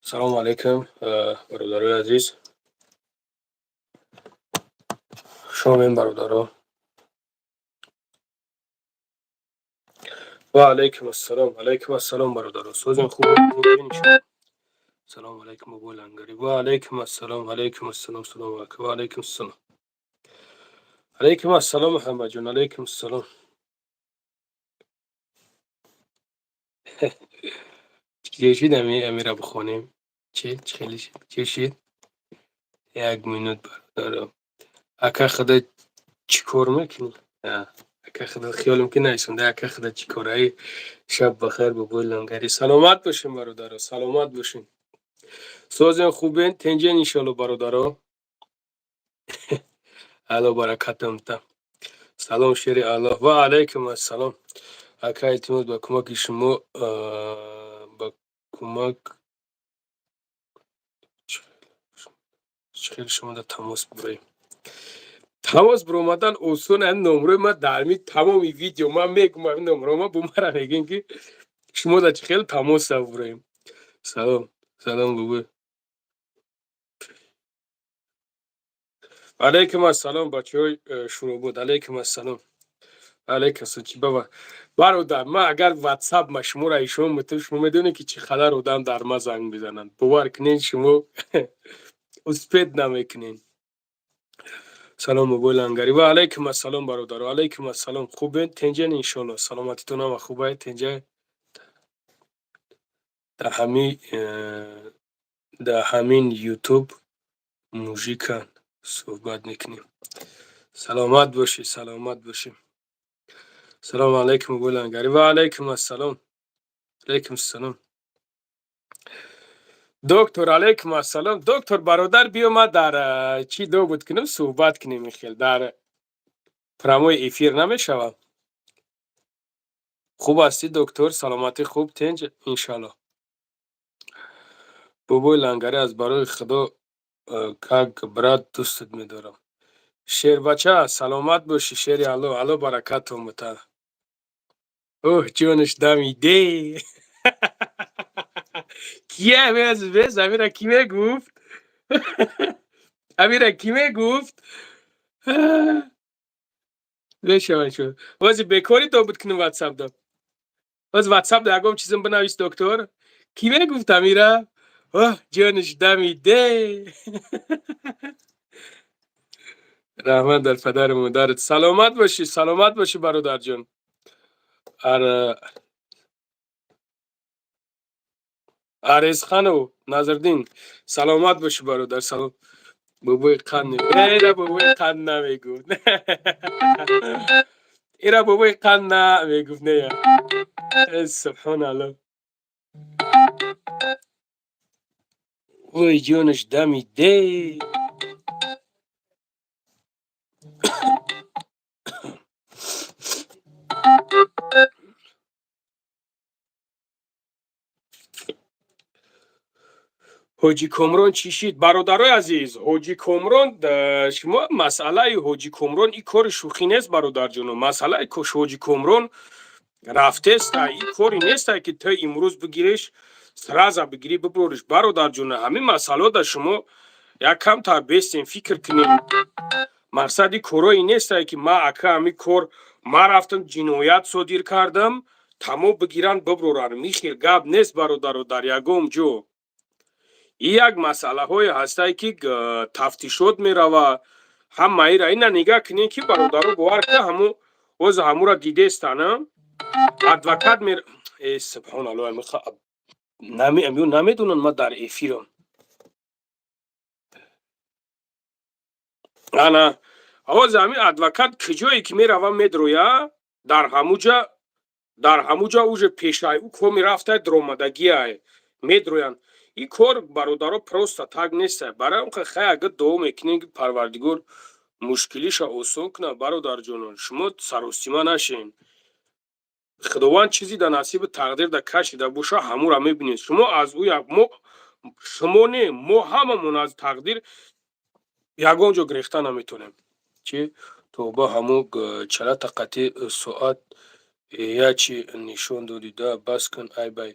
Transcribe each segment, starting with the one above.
Салому алайкум, бародарои азиз. Хуш омадем, бародаро. Ва алайкум ассалом, алайкум ассалом, бародаро. Созем, хуб? Салому алайкум, бобои Лангари. Ва алайкум ассалом, алайкум ассалом, салому алайкум, ва алайкум ассалом. Алайкум ассалом, Муҳаммадҷон, алайкум ассалом. Чӣ амира бихонем? Чӣ? Чӣ хеле чӣ шид? Як минут, бародаро. Ака, худа чӣ кор мекунӣ? Ака, худа хиёлам ки наисонда, ака, худа чӣ кораи? Шаб бахайр, бобои Лангари. Саломат бошем, бародаро, саломат бошем. Созем, хубен, тенҷен, иншоалло, бародаро. Алло баракатамта. Салом, шери Аллоҳ. Ва алайкум ассалом. Ака, илтимос, ба кӯмаки шумо, ба кӯмак чӣ хел шумо дар тамос бураем? Тамос биромадан осон. Ами номрои ма дар ми тамоми видео ман мегум. Ами номро ма бо мара мегӯем, ки шумо дар чӣ хел тамос бураем. Салом, салом, бобо. Алайкум ассалом, бачаҳои Шуробод. Алайкум ассалом, алайкум ассалом. Чӣ баба, бародар? Ман агар ватсап ма шуморо ишон метавон, шумо медонед, ки чӣ қадар одам дар ма занг мезананд. Бовар кунед, шумо успеть намекунед. Салом, бобои Лангари. Ва алайкум ассалом, бародаро, алайкум ассалом. Хубен, тенҷен, иншоалло. Саломатитон ҳама хубай, тенҷа. Дар ҳамин ютуб мужикан суҳбат мекунем. Саломат бошӣ, саломат бошӣ. Салому алайкум, бобои Лангари. Ва алайкум ассалом, алайкум ассалом, доктор. Алайкум ассалом, доктор. Бародар, биё, ма дар чӣ добуд кунем, суҳбат кунем. Хел дар прямой эфир намешавад. Хуб ҳастӣ, доктор? Саломатӣ хуб, тинҷ, иншалло. Бобои Лангари, аз барои Худо, как брат дӯстат медорам. Шербача, саломат бошӣ, шери Алло. Алло баракатон бута. Оҳ, ҷонаш дамиде. Кия без амира? Кӣ мегуфт амира? Кӣ мегуфт? Мешавад шуд. Ози бекорӣ добуд кунем ватсап да. Оз ватсап да ягон чизам бинавис, доктор. Кӣ мегуфт амира? Оҳ, ҷонаш дамиде. Раҳмат дар падару модарат. Саломат бошӣ, саломат бошӣ, бародарҷон. Арезханов Назрдин, саломат бошӣ, бародар. Салом, бобои қанд. Эра бобои қанд намегуфт, ира бобои қанд намегуфт, нея. Субҳоналло. Ой, ҷонаш дамиде. Ҳоҷи Комрон чӣ шид, бародарои азиз? Ҳоҷи Комрон, шумо масъалаи ҳоҷи Комрон, и кори шӯхӣ нест, бародарҷоно. Масъалаи ҳоҷи Комрон рафтеста, и кори неста, ки ту имрӯз бигириш, сразу бигирӣ, бибуриш, бародарҷоно. Ҳамин масъалао да шумо як камтар бестем, фикр кунем. Мақсади корое нестае, ки ма, ака, ҳамин кор ма рафтам, ҷиноят содир кардам, тамом, бигиранд, бибуранд. Михел гап нест, бародаро, дар ягон ҷо. И як масъалаҳое ҳастае, ки тафтишот мерава ҳамаира. Ина нигаҳ кунем, ки, бародаро, бовар кунед, ҳамо оз ҳамура дидестана, адвокат мер. Э, субҳоналло, намедонанд, ма дар эфирам. Ана ҳози ҳамин адвокат куҷое ки мерава, медроя, дар ҳамуҷа уже пешай ӯ коми рафтай, дромадагиай медроянд. Ин кор, бародаро, просто так неста. Барои он хай, агар дуо мекунем, ки Парвардигор мушкилиша осон кунад. Бародарҷонон, шумо саросима нашен. Худованд чизи дар насиби тақдир да кашида боша, ҳамура мебинед. Шумо аз ӯ мо, шумо не, мо ҳамамон аз тақдир ягон ҷо гирехта наметонем. Чи тоба, ҳамо чалата қатъи соат ячи нишон додида, бас кун, ай бай.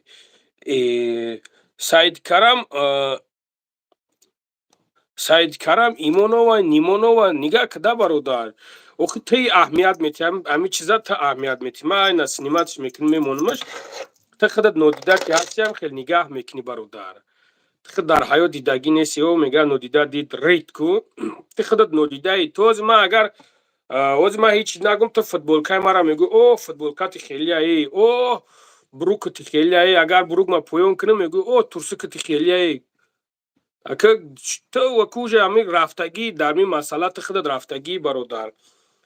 Саидкарам, Саидкарам Имонова, Нимонова, нигаҳ када, бародар. Охи ти аҳамият метиҳ, ҳамин чиза та аҳамият метиҳ. Ман айна снимать мекунам, мемонамаш. Та худат нодида ки ҳастиам, хеле нигаҳ мекунӣ, бародар. Ту худ дар ҳаёт дидагӣ нести, о мега нодида дид рид ку. Ту худат нодидаи. То ҳозир ман агар ҳозир ман ҳеҷ чиз нагум, ту футболкаи мара мегӯӣ: «О, футболкати хелияи, о, брюкати хелияи». Агар брюк ма поён кунам, мегӯӣ: «О, турсукати хелияи». Ака, ту куже ҳамин рафтагӣ дар ин масъала, ту худат рафтагӣ, бародар.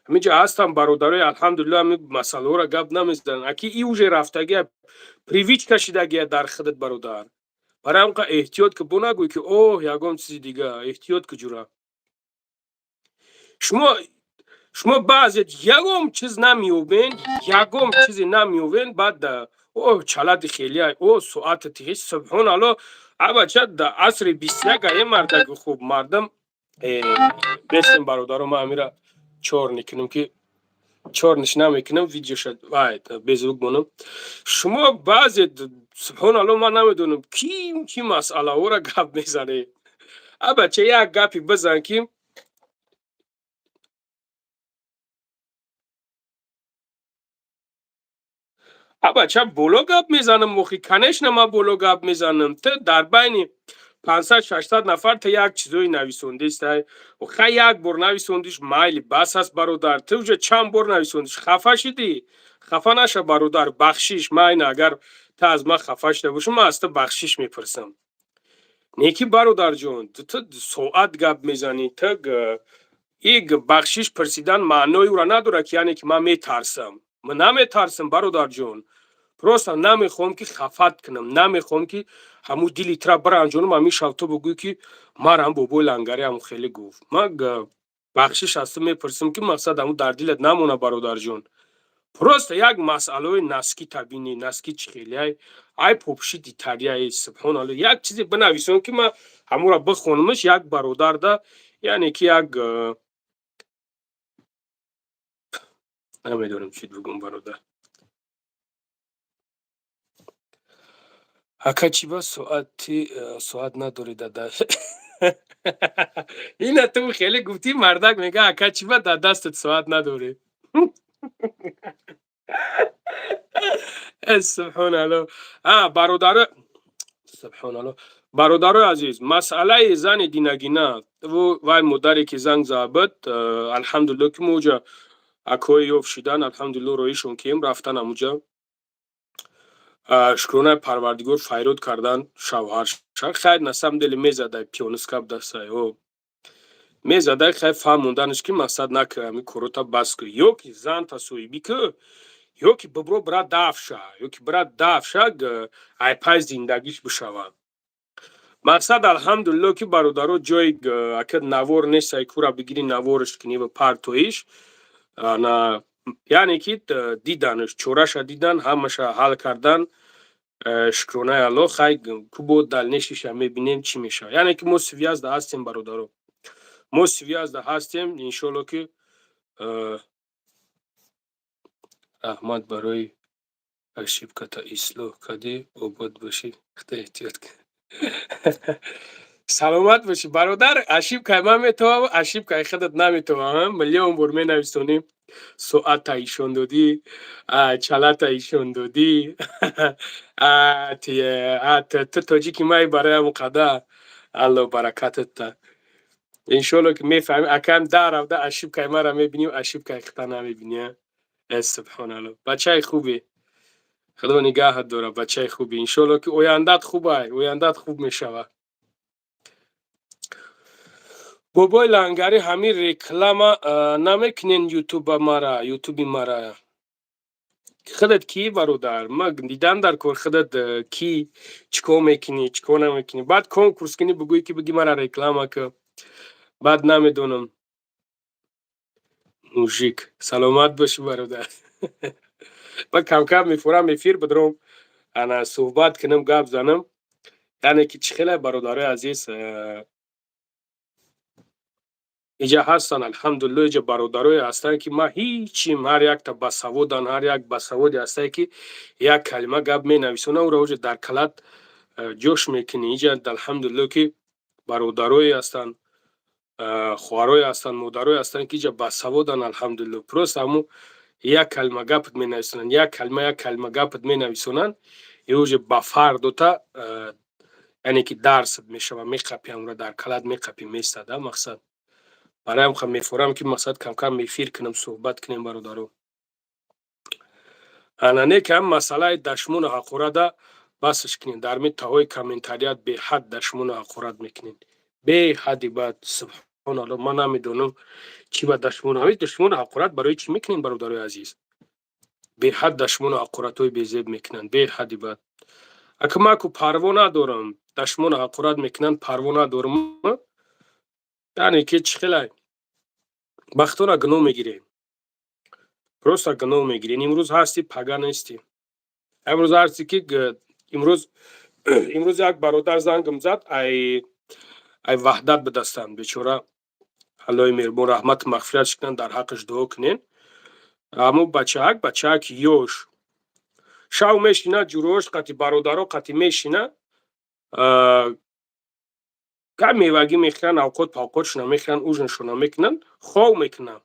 Ҳаминҷа ҳастам бародарои, алҳамдулилла, ҳамин масъалаҳоро гап намезананд. Аки и уже рафтагия, привычка шидагия дар худат, бародар. Барои ҳамин қа эҳтиёт ки, бо нагӯй ки оҳ, ягон чизи дига, эҳтиёт ки, ҷура. Шумо баъзе ягон чиз намеёбен, ягон чизе намеёбен, баъд о, чалади хелия, о, соати тихи, субҳоналло. Абача, да асри 21 е мардаги хуб мардам бестем, бародаро. Ман амира чор мекунам ки чорниш намекунам, видеоша вай беззвук монам. Шумо баъзе, субҳоналло, ман намедонам, ким ки масъалаҳоро гап мезанед. Абача, як гапи бизан ки абача боло гап мезанам. Охи, конечно, ман боло гап мезанам. Ту дар байни 500-600 нафар ту як чизое нависондистай. Хай, як бор нависондиш, майли, бас аст, бародар. Ту уже чанд бор нависондиш, хафа шидӣ. Хафа наша, бародар, бахшиш. Майна, агар ту аз ман хафа шуда бошӣ, ман аз ту бахшиш мепурсам. Неки, бародарҷон, ту соат гап мезанӣ. Ту и бахшиш пурсидан маънои ӯра надорад ки яъне ки ман метарсам. Ман наметарсам, бародарҷон, просто намехоҳам ки хафат кунам, намехоҳам ки ҳамун дили тура биранҷонам. Ҳамин шав ту бигӯӣ ки марам бобои лангари ҳамун хеле гуфт. Ман бахшиш аз ту мепурсам ки мақсад ҳамун дар дилат намона, бародарҷон. Просто як масъалаҳои носки табини, носки чӣ хелиай, ай попши дитарияи, субҳоналло, як чизе бинависон ки ман ҳамонро бихонамаш як бародарда, яъне ки як намедонам чӣ бигӯм, бародар. Ака, чӣ ба соати соат надорӣ дада? Ина ту хеле гуфтӣ, мардак мега: «Ака, чӣ ба дар дастат соат надорӣ?» Субҳоналло. А бародаро, субҳоналло, бародарои азиз, масъалаи зани динагина вай модаре ки занг зада, алҳамдулилло ки мо уҷа акои ёфт шидан, алҳамдулилло, роишон кием рафтан амуҷа, шукронаи Парвардигор, файрод кардан шавҳарша. Хайр, на самом деле мезадай, пионискап дастай о мезадай. Хайр, фаҳмонданаш ки мақсад накар, ҳами корота бас кӯ, ё ки занта соҳибӣ кӯ, ё ки бибро бира дафша, ё ки бира дафша, айпай зиндагиш бишавад. Мақсад, алҳамдулилло ки, бародаро, ҷои ака навор нестай, кура бигири, наворш кунӣ ва партоиш на, яъне ки диданш, чораша дидан, ҳамаша ҳал кардан, шукронаи Аллоҳ. Хай, ку бо дальнейший ша мебинем, чӣ мешавад. Яъне ки мо связь да ҳастем, бародаро, мо связь да ҳастем, иншоалло ки. Раҳмат барои ошибка та ислоҳ кардӣ, обод бошӣ, худо эҳтиёт кун. Саломат бошӣ, бародар. Ошибка и ман метавам, ошибка и худат наметавам. Миллион бор менависонӣ, соата ишон додӣ, чалата ишон додӣ. Ту тоҷики май, барои ҳамон қадар Алло баракатат та. Иншоалло ки мефаҳмӣ, акам, дар равда ошибка и маро мебинӣ, ошибка и худта намебинӣ. Э, субҳоналло, бачаи хубе, Худо нигаҳат дорад, бачаи хубе. Иншоалло ки ояндат хубай, ояндат хуб мешавад. Бобои лангарӣ, ҳамин реклама намекунен ютуба мара, ютуби мара. Худат кӣ, бародар? Ма дидам дар кор, худат кӣ, чӣ кор мекунӣ, чӣ кор намекунӣ? Баъд конкурс кунӣ, бигӯӣ ки биги мара реклама кун. Баъд намедонам. Мужик, саломат бошӣ, бародар. Ман камкам мефурам эфир бидром, ана суҳбат кунам, гап занам. Яъне ки чӣ хеле, бародарои азиз, иҷа ҳастанд, алҳамдулилло, иҷа бародарое ҳастанд ки ман ҳичим, ҳар якта басаводан, ҳар як басаводе ҳастае ки як калима гап менависонад, ӯро уҷа дар калат. Ҷош мекунӣ. Иҷа, алҳамдулилло, ки бародарое ҳастанд, хоҳарое ҳастанд, модарое ҳастанд, ки иҷа басаводанд, алҳамдулилло. Просто ҳамун як калима гапат менависонанд, як калима, як калима гапат менависонанд, и уже ба фардота, яъне ки дарсат мешава, меқапи, ҳамура дар калат меқапи, местада. Мақсад, барои ҳам мефорам, ки мақсад, камкам эфир кунам, суҳбат кунем, бародаро. Ана не ки ҳам масъалаи дашмону ҳақорада басш кунед. Дар таҳои комментарият беҳад дашмону ҳақорат мекунед, беҳади бад. Субҳоналло, ман намедонам, чӣ ба дашмону, ҳамин дашмону ҳақорат барои чӣ мекунед, бародарои азиз? Беҳад дашмону ҳақоратҳои безеб мекунанд, беҳади бад. Ака, ман ку парво надорам, дашмону ҳақорат мекунанд, парво надорам. Яъне ки чӣ хелай бахтона гуноҳ мегирем, просто гуноҳ мегирем. Имрӯз ҳастӣ, пага нестӣ. Имрӯз ҳастӣ ки имрӯз як бародар зангам зад, ай Ваҳдат бидастанд. Бечора, Аллоҳи меҳрубон раҳмату мағфиратш кунанд, дар ҳаққаш дуо кунен. Ҳамо бачаак, бачаак ёш, шав мешина, ҷурош қати, бародаро қати мешина, кам мевагӣ мехӯранд, авқот павқотшона мехӯранд, ужиншона мекунанд, хов мекунанд.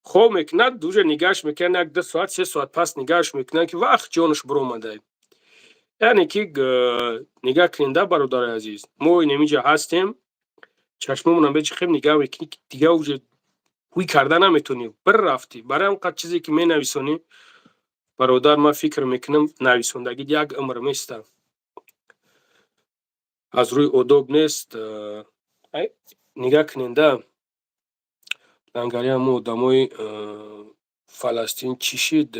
Хов мекунад, уже нигаҳш мекунанд, як 2 соат, 3 соат пас нигаҳш мекунанд, ки вақт ҷонаш биромадай. Яъне ки нигаҳ кунед, бародари азиз, мо инамиҷа ҳастем, чашмомонам бечихем, нигаҳ мекунӣ, дига уже ҳуй карда наметонӣ, бір рафтӣ. Барои ҳам қад чизе ки менависонӣ, бародар, ман фикр мекунам, нависондагит як умр места, аз рӯи одоб нест. Нигаҳ куненда, лангари, ҳамо одамои Фаластин чӣ шид?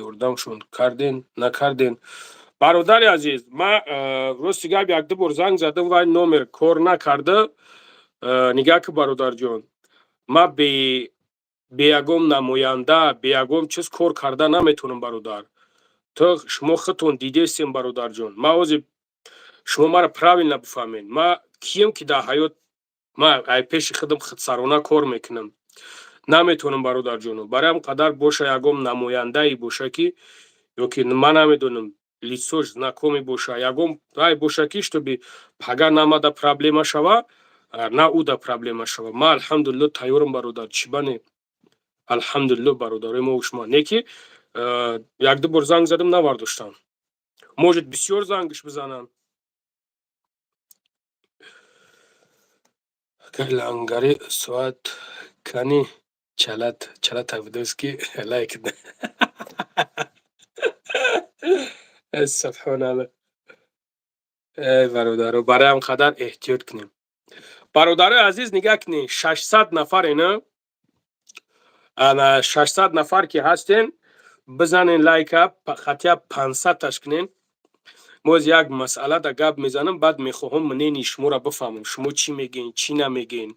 Ёрдамшон карден, накарден? Бародари азиз, ман, рости гап, якду бор занг задам, вай номер кор накарда. Нигаҳ ки, бародарҷон, ман бе ягон намоянда, бе ягон чиз кор карда наметавонам, бародар. Ту, шумо худтон дидестем, бародарҷон. Ман ҳозир, шумо маро правильно бифаҳмед, ман кием, ки дар ҳаёт ман ай пеши худам худсарона кор мекунам? Наметавонам, бародарҷоно. Барои ҳам қадар боша, ягон намояндае боша, ки ёки ман намедонам, лицош знакомый боша, ягон рай боша, ки чтобы пага намада проблема шава, на уда проблема шава. Ман, алҳамдулилло, тайёрам, бародар, чӣ бане, алҳамдулилло, бародарои мо, шумо не ки якду бор занг задам, навардоштам. Может, бисёр зангш бизананд. Лангари, соат кани чалат чалата будост, ки лайк. Субҳоналло. Эй бародаро, барои ҳам қадар эҳтиёт кунем. Бародарои азиз, нигаҳ кунед, 600 нафар ина, ана 600 нафар ки ҳастен, бизанен лайка, хотя 500-таш кунен. Боз як масъала да гап мезанам, баъд мехоҳам мнении шуморо бифаҳмам, шумо чӣ мегӯен, чӣ намегӯен.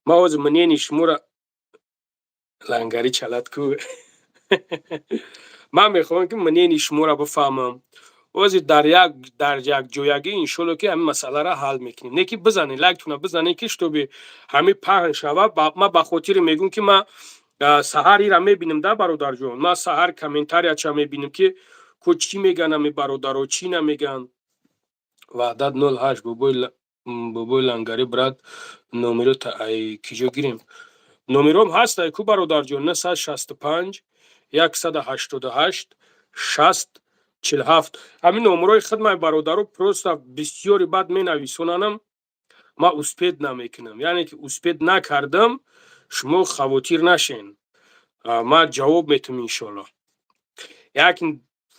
Ман ҳозир мнении шуморо, лангари чалат ку, ман мехоҳам, ки мнении шуморо бифаҳмам. Ҳозир дар якҷоягӣ, иншолло, ки ҳамин масъаларо ҳал мекунем. Не ки бизанед лайктона, бизанед, ки чтобы ҳамин паҳн шава. Ман ба хотире мегӯм, ки ман саҳар ира мебинам да, бародарҷон, ман саҳар комментарияча мебинам, ки ку чӣ мегӯянд ҳамин бародаро, чӣ намегӯянд. Ваҳдат 08, бобои лангари, брат, номерота ай киҷо гирем? Номером ҳаст, ай ку, бародарҷон: 965 188 60 47. Ҳамин номерои хидмаи, бародаро. Просто бисёри бад менависонанам, ман успеть намекунам, яъне ки успеть накардам, шумо хавотир нашен, ман ҷавоб метум, иншолло. Як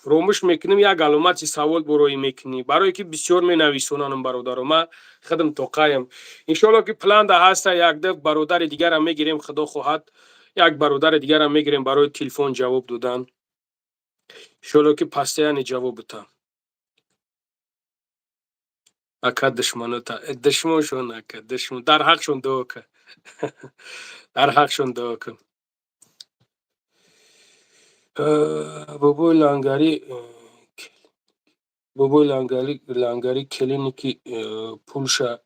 фуромӯш мекунем, як аломати савол бороӣ мекунӣ, барое ки бисёр менависонанам, бародаро, ман худам тоқаям. Иншолло, ки планда ҳаста, якда бародари дигарам мегирем, худо хоҳад, як бародари дигарам мегирем барои телефон ҷавоб додан. Иншолло, ки постоянно ҷавоб бутам. Ака, душманота, душмоншон, ака, душмон, дар ҳақшон дуо кун, дар ҳақшон дуо кун. Бобои лангари, бобои лангари, келине ки пулша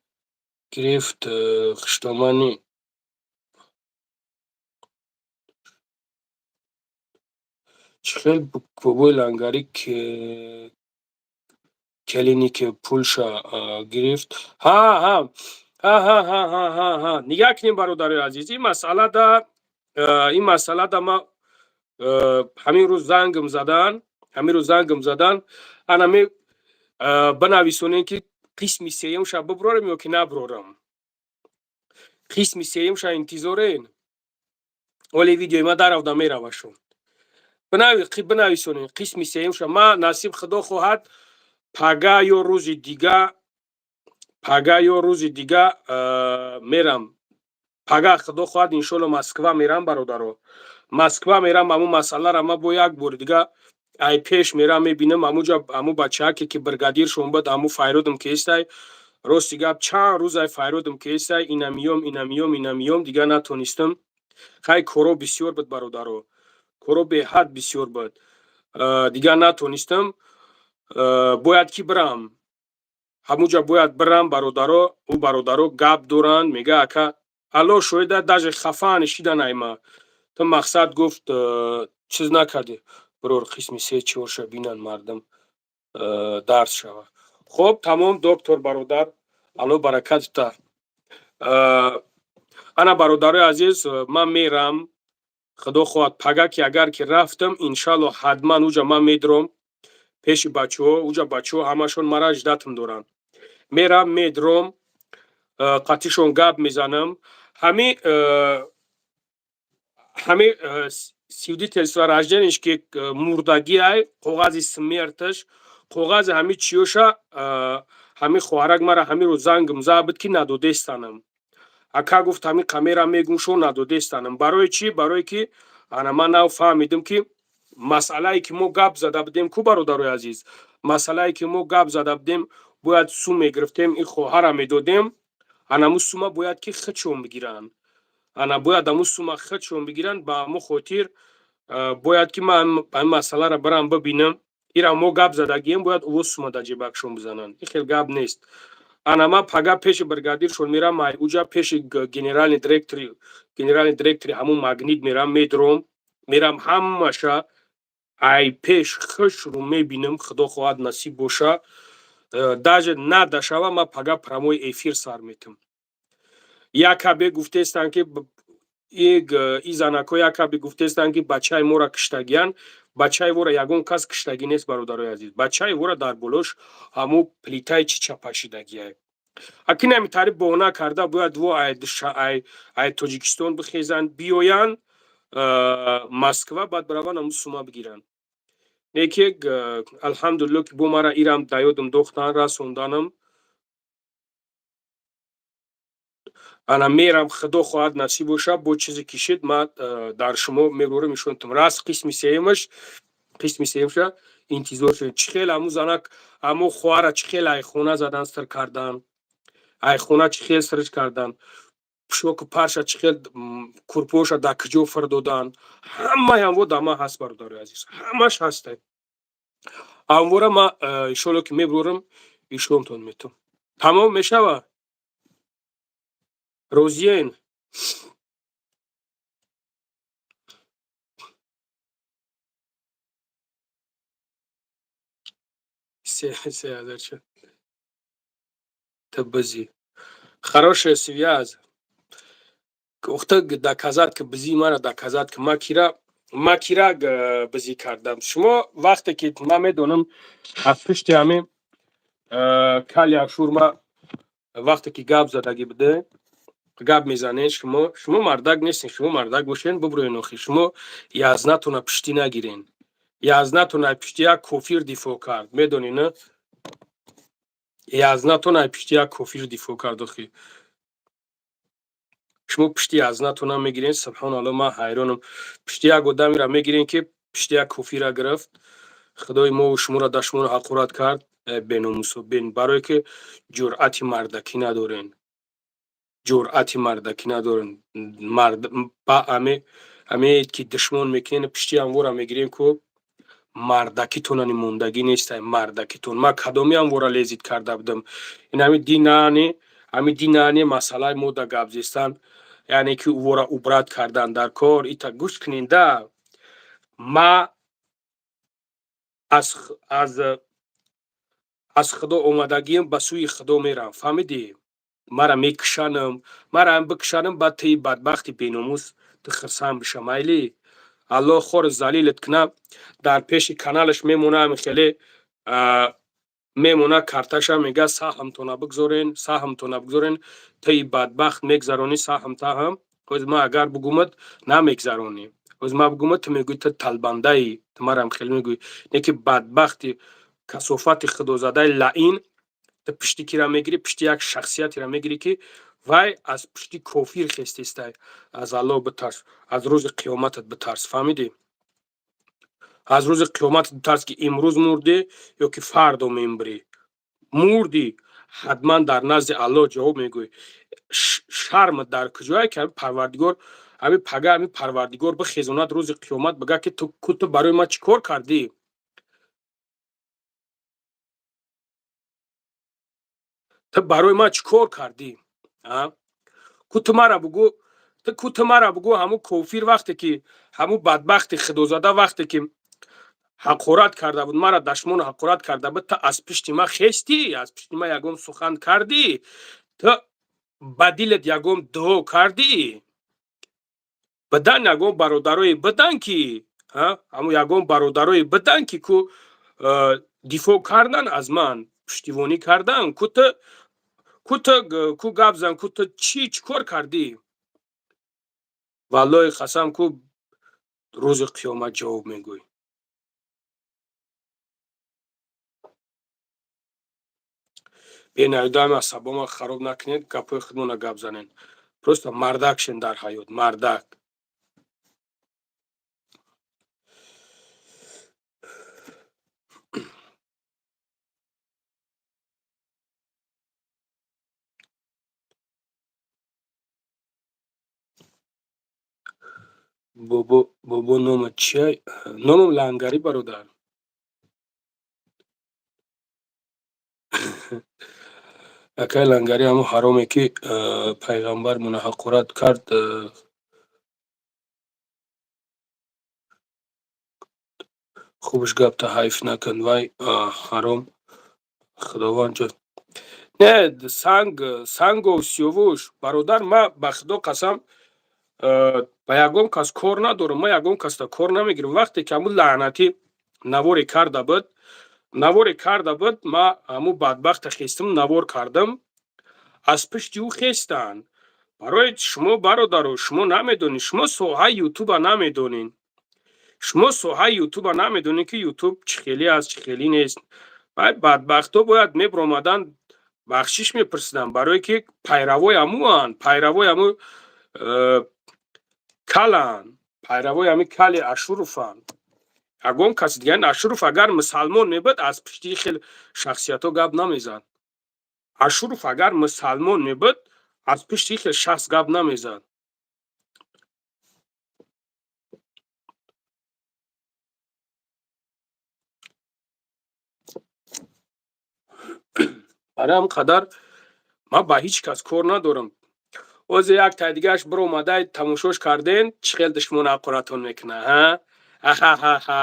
гирифт, хуштомани. Чӣ хел бобои лангарӣ келине ки пулша гирифт? Ҳа, ҳа, ҳа, ҳа, ҳа, ҳа, ҳа, ҳа. Нигаҳ кунем, бародарои азиз, ин масъалада ма ҳамин рӯз зангм задан, ҳамин рӯз зангм задан. Анами бинависонем, ки қисми сеюмша биброрем ё ки наброрам. Қисми сеюмша интизорен. Оле видеои ма даравда меравашон. Бинависонем қисми сеюмша. Ма, насиб худо хоҳад, пага ё рӯзи дига, пага ё рӯзи дига мерам. Пага, худо хоҳад, иншолло, Москва мерам, бародаро, Москва мерам. Ҳамун масъалара ма бо як бори дига ай пеш мерам, мебинам. Ҳамуҷа ҳамун бачааке, ки бригадиршон буд, ҳамун файродам ки ҳестай. Рости гап, чанд рӯз ай файродам ки ҳестай, ина миём, ина миём, ина миём, дига натонистам. Хай, коро бисёр буд, бародаро, коро беҳад бисёр буд, дига натонистам. Бояд ки бирам ҳамуҷа, бояд бирам, бародаро. Ӯ бародаро гап доранд, мега: «Ака, алло шоҳида, даже хафа нишидан айма ту мақсад гуфт, чиз накардӣ, бирор, қисми се чорша бинанд мардум, дарс шава». Хоб, тамом, доктор бародар, алло баракат та. Ана, бародарои азиз, ман мерам, худо хоҳад, пага ки агар ки рафтам, иншалло, ҳатман уҷа ман медром пеши бачаҳо. Уҷа бачаҳо ҳамашон мара ждать доранд. Мерам, медром, қатишон гап мезанам. Ҳами свидетельство рождения ш ки мурдагиай, коғази смерть аш, коғази ҳами чиёша. Ҳами хоҳарак мара ҳами рӯз зангм зад, ки надодестанам, ака, гуфт, ҳами камера мегум, шо надодестанам. Барои чӣ? Барое ки ана ман нав фаҳмидим, ки масъалае ки мо гап зада будем ку, бародарои азиз, масъалае ки мо гап зада будем, бояд сум мегирифтем, ин хоҳара медодем. Анаму сума бояд ки худшон бигиранд, ана бояд аму сума худшон бигиранд. Ба ҳамо хотир бояд ки ман ҳамин масъаларо барам бибинам. Ира мо гап задагием, бояд ӯ сума дар ҷебакшон бизананд. Ин хел гап нест. Ана ман пага пеши бригадиршон мерам, уҷа пеши генеральный директори ҳамун Магнит мерам, медром, мерам, ҳамаша ай пеш хушрӯ мебинам. Худо хоҳад, насиб боша, даже надашава, ман пага прямой эфир сар метам. Якабе гуфтестанд, ки и занако якабе гуфтестанд, ки бачаи моро киштагиян. Бачаи вора ягон кас киштагӣ нест, бародарои азиз. Бачаи вора дар болош ҳаму плитаи чӣ чапашидагия. Акин ҳами тариқ боҳона карда бояд во ай Тоҷикистон бихезанд, биёянд Москва, баъд бираванд, ҳаму сума бигиранд. Неки, алҳамдулилло, ки бо мара ирам даёдам дохтан, расонданам. Ана мерам, худо хоҳад, насиб боша, бо чизе кишид, ман дар шумо мебурам, нишонтам. Рас қисми сеюмаш, қисми сеюмша интизор шудем. Чӣ хел ҳамун занак, ҳамун хоҳара чӣ хел айхона задан, сир кардан, айхона чӣ хел сирш кардан, пӯшоку парша чӣ хел, курпоша дар куҷо фир додан, ҳамаи ҳамво дар ман ҳаст, бародари азиз, ҳамаш ҳаста. Ҳамвора ман, иншолло, ки мебурам, ишонтон метам. Тамом мешава, розиен? 3000 шуд. Ты бызӣ, хорошая связь. Ухта доказать ки бизии мара, доказать ки ма кира бизӣ кардам. Шумо вақте ки ман медонам, аз пушти ҳамин кали ашур ма вақте ки гап задагӣ буде, гап мезанед шумо. Шумо мардак нестен. Шумо мардак бошен, бубурен. Охи шумо язнатона пуштӣ нагирен. Язнатона пушти як кофир дифоъ кард, медонӣ, на? Язнатона пушти як кофир дифоъ кард. Охи шумо пушти язнатона мегирен. Субҳоналло, ман ҳайронам. Пушти як одамеро мегирен, ки пушти як кофира гирифт, худои мову шуморо дашмону ҳақорат кард. Беномусо, барое ки ҷуръати мардакӣ надорен, ҷуръати мардакӣ надорен. Аме ки душмон мекунен, пушти ҳамвора мегирем ку мардакитона мондагӣ нестай мардакитон. Ман кадоми ҳамвора лезить карда будам? Ин ҳами динани, ҳами динани масъалаи мо да гап зестан, яъне ки ӯвора убрать кардан дар кор. Ита гӯш кунен да ма. Аз Худо омадагиам, ба сӯи Худо мерам, фаҳмидӣ? Мара мекушанам, мараам бикушанам, баъд тии бадбахти беномус, ту хирсанд биша, майли. Аллоҳ хору залилат куна. Дар пеши каналаш мемона, ами хеле мемона, карташа мега: «Саҳмтона бигзорен, саҳмтона бигзорен». Тии бадбахт, мегзаронӣ саҳм таҳам. Ҳоз ман агар бугумад, намегзаронӣ. Ҳоз ман бугумад, ту мегӯӣ: «Ту талбандаӣ, ту марам хеле мегӯӣ». Не ки бадбахти касофати худозадаи лаин, ту пишти кира мегирӣ? Пишти як шахсиятеро мегирӣ, ки вай аз пишти кофир хестестай. Аз Аллоҳ битарс, аз рӯзи қиёматат битарс, фаҳмидӣ? Аз рӯзи қиёматат битарс, ки имрӯз мурдӣ ё ки фардо мембирӣ. Мурдӣ, ҳатман дар назди Аллоҳ ҷавоб мегӯӣ. Шармат дар куҷое, ки ҳами Парвардигор, ҳами пага ҳами Парвардигор бихезонад рӯзи қиёмат, бигӯяд, ки ту ку, ту барои ман чӣ кор кардӣ? Ту барои ман чӣ кор кардӣ? Ку, ту мара бугӯ, ту ку, ту мара бугӯ. Ҳамун кофир вақте ки, ҳамун бадбахти худозада вақте ки ҳақорат карда буд мара, дашмону ҳақорат карда буд, ту аз пишти ман хестӣ? Аз пишти ман ягон сухан кардӣ? Ту ба дилат ягон дуо кардӣ? Бидан ягон бародарое бидан, ки ҳамун ягон бародарое бидан, ки ку дифоъ кардан аз ман, пуштивонӣ кардан. Ку ту, ку ту, ку гап зан, ку ту чӣ, чӣ кор кардӣ? Валлоҳи қасам, ку рӯзи қиёмат ҷавоб мегӯӣ. Бенаёдами асабома хароб накунед, гапҳои худмона гап занед. Просто мардак шен дар ҳаёт, мардак. Бобо, бобо, номат чия? Номам Лангарӣ, бародар. Акай Лангарӣ, ҳамун ҳароме, ки пайғамбармона ҳақорат кард. Хубш гапта ҳайф накун, вай ҳаром Худованд ҷо не санг сангов Сиёвуш. Бародар, ма ба Худо қасам, ба ягон кас кор надорам, ма ягон касда кор намегирам. Вақте ки ҳамун лаънатӣ наворе карда буд, ма ҳамун бадбахта хестам, навор кардам, аз пишти ӯ хестанд. Барои шумо, бародаро, шумо намедонед, шумо соҳаи Ютуба намедонед, шумо соҳаи Ютуба намедонед, ки Ютуб чӣ хеле аст, чӣ хеле нест. Вай бадбахтҳо бояд мебиромаданд, бахшиш мепурсиданд, барое ки пайравои ҳамуанд, пайравои ҳаму каланд, пайравои ҳами кали Ашурованд. Ягон каси дигар, Ашуров агар мусалмон мебуд, аз пишти хел шахсиятҳо гап намезад. Ашуров агар мусалмон мебуд, аз пишти хел шахс гап намезад. Барои ҳам қадар ман ба ҳеҷ кас кор надорам. Озе як тай дигааш биромадай, тамошош карден, чӣ хел душмон ҳақоратон мекуна. Ҳа, аҳаҳаҳа,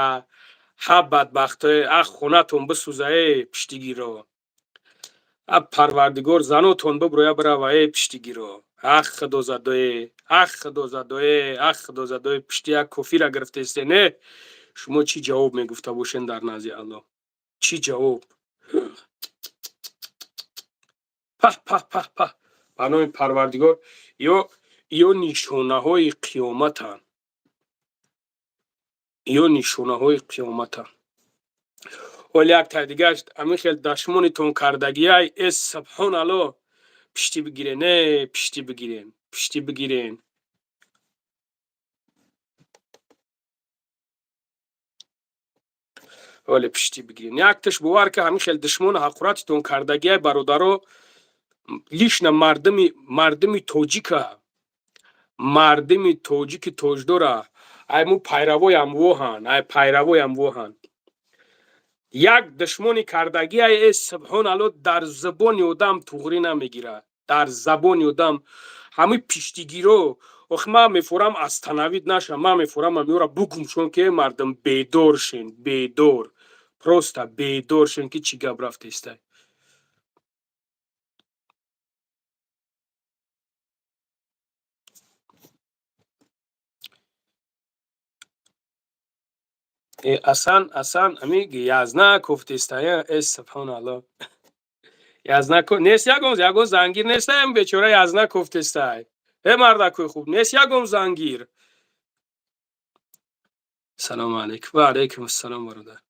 ҳа, бадбахтое, ах, хонатон бисӯза, э пиштигиро, а Парвардигор занотон биброя бирава, э пиштигиро, ах, худозадое, ах, худозадое, ах, худозадое, пишти як кофира гирифтестен. Э, шумо чӣ ҷавоб мегуфта бошен дар назди Аллоҳ? Чӣ ҷавоб? Паҳ, паҳ, паҳ, паҳ! Ба номи Парвардигор, ё нишонаҳои қиёматанд, ё нишонаҳои қиёматанд. Ҳоли як тай дигаш ҳамин хел дашмонитон кардагиай. Э, субҳоналло, пиштӣ бигирен, э пиштӣ бигирен, пиштӣ бигирен. Вале пиштӣ бигирен. Якташ бовар ка, ҳамин хел душмону ҳақоратитон кардагиай, бародаро, лично мардуми тоҷика, мардуми тоҷики тоҷдора, ай му пайравоям воҳанд, ай пайравоям воҳанд. Як душмони кардагиай, э субҳоналло, дар забони одам туғрӣ намегирад, дар забони одам. Ҳамин пиштигиро ох, ман мефорам, остановить нашам, ман мефорам амёра бугум, чун ки мардум бедор шен, бедор. Просто бедор шен, ки чӣ гап рафтестай. Асан, асан, ами язна кофтестая. Э, субҳоналло, язна нест, ягон зангир нестаям, бечора язна кофтестай. Э, мардакои хуб, нест ягон зангир? Салому алейкум. Ва алейкум ассалом, бародар.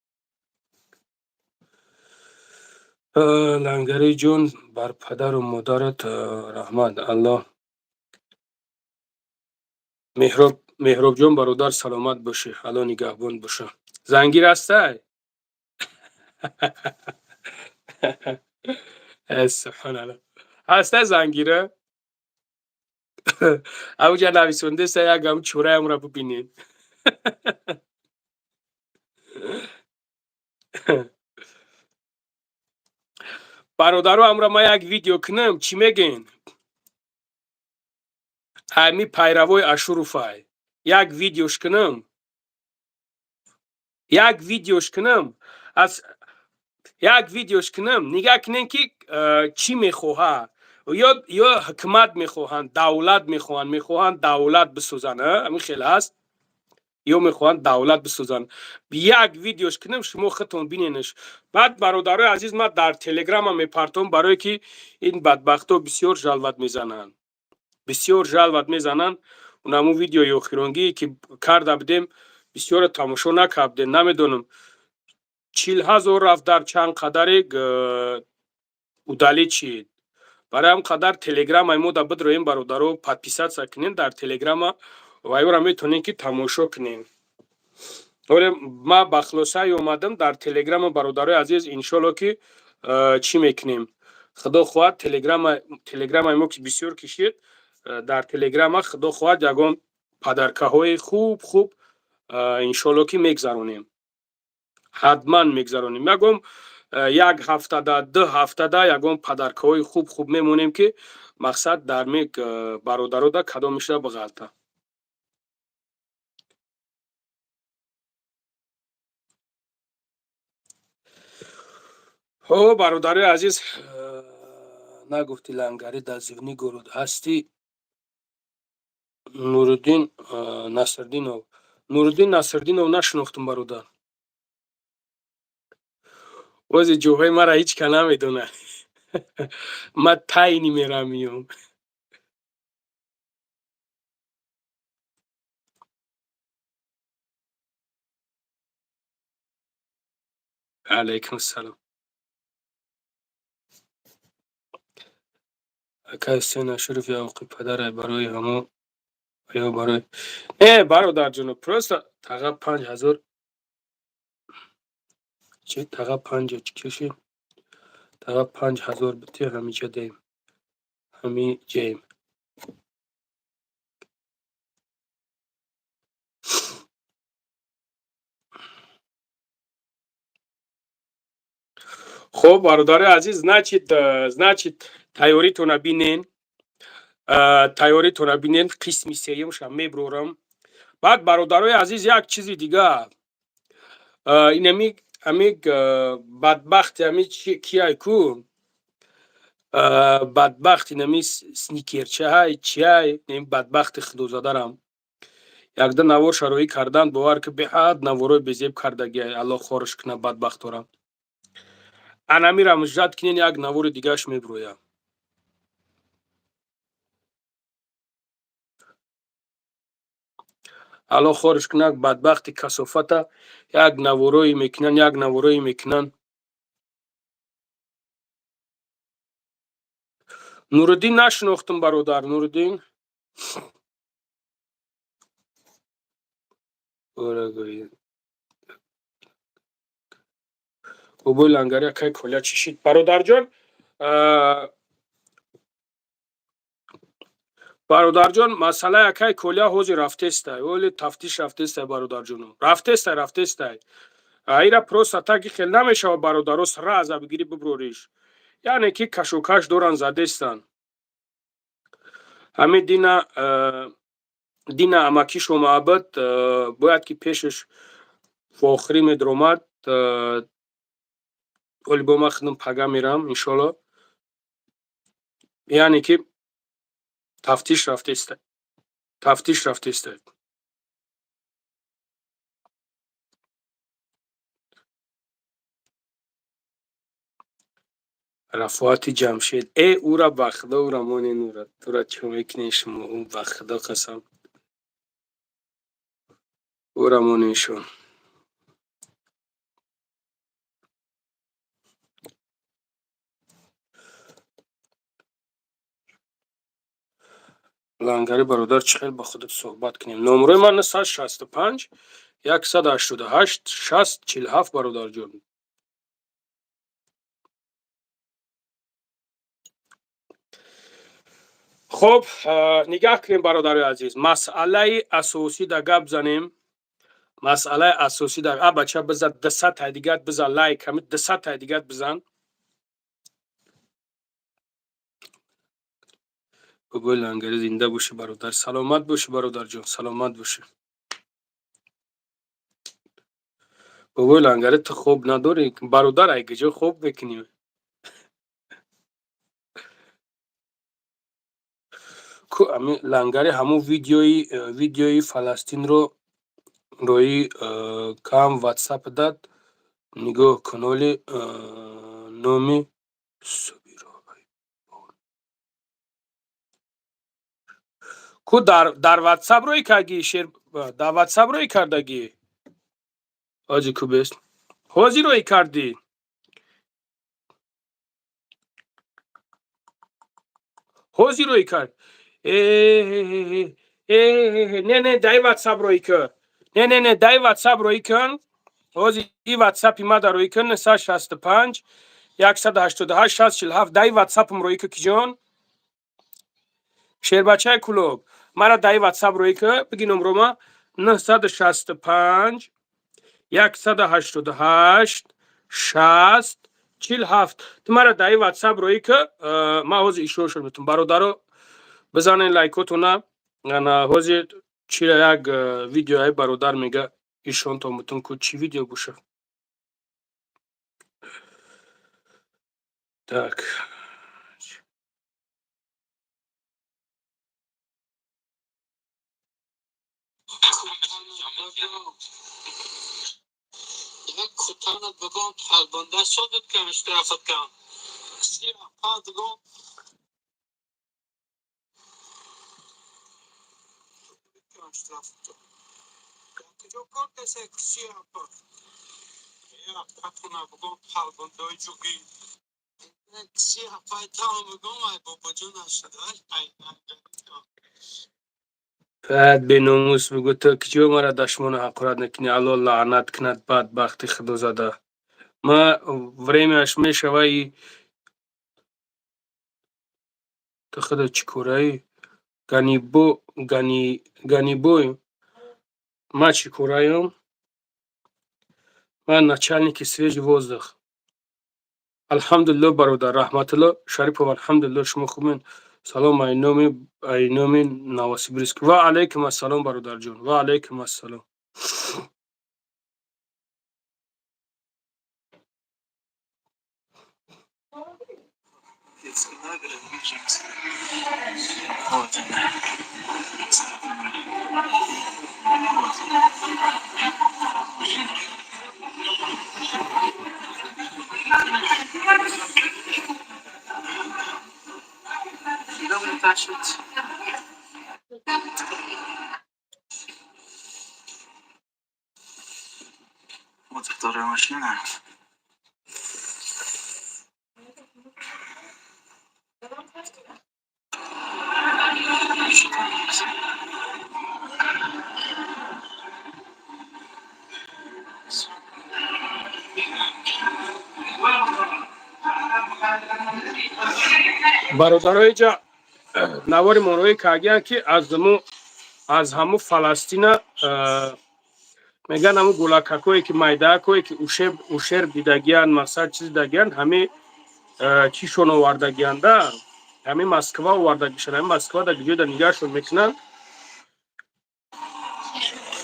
Лангари ҷон, бар падару модарат раҳмат, Аллоҳ. Меҳроб, Меҳробҷон, бародар, саломат бошӣ, Алло нигаҳбон боша. Зангир ҳастай? Субҳоналло, ҳастай зангира? Авҷа нависондеса, якам чӯраямро бубинед. Бародаро, амра ма як видео кунам, чӣ мегӯен? Ами пайравои Ашуруфай як видеош кунам, як видеош кунам, аз як видеош кунам. Нигаҳ кунем, ки чӣ мехоҳад. Ё ҳукумат мехоҳанд, давлат мехоҳанд, мехоҳанд давлат бисозанд. Ҳамин хел ҳаст, ё мехоҳанд давлат бисозанд. Як видеош кунем, шумо худтон биненаш. Баъд, бародарои азиз, ман дар Телеграма мепартом, барое ки ин бадбахтҳо бисёр жаловать мезананд, бисёр жаловать мезананд. Унаму видеои охиронгие ки карда будем, бисёре тамошо накардем, намедонам, 40 000 рафт, дар чанд қадаре удалить шид. Барои ҳам қадар Телеграмаи мо да бидроем, бародаро, подписаться кунем дар Телеграма ва ёра метавонем, ки тамошо кунем. Оле ма ба хулосае омадам дар Телеграма, бародарои азиз, иншолло, ки чӣ мекунем, худо хоҳад, Телеграмаи мо ки бисёр кишид, дар Телеграма, худо хоҳад, ягон подаркаҳои хуб хуб, иншолло, ки мегзаронем, ҳатман мегзаронем. Ягон як ҳафтада, 2 ҳафтада ягон подаркаҳои хуб хуб мемонем, ки мақсад дар мег бародарода кадомишда бағалта. Ҳо, бародарои азиз, нагуфти, лангарӣ, дар Звенигород ҳастӣ? Нуриддин Насрдинов, Нуриддин Насрдинов, нашинохтум, бародар. Бози ҷоҳои мара ҳеҷ ка намедонад, ман тайный мерам, миём. Алайкум ассалом. Акай Ҳусейн Ашуров ё падарай барои ҳамо ё барои не, бародарҷоно, просто таға 5000 чи, таға панҷа чӣ кашид, таға 5000 бити, ҳамиҷа дем, ҳамиҷаем. Хуб, бародари азиз, значит, тайёритона бинен, тайёритона бинен, қисми сеюмша меброрам. Баъд, бародарои азиз, як чизи дига, инами ами бадбахти ами кияй ку, бадбахт инами сникерчаҳай, чияй, бадбахти худозадарам якда навор шароӣ кардан, бовар ки, беҳад наворои безеб кардагиай, Аллоҳ хориш кунад бадбахторам. Анамира муждат кинен, як навори дигаш меброя. Аллоҳ хориш кунад бадбахти касофата, як наворое мекунанд, як наворое мекунанд. Нуриддин, нашинохтум, бародар Нуриддин. Бобои лангари, акай Коля чӣ шид, бародарҷон? Бародарҷон, масъалаи акай Коля ҳозир рафтестай, оли тафтиш рафтестай, бародарҷоно, рафтестай, рафтестай. Ира просто таки хел намешавад, бародаро, сразу бигирӣ биброриш, яъне ки кашокаш доран, задестан. Ҳамин дина амакиш омабуд, бояд ки пешаш фохирӣ медромад. Оли бо ман худам пага мерам, иншолло. Яъне ки тафтиш рафтеста, тафтиш рафтеста. Рафоати Ҷамшед, э, ура ба худо, ура монен, ура тура чӣ мекунед шумо? Ба худо қасам, ура моненшон. Лангари бародар, чӣ хел ба худат суҳбат кунем? Номерои ман 965 188 60 47, бародарҷон. Хуб, нигаҳ кунем, бародарои азиз, масъалаи асосӣ да гап занем. Масъалаи асосӣ да, а бача, биза 200 тай дигар биза лайк, ҳами 200 тай дигар бизан. Бобои Лангари, зинда бошӣ, бародар, саломат бошӣ, бародарҷон, саломат бошӣ. Бобои Лангари, ту хоб надорӣ, бародар? Ай куҷо хоб мекунӣ? Ку ами Лангари, ҳамун видеои Фаластинро рои кам ватсап дад, нигоҳ кун, оли номи. Ку дар ватсап рӯй кардагӣ, шер, дар ватсап рӯй кардагӣ? Ҳоҷи, ку бест, ҳозир рӯй кардӣ? Ҳозир рӯй кард? Не, не, дай ватсап рӯй кун. Не, не, не, дай ватсап рӯй кун. Ҳозир и ватсапи мада рӯй кун: 965 188 60 47. Дай ватсапам рӯй кун, киҷон. Шербачаи Кулоб, мара дай ватсап рӯй кун, биги номрома: 965 188 60 47. Ту мара даи ватсап рӯй кун, ман ҳозир ишорашон метавонам. Бародаро, бизанен лайкотона. Ана ҳозир чира як видеои бародар мега, ишонтон бутун ку, чӣ видео боша. Так. Кутанат бигон талбанда содат кам штрафат кам падгон штраф. Куҷо кор касе кусиапа патуна бигон талбандаи ҷугӣ кисиапай таом бигон, ай бобоҷон нашуда. Баъд беномус, бигӯ, ту киҷо мара дашмону ҳақорат мекунӣ? Алло лаънат кунад, бадбахти худозада. Ма времяш мешава и ту худа чӣ кораӣ? Ганибо, ганибой, ма чӣ кораём? Ман начальники свежий воздух. Алҳамдулилло, бародар Раҳматулло Шарипов, алҳамдулилло, шумо хубен? Салом айноми Новосибирск. Ва алайкум ассалом, бародарҷон, ва алайкум ассалом. Вот она. Вот. Вытащить. Вот вторая машина. Что там есть? Бародарои ҷа навори монои кагиян, ки аз ҳаму Фаластина меган, ҳаму гулакакое ки майдаакое ки ушер дидагиян, мақсад чиз дидагиян, ҳами чишон овардагиянда, ҳами Москва овардагишан, ҳами Москва да ҷойда нигаҳшон мекунанд.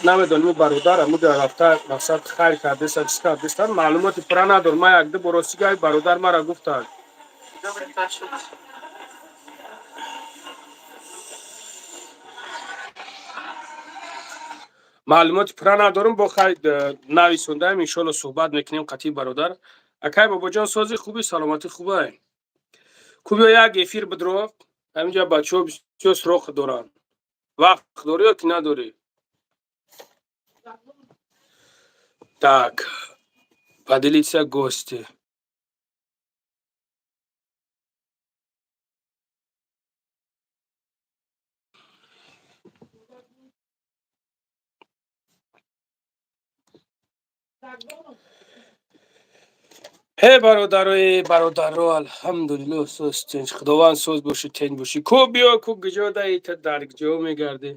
Намедонем, бародар амуҷа рафта, мақсад, хайр кардеса, чиз кардеста, маълумоти пурра надорам. Ман якду бор ростигаи бародар мара гуфтанд. Изобретать. Маълумоти пурра надорам, бо хай нависондаем, иншолло, суҳбат мекунем қатъи бародар. Акай Бобоҷон, сози, хуби, саломатӣ хубай? Кубиё, як эфир бидро, ҳаминҷа бачаҳо бисёр суроқ доранд. Вақт дорӣ ё ки надорӣ? Так, поделиться, гости. Ҳе, бародарои, бародаро, алҳамдулилло, соз, тинч, худованд соз бошӣ, тинч бошӣ. Ку биё, ку гиҷо даи, та дар гиҷо мегардӣ?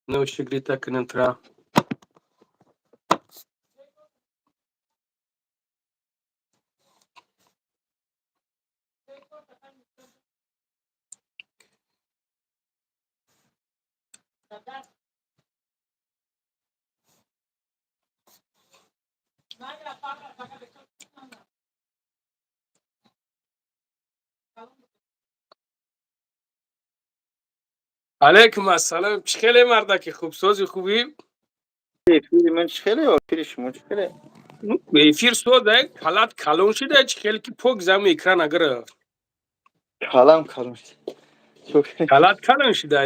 Ношигрита кунем тра. Алайкум ассалом, чӣ хеле, мардаки хуб, сози, хубӣ? Эфири ман чӣ хеле, эфири шумо чӣ хеле? Эфир соз, калат калон шуда, чӣ хеле ки пок зами экрана гирифт. Калам калон шуд. Калат калон шуда.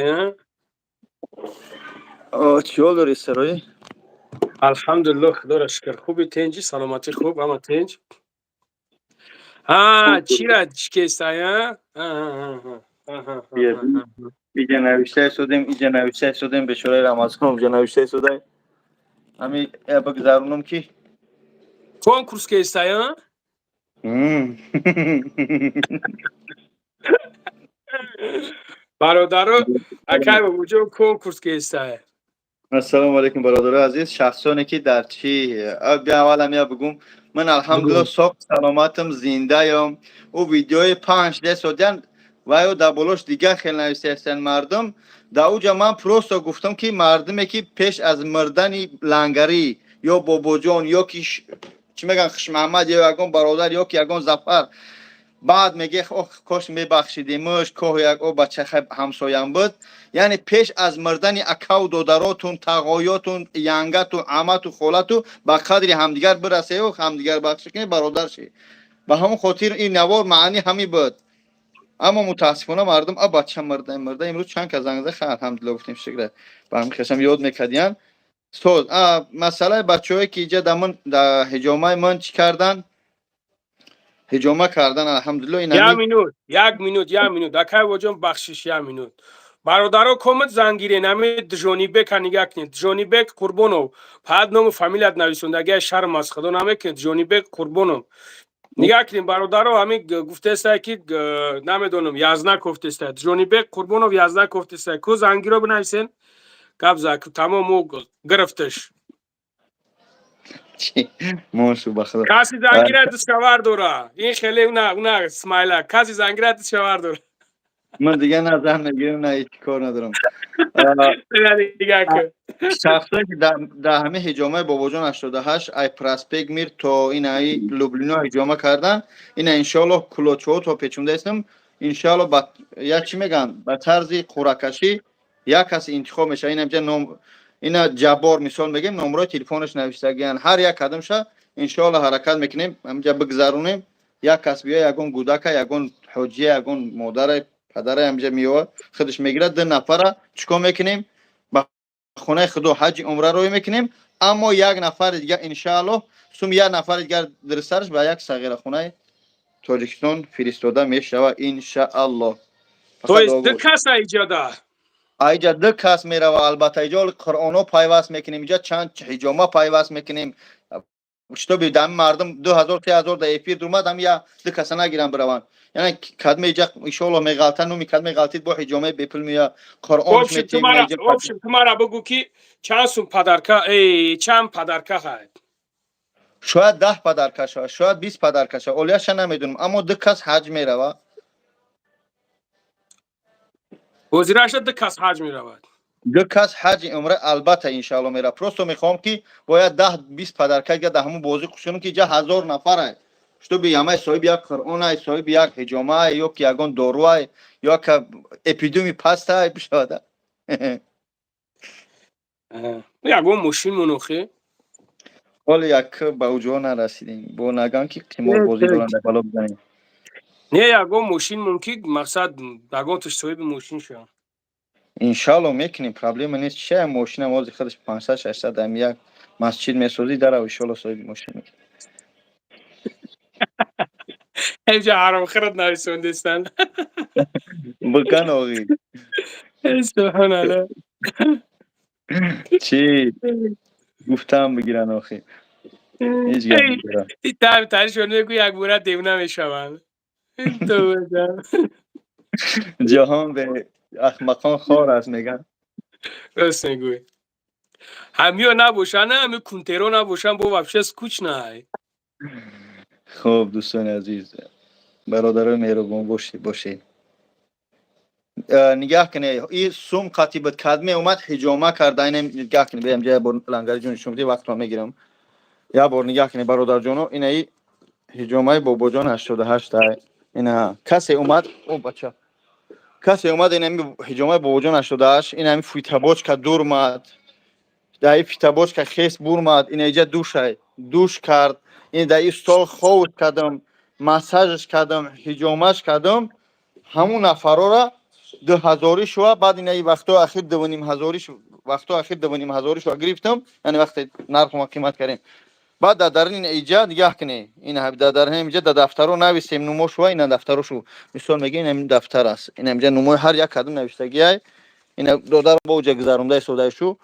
Чӣ ҳол дорӣ, сарои? Алҳамдулилло, худоро шукр, хуби, тинҷи, саломатӣ хуб, ҳама тинҷ. Чира чикестая? Иҷа навишта истодем, иҷа навишта истодем, бечораи Рамазон иҷа навишта истодай. Ҳами бигзаронам ки. Конкурс кестая? Бародаро, акай Бобоҷон, конкурс кестая. Ассалому алайкум, бародарои азиз, шахсоне ки дар чи бия, аввалам я бигум, ман алҳамдулилло, соқ, саломатам, зиндаём. Ӯ видеои панҷ десодян ваё дар болош дигар хел нависастанд мардум. Дар уҷа ман просто гуфтам, ки мардуме ки пеш аз мурдани Лангарӣ ё Бобоҷон ё ки чӣ мегӯянд, Хушмаҳмад ё ягон бародар ё ки ягон Зафар, баъд меге: «Ох, кош мебахшидимш, коҳ як о бача ҳамсоям буд». Яъне пеш аз мурдани акаву додаротун, тағоётун, янгату, амату, холату ба қадри ҳамдигар бирасею ҳамдигар бахшӣ кунед, бародар шӣ. Ба ҳамон хотир ин навор маъни ҳамин буд. Аммо мутаассифона мардум: «А бача мурда, мурда». Имрӯз чанд кас занг зад, алҳамдулилла, гуфтем, шукра, ба ҳамин хешам ёд мекардиян. Соз, масъалаи бачаҳое ки иҷа дар ман, дар ҳиҷомаи ман чӣ кардан, ҳиҷома кардан, алҳамдулилло, ин Як минут, як минут, як минут, акай Бобоҷон, бахшиш, як минут. Бародаро, комат зангирен, ами Джонибека нигаҳ кунед. Джонибек Қурбонов, фақат ному фамилият нависондагия, шарм аз худо намекунед? Джонибек Қурбонов, нигаҳ кунед, бародаро, ҳами гуфтестай ки намедонам, язна кофтестай. Джонибек Қурбонов язна кофтестай. Ку зангиро бинависен, гап за тамом, ӯ гирифташ. Мошу, ба худо. Каси зангира душавар дора, ин хеле уна смайла, каси зангира душавар дора. Ман дига на зан мегирам, на ҳеҷ кор надорам. Шахсое ки дар ҳамин ҳиҷомаи Бобоҷон 88 ай проспект Мир то ин ай Люблино ҳиҷома кардан, ина иншоаллоҳ кулочаҳо то печонда истам, иншоаллоҳ, ба як чӣ мегӯянд, ба тарзи қуръакашӣ як кас интихоб мешавад. Ина инҷа ном, ина Ҷаббор мисол мегӯем, номрои телефонаш навиштагиян. Ҳар як кадамша иншоаллоҳ ҳаракат мекунем, ҳаминҷа бигзаронем. Як кас биё, ягон гудака, ягон ҳоҷия, ягон модаре, падаре ҳаминҷа меёвад, худаш мегирад. Ду нафара чӣ кор мекунем? Ба хонаи худо ҳаҷи умра рӯй мекунем. Аммо як нафари дигар, иншааллоҳ, сум як нафари дигар дурустараш ба як сағирахонаи Тоҷикистон фиристода мешавад, иншааллоҳ. То есть ду каса иҷода? Аиҷа ду кас мерава, албатта. Иҷо қуръоно пайваст мекунем, иҷа чанд ҳиҷома пайваст мекунем, чтобы дами мардум 2000, 3000 да эфир дурмад, ҳами я ду каса нагиран, бираванд. Яъне кадме иҷа иншоаллоҳ меғалта, нуми кадме ғалтид, бо ҳиҷомаи бепул мея, қуръон. Общем, ту мара бугӯ, ки чанд сум подарка, чанд подарка ҳай? Шояд 10 подарка шавад, шояд 20 подарка шавад, олияша намедонам, аммо ду кас ҳаҷ мерава. Ҳозираша ду кас ҳаҷ меравад? Ду кас ҳаҷи умра албатта, иншаалло, мера. Просто мехоҳам, ки бояд 10-20 подарка га да ҳамун бозӣ хушкунам, ки иҷа 1000 нафарай, чтобы ҳамаи соҳиби як Қуръонай, соҳиби як ҳиҷомай ё ки ягон доруай, ё ка эпидемии пастай бишавада. Ягон мошин монохе. Ҳоле як ба уҷо нарасидем, бо наган ки қиморбозӣ доранд, бало бизанем. Не, ягон мошин мумкин, мақсад, ягон туш соҳиби мошин шавам. Иншалло, мекунем, проблема нест. Чия, мошинам ҳозир худаш 500, 600, ами як масҷид месозӣ, дарав, иншалло, соҳиби мошин мекунем. Ҳеҷа ҳаромхӯрат нависондестан. Бикан, оғи. Субҳоналло. Чӣ гуфтам, бигиран, охи, ҳеҷ гап надорам. Таришон мегӯ, якбора девона мешаванд. Ҷаҳон бе ахмақон хор аст, меган. Рост мегӯй. Ҳамиё набошанд, ҳами кунтеро набошанд, бо вообще скучно ай. Хуб, дӯстони азиз, бародарои меҳрубон, бошед, бошед. Нигаҳ кунед, и сум қатӣ буд, кадме омад, ҳиҷома карда. Ина нигаҳ кунед, биям ҷа, бор лангари ҷон нишон бидӣ, вақтро мегирам. Як бор нигаҳ кунед, бародарҷоно, инаи ҳиҷомаи бобоҷон 88 ай. Ина касе омад, о бача, касе омад, инами ҳиҷомаи бобоҷон 88, инами фитобочка дурмад, даи фитобочка хес бурмад, ина иҷа душай, душ кард, ин даи стол ховуш кардам, массажаш кардам, ҳиҷомаш кардам. Ҳамун нафарора 2000-ӣ шува, баъд инаи вақтҳои ахир 2500-ӣ, вақтҳои ахир 2500-ӣ шува гирифтам, яъне вақте нархума қимат кардем. Баъд дар дарини иҷа нигаҳ кунед, ин дар дарини иҷа дар дафтаро нависем нумо шува, ина дафтаро шу, мисол мегӯем, ин дафтар аст, ина инҷа нумои ҳар як кадом навиштагиай, ина додар бо уҷа гузаронда истодаи шу,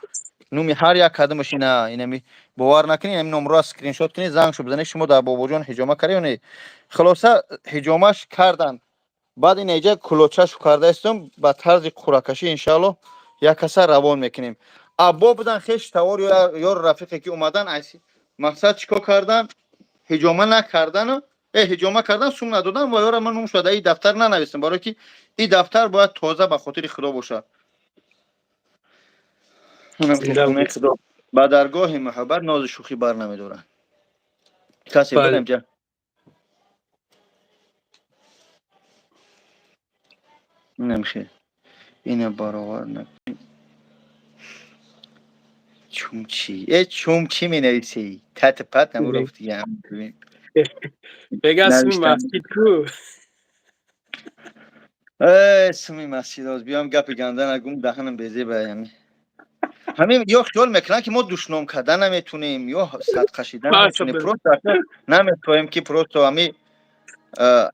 нуми ҳар як кадомаш ина. Инами бовар накунед, инами номро скриншот кунед, занг шу бизанед, шумо дар бобоҷон ҳиҷома кардед ё не. Хулоса, ҳиҷомаш карданд. Баъд ин иҷа кулочашу карда истом, ба тарзи қуръакашӣ, иншаалло, як каса равон мекунем. Аббо будан, хеш тавор ё рафиқе ки омадан, мақсад, чӣ кор кардан, ҳиҷома накардану ҳиҷома кардан, сум надодан ва ёра ман нум шуда и дафтар нанависам, барое ки и дафтар бояд тоза ба хотири Худо бошад. Худо ба даргоҳи муҳаббат нози шӯхӣ бар намедорад. Касе будам ҷа. Инам хел, ина баровар накунем. Чумчи, э, чумчи менависӣ, тати пат наму рафтиям. Бега, суми масҷид ку? Э, суми масҷид оз биём, гапи ганда нагум, даҳанам безеба. Ями ҳамин ё хиёл мекунанд, ки мо душном карда наметунем ё садқа шида наметунем, просто наметоем, ки просто ҳами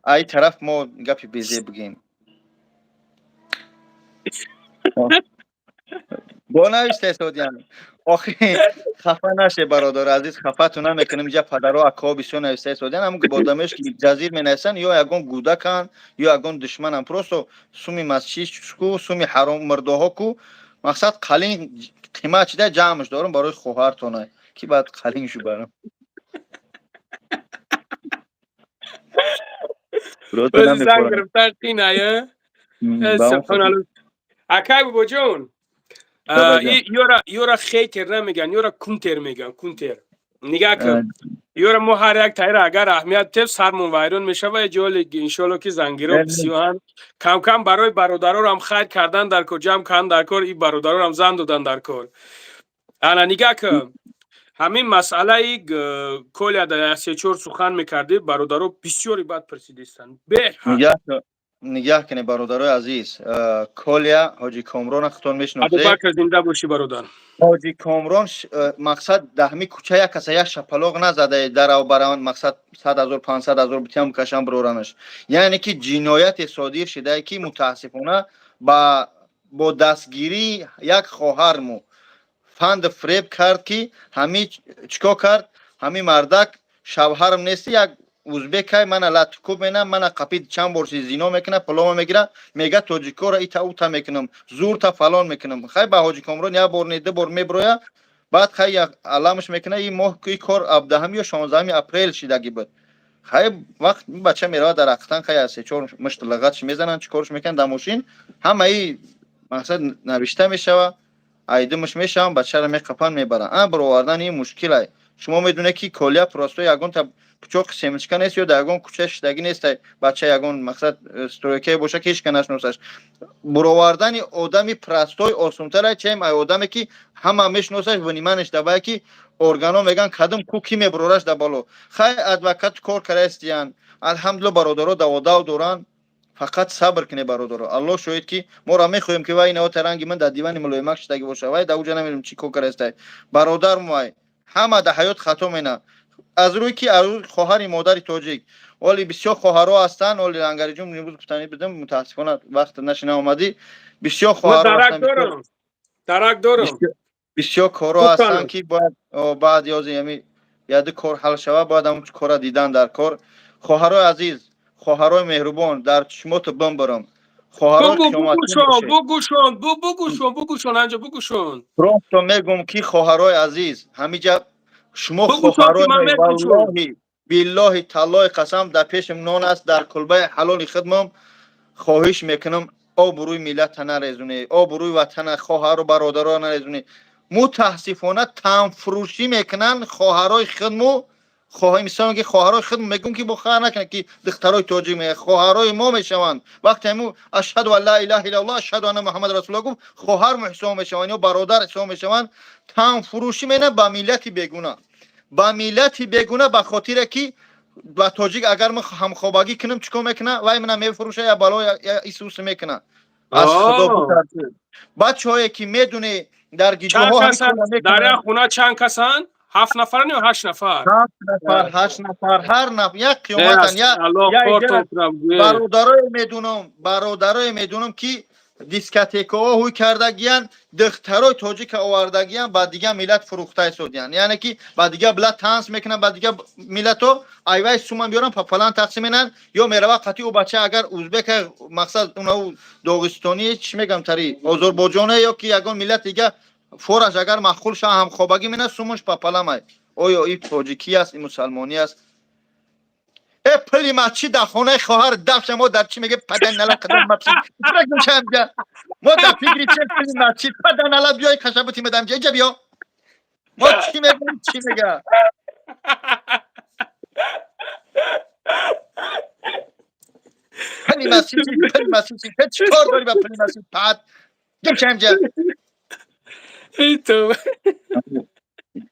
ай тараф мо гапи безеб бигем. Бо навишта истодиям. Охи, хафа наше, бародари азиз, хафату намекунем. Иҷа падаро, акаҳо бисёр навишта истодиям. Ҳамн одамеш ки ҷазир менависанд, ё ягон гудаканд, ё ягон душмананд. Просто суми масҷид ку, суми ҳаром мурдоҳо ку, мақсад, қалин қимат шида, ҷамъш дорам барои хоҳартона, ки баъд қалин шу барам. Занг гирифтан қиная. Акай бобоҷон, ёра хейтер намеган, ёра кунтер меган, кунтер. Нигаҳ кун, ёра мо ҳар як тайра агар аҳамият теб, сармон вайрон мешава. Ҷоли, иншоалло, ки зангиро бисёранд. Камкам барои бародарорам хайр кардан дар кор, ҷамъ кардан дар кор, и бародарорам зан додан дар кор. Ана нигаҳ кун, ҳамин масъалаи Коля дар се-чор сухан мекардӣ, бародаро бисёри бад пурсидистанд. Беҳад. Нигаҳ кунед, бародарои азиз, Коля, ҳоҷи Комрона худтон мешиносед. Абубакр, зинда бошӣ, бародар. Ҳоҷи Комрон, мақсад, даҳми кӯча як каса як шапалоқ назада, дарав бараванд, мақсад, 100 000, 500 000 битиям, кашам, бироранаш. Яъне ки ҷинояте содир шудае, ки мутаассифона бо дастгирии як хоҳарму фанду фиреб кард, ки ҳами чикор кард, ҳами мардак шавҳарам нести, як узбекай, мана латукуб мена, мана қапид, чанд бор зино мекуна, пулома мегира, мега тоҷикора ита ута мекунам, зурта фалон мекунам. Хай, ба ҳоҷи Комрон як бор не, ду бор меброя, баъд хай аламаш мекуна. И моҳ и кор 17-ҳами ё 16-ҳами апрел шидаги буд. Хай, вақт бача меравад дар ақтан, хай, аз се-чор мушт лағатш мезананд, чӣ корш мекунанд дар мошин, ҳамаи мақсад навишта мешава. Айдимаш мешаванд, бачаро меқапанд, мебаранд. А баровардани ин мушкилай. Шумо медонед, ки колия просто ягон та пучоқи семечка нест ё дар ягон кӯча шидагӣ нест. Бача ягон мақсад стройка е боша, ки ҳеч ка нашиносаш. Буровардани одами простой осонтар, чем ай одаме, ки ҳама мешиносаш, внимание ш давае, ки органо меган кадом ку ки мебурораш да бало. Хай, адвокат кор карастиян, алҳамдулилла, бародаро даводав доранд. Фақат сабр кунед, бародаро. Аллоҳ шоҳид, ки моро мехоҳем, ки вай наота ранги ман дар дивани мулоимак шидагӣ боша. Вай дар уҷа намедонам чӣ кор карастай. Бародар муай, ҳама дар ҳаёт хато мена. Аз рӯи ки, аз рӯи хоҳари модари тоҷик. Оли бисёр хоҳаро ҳастанд. Оли ангариҷум имрӯз гуфтанӣ бидам, мутаассифона вақт нашина омадӣ. Бисёр хоҳаро Дарак дорам, дарак дорам. Бисёр корҳо ҳастанд, ки бояд баъд ёзи ами яду кор ҳал шава, бояд ҳамн кора дидан дар кор. Хоҳарои азиз, хоҳарои меҳрубон, дар чишмоту бимбарам. Бугӯшон, бугӯшон, бугӯшон, анҷо бугӯшон. Просто мегум, ки хоҳарои азиз, ҳамиҷа шумо хоҳарои, валлоҳи биллоҳи таллоҳи қасам, дар пешим нон аст, дар кулбаи ҳалоли хидмам, хоҳиш мекунам, обрӯи миллата нарезунед, обрӯи ватана, хоҳару бародаро нарезунед. Мутаассифона, танфурӯшӣ мекунанд хоҳарои хидму. Мисол, ки хоҳарои худ мегӯм, ки бохар накунад, ки духтарои тоҷик мега, хоҳарои мо мешаванд. Вақте ҳаму ашҳаду ан ла илаҳа иллаллоҳ, ашҳаду анна Муҳаммад расулуллоҳ гуфт, хоҳар ҳисоб мешаванд ё бародар ҳисоб мешаванд. Танфурӯшӣ мена ба миллати бегуна, ба миллати бегуна, ба хотире ки ба тоҷик агар мо ҳамхобагӣ кунем, чӣ кор мекуна? Вай мана мефурӯша, я бало я исус мекуна. Аз Худо битарсед, бачаҳое ки медонӣ, дар гиҷоҳо. Дар як хона чанд касанд? Ҳафт нафаран ё ҳашт нафар? Ҳафт нафар, ҳашт нафар, ҳар нафар як қиёматан. Бародарое медунам, бародарое медунам, ки дискотекаҳо ҳуй кардагиян, духтарои тоҷика овардагиян, ба дигар миллат фурӯхта истодиян. Яъне ки ба дигар миллат танс мекунанд, ба дигар миллато айвай суман биёран, пополам тақсим менанд. Ё мерава қатъи ӯ бача, агар узбека, мақсад унау доғистони, чӣ мегам, тари озорбоҷоне ё ки ягон миллат дига фораш агар маъқул ша, ҳамхобагӣ мена, сумуш пополамай. Оё ин тоҷикӣ аст, ин мусалмонӣ аст? Э, пули масҷид дар хонаи хоҳар дафша. Мо дар чӣ меге, паданала қадам масҷид чамҷа? Мо дар фикри че пули масҷид, паданала, биёй қашабути медам ҷа, иҷа биё. Мо чӣ мегӯем, чӣ мега? Пули масҷид, пули масҷид, чӣ кор дорӣ ба пули масҷид? Пад гим чамҷа. Эй, то.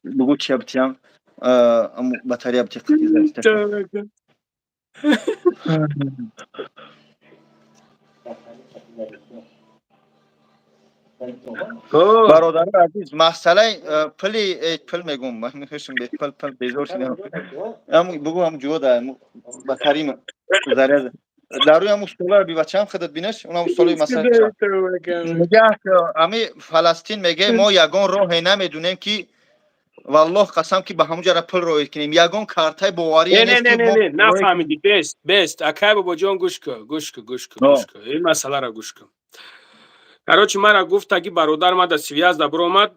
Бугу, чи абтиям, батарея бти. Тавба. Бародари азиз, масъалаи пули, пул мегум, мехошам бе пул, пул безор шудам. Бугу, ҳам ҷода батарим заряд дар рӯи ҳамун стола бибачам, худат бинаш, унам столои масалан мега, ами Фаластин меге, мо ягон роҳе намедунем, ки валлоҳ қасам, ки ба ҳамун ҷара пул роид кунем, ягон картаи боварӣ. Не, не, не, не, нафаҳмидӣ. Бест, бест, акай бобоҷон, гӯш кун, гӯш кун, гӯш кун, гӯш кун, ин масъаларо гӯш кун. Короче, мара гуфтаги бародар ма да связь да биромад,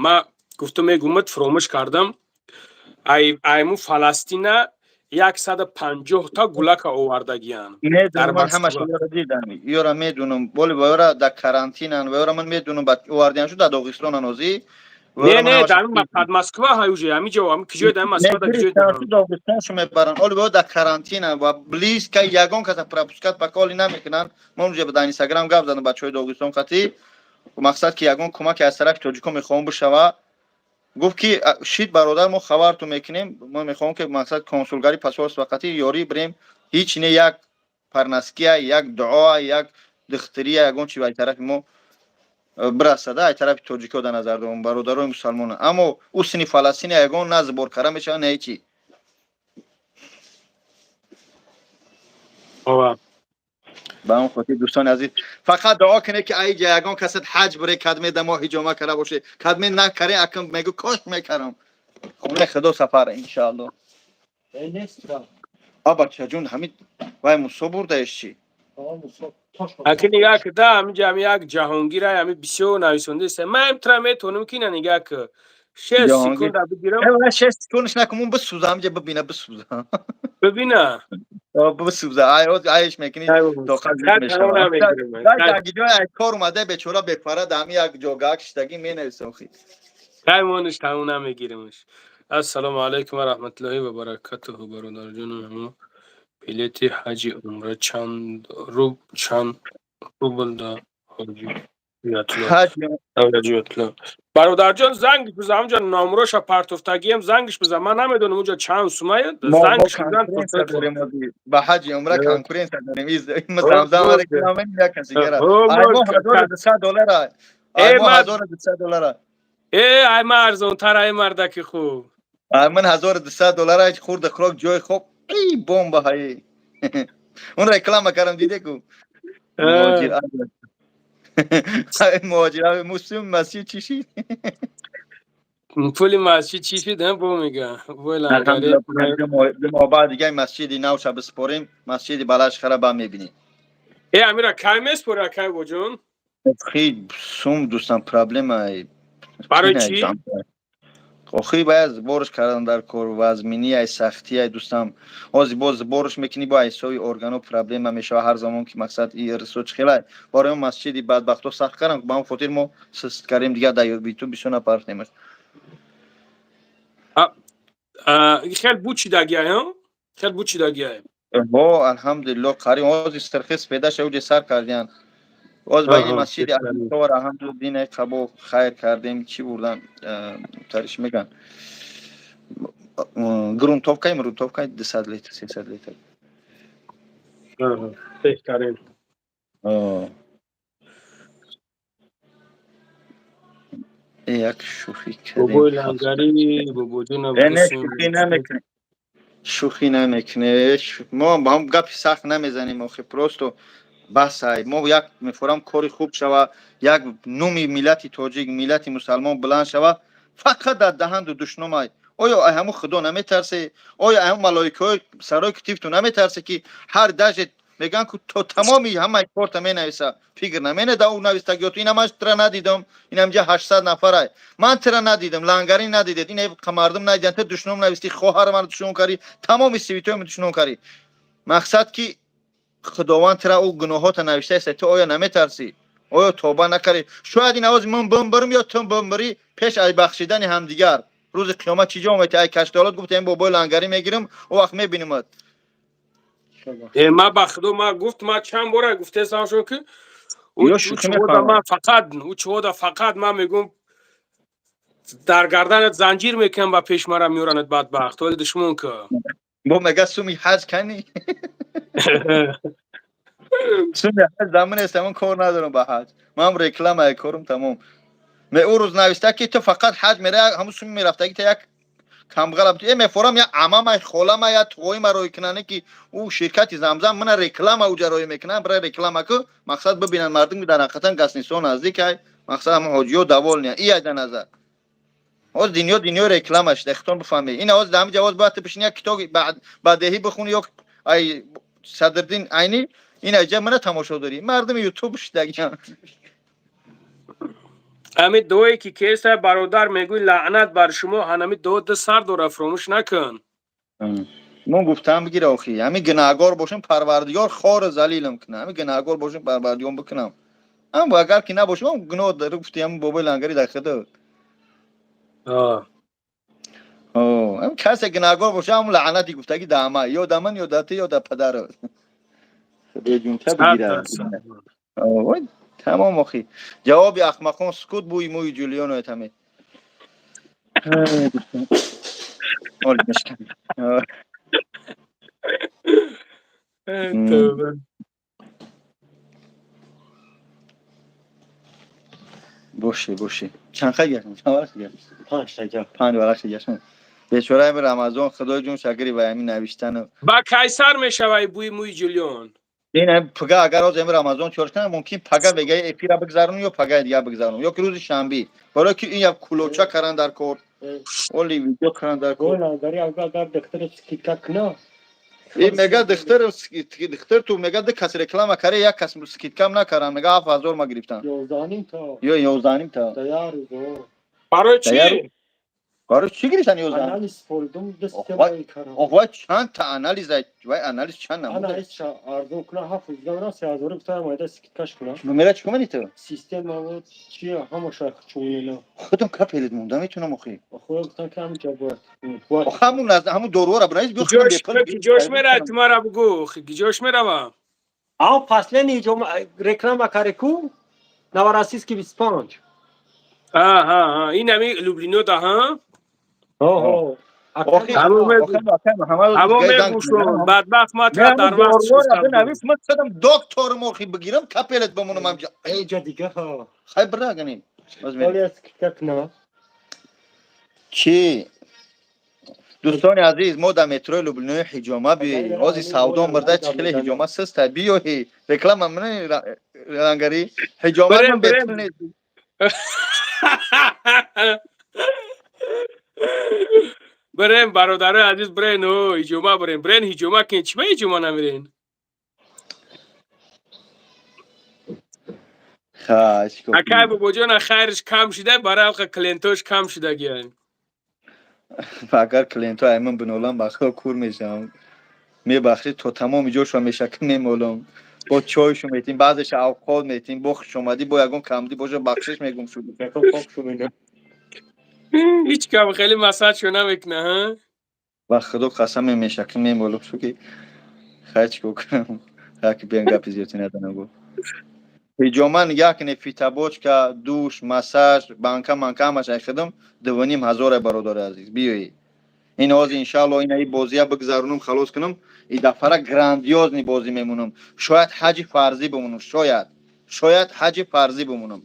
ма гуфтам, мегумад, фуромӯш кардам. Айму Фаластина 150-та гулака овардагиян. Медонам, ҳамаш ёра дидам, ёра медунам, боли ба ёра дар карантинан ва ёра ман медунам, ба овардиан шу дар Доғистонан озӣ. Не, не, дар Москва ҳай уже ҳамиҷо, ҳами киҷои дар Москва, дар киҷои. Доғистон шу мебаранд. Оли ба дар карантинан ва близко ягон каса пропускать пока оли намекунанд. Мо унҷа дар Инстаграм гап задам бачаҳои Доғистон қатӣ, мақсад ки ягон кӯмаке аз тарафи тоҷикон мехоҳам бишава. Гуфт, ки шид, бародар, мо хабартон мекунем, мо мехоҳем, ки мақсад консулгари посольство қатӣ ёрӣ бирем. Ҳеҷ не, як парнаския, як дуо, як духтирия, ягон чи ай тарафи мо бирасада, ай тарафи тоҷико дар назар дорам, бародарои мусалмона. Аммо ӯ сини Фаластина ягон на сбор кара мешавад, на ҳечи. Ба он хотир, дӯстони азиз, фақат дуо кунед, ки айҷа ягон касат ҳаҷ бире, кадме да мо ҳиҷома кара боше, кадме накаре, акм мегӯ, кош мекарам. Хонаи Худо сафар, иншаалло. А бачаҷон, ҳамин вай Мусо бурдаеш чӣ? Аки нигаҳ кида, ҳаминҷа ҳами як ҷаҳонгира, ҳами бисёр нависондаест. Ман тра метавонам, ки ина нигаҳ ки. 6 Ҷаҳонгир. Секунда бигирам. 6 секундаш накун, бисӯза, ҳамҷа бибина, бисӯза. Бибина. Бисӯза, ай айш мекунӣ, тоқат Мешавад. Мешавад. Кор омада, бечора, бепара, дар ҳамин як ҷогаак шиштагӣ менависам хи. Каймониш тамом намегиримш. Ассалому алайкум ва раҳматуллоҳи ва баракатуҳу, бародарҷону. Ҳамо билети ҳаҷи умра чанд руб, чанд рубл да ҳоҷи? Бародарҷон, зангиш бизан, ҳамҷа номроша партофтагием, зангиш бизан. Ман намедонам, унҷа чанд сумая. Зангиш бизан. Ба ҳаҷи умра конкуренция дорем. Замзам як каси гара. 1200 доллара, 1200 доллара. Э, ай ма арзонтар, ай мардаки хуб. Ай ман 1200 доллара, хурда, хӯрок, ҷои хоб, эй бомба ҳай. Он реклама кардам, диде ку? Муҳоҷир муслим масҷид чӣ шид? Пули масҷид чӣ шид, бо мега. Моҳ баъд дига масҷиди нав ша биспорем, масҷиди Балашхара, ба мебинем. Э, амира кай меспори, акай боҷон? Хи сум, дӯстам, проблема. Барои чӣ? Охи, бояд сборш кардан дар кор, вазминӣ ай, сахтӣ ай, дӯстам. Ҳозир боз сборш мекунӣ, бо ҳисоби органо проблема мешава ҳар замон, ки мақсад ирсо чӣ хелай. Барои масҷиди бадбахто сахт кардам, ба он хотир мо суст кардем, дигар дар ютуб бисёр напархтемаш. Хел бучидагиай, хел бучидагиай. Ҳо, алҳамдулилло, қариб ҳозир сирхи сфеда шауҷе сар кардиян. Боз ба ин масҷиди Алҳамдулилло, дина қабо хайр кардем, чӣ бурдан, тариш меган, грунтовкаи 200 литр, 300 литр. Беҳтарин. Як шӯхӣ. Бобои лангарӣ, бобоҷона. Шӯхӣ намекунем, шӯхӣ намекунем мо, ба ҳам гапи сахт намезанем охи, просто бас ай. Мо як мефорам, кори хуб шава, як номи миллати тоҷик, миллати мусалмон баланд шава, фақат дар даҳанду душномай. Оё ай ҳамун худо наметарсе? Оё ай ҳамун малоикаҳои сарои китифту наметарсе, ки ҳар даже мегӯянд ку то тамоми ҳамаи корта менависа, фикр наменеда ӯ навистагиёту? Ина ман тира надидам, инамҷа 800 нафарай, ман тира надидам, лангарӣ надидед, ина мардум надидан. Ту душном навистӣ, хоҳари маро душном кардӣ, тамоми сивитои душном кардӣ. Мақсад ки худованд тира ӯ гуноҳота навиштааст, ту оё наметарсӣ? Оё тоба накардӣ? Шояд ин авози ман бимбирим ё ту бимбирӣ пеш аз бахшидани ҳамдигар. Рӯзи қиёмат чӣ ҷо омадӣ? Ай каштолот гуфта, ин бобои лангарӣ мегирим, ӯ вақт мебинимад. Э, ма ба худо, ма гуфт, ма чанд бора гуфтесам шо, ки ма фақат ӯ фақат ма мегум, дар гарданат занҷир мекунам, ба пеш мара меоранад, бадбахт, оли душмон ка. Бо мега, суми ҳаҷ кани, суми ҳаҷ замон нест, ман кор надорам ба ҳаҷ, ман реклама корум тамом. Ме ӯ рӯз нависта, ки ту фақат ҳаҷ мера, ҳамун суми мерафтаги та як камбғала э мефорам, я амама, холама, я туғоима рӯй кунане, ки ӯ ширкати Замзам мана реклама уҷа рӯй мекунам, бира реклама ку, мақсад бибинанд мардум, дар ҳақиқатан гостиницаҳо наздикай, мақсад ҳамун ҳоҷиё довольный. И айда назар ҳоз дунё дунёи реклама шуда, хитон бифаҳмед. Ин ҳоз дар ҳамин ҷавоз бояд ту бишини, як китоби бадеҳӣ бихуни ё ай Садриддин Айнӣ. Ин айҷа мана тамошо дорӣ, мардуми ютуб шидагиан. Ҳами дуое ки кеса, бародар, мегӯй, лаънат бар шумо, ҳанами дуо ду сар дора, фуромӯш накун. Мо гуфтам, бигир охи, ҳами гунаҳгор бошем, Парвардигор хору залилам кунам, ҳами гунаҳгор бошем, Парвардигор бикунам, аммо агар ки набошем, гуноҳ дар гуфти ҳами бобои лангари дар худо. Касе гунаҳгор боша, ҳамун лаънати гуфтагӣ даама ё да ман, ё да ту, ё да падару. Худоҷунта бигира. Тамом охи, ҷавоби ахмақон сукут, бӯи мӯи ҷулионо этаме. Оли мешкан. Тавба. Боше, боше, чанд хай гашт, чанд варақ гашт? Панҷ та. Панҷ варақ гашт. Бечораи Рамазон, худои ҷун шакри ва ҳамин навиштану. Ба кайсар мешавай бӯи мӯи ҷулион. Ин пага агар ҳозир ҳамин Рамазон чор кунам, мумкин пага бегаи эфира бигзаронам ё пагаи дигар бигзаронам, ё ки рӯзи шанбе, барое ки ин як кулоча каран дар кор, оли видео каран дар кор. Агар духтари скидка куна. И мега, духтар ту мега, ду кас реклама каре, як кас скидкам накарам, мега 7000 ма гирифтам. 11,5 та. Ё 11,5 та. Да як рӯз. Барои чӣ? Барои чӣ гирифтан ёзан? Анализ споридум, ду Ох, система вай. кардам. Ох, вай чанд та анализ, вай анализ чанд намуда? Анализ арзон кунам, 7 ҳазор, 3000 гуфтам, майда скидка ш кунам. Номера чӣ кумани ту? Система вот чия, ҳамаша чунина. Худам капелет монда метунам охи. Худо гуфтам, ки ҳамин ҷо бояд. Ох, ҳамун аз ҳамун доруҳоро бинавис, биё. Киҷош, киҷош меравад, ту мара бугӯ, киҷош меравам? Ао, последний ҷо реклама кареку, Новороссийский 25. Аҳа, ин ҳами Люблино да, ҳа? Оҳо. Охи. Ҳамо мегӯшон, бадбахт, ма тра дар вақт шуста. Бинавис, ман худам докторам охи, бигирам, капелет бимонам ҳамҷа. Эҷа дига ҳа. Хай, бира гани. Оля, скидка кунам. Чӣ, дӯстони азиз, мо дар метрои Люблинои ҳиҷома биёем. Ози савдо мирда, чӣ хеле ҳиҷома систа, биёҳи, реклама мина рангари ҳиҷома. Барем, барем. Бепул нест. Бирем, бародарои азиз, бирен, о ҳиҷома бирен, бирен ҳиҷома кин. Чӣ ба ҳиҷома намирен? Хай, чӣ кор Акай кунем? Бобоҷона, хайриш кам шуда, барои алқа клиентош кам шудагиан. Агар клиентҳо айман бинолам, ба худо, кур мешавам. Мебахшед, то тамоми ҷошо мешака мемолам, бо чойшо метим, баъзеша авқот метим, бо хушомадӣ, бо ягон камдӣ боша, бахшиш мегум шуд. Ҳеҷ кам хеле масаҷшо намекуна, ҳа? Ба худо қасам, мешака мемолам шу ки, хай, чӣ кор кунам, ки биям, гапи зиёдӣ наданам. Гу ҳиҷома нигаҳ кунед: фитобочка, душ, массаж, банка манка, ҳамаш ай худам, 2500. Бародари азиз, биёед. Ин ҳозир, иншаалло, ина и бозия бигзаронум, халос кунам, и дафъара грандиозный бозӣ мемонам. Шояд ҳаҷи фарзӣ бимонам, шояд ҳаҷи фарзӣ бимонам.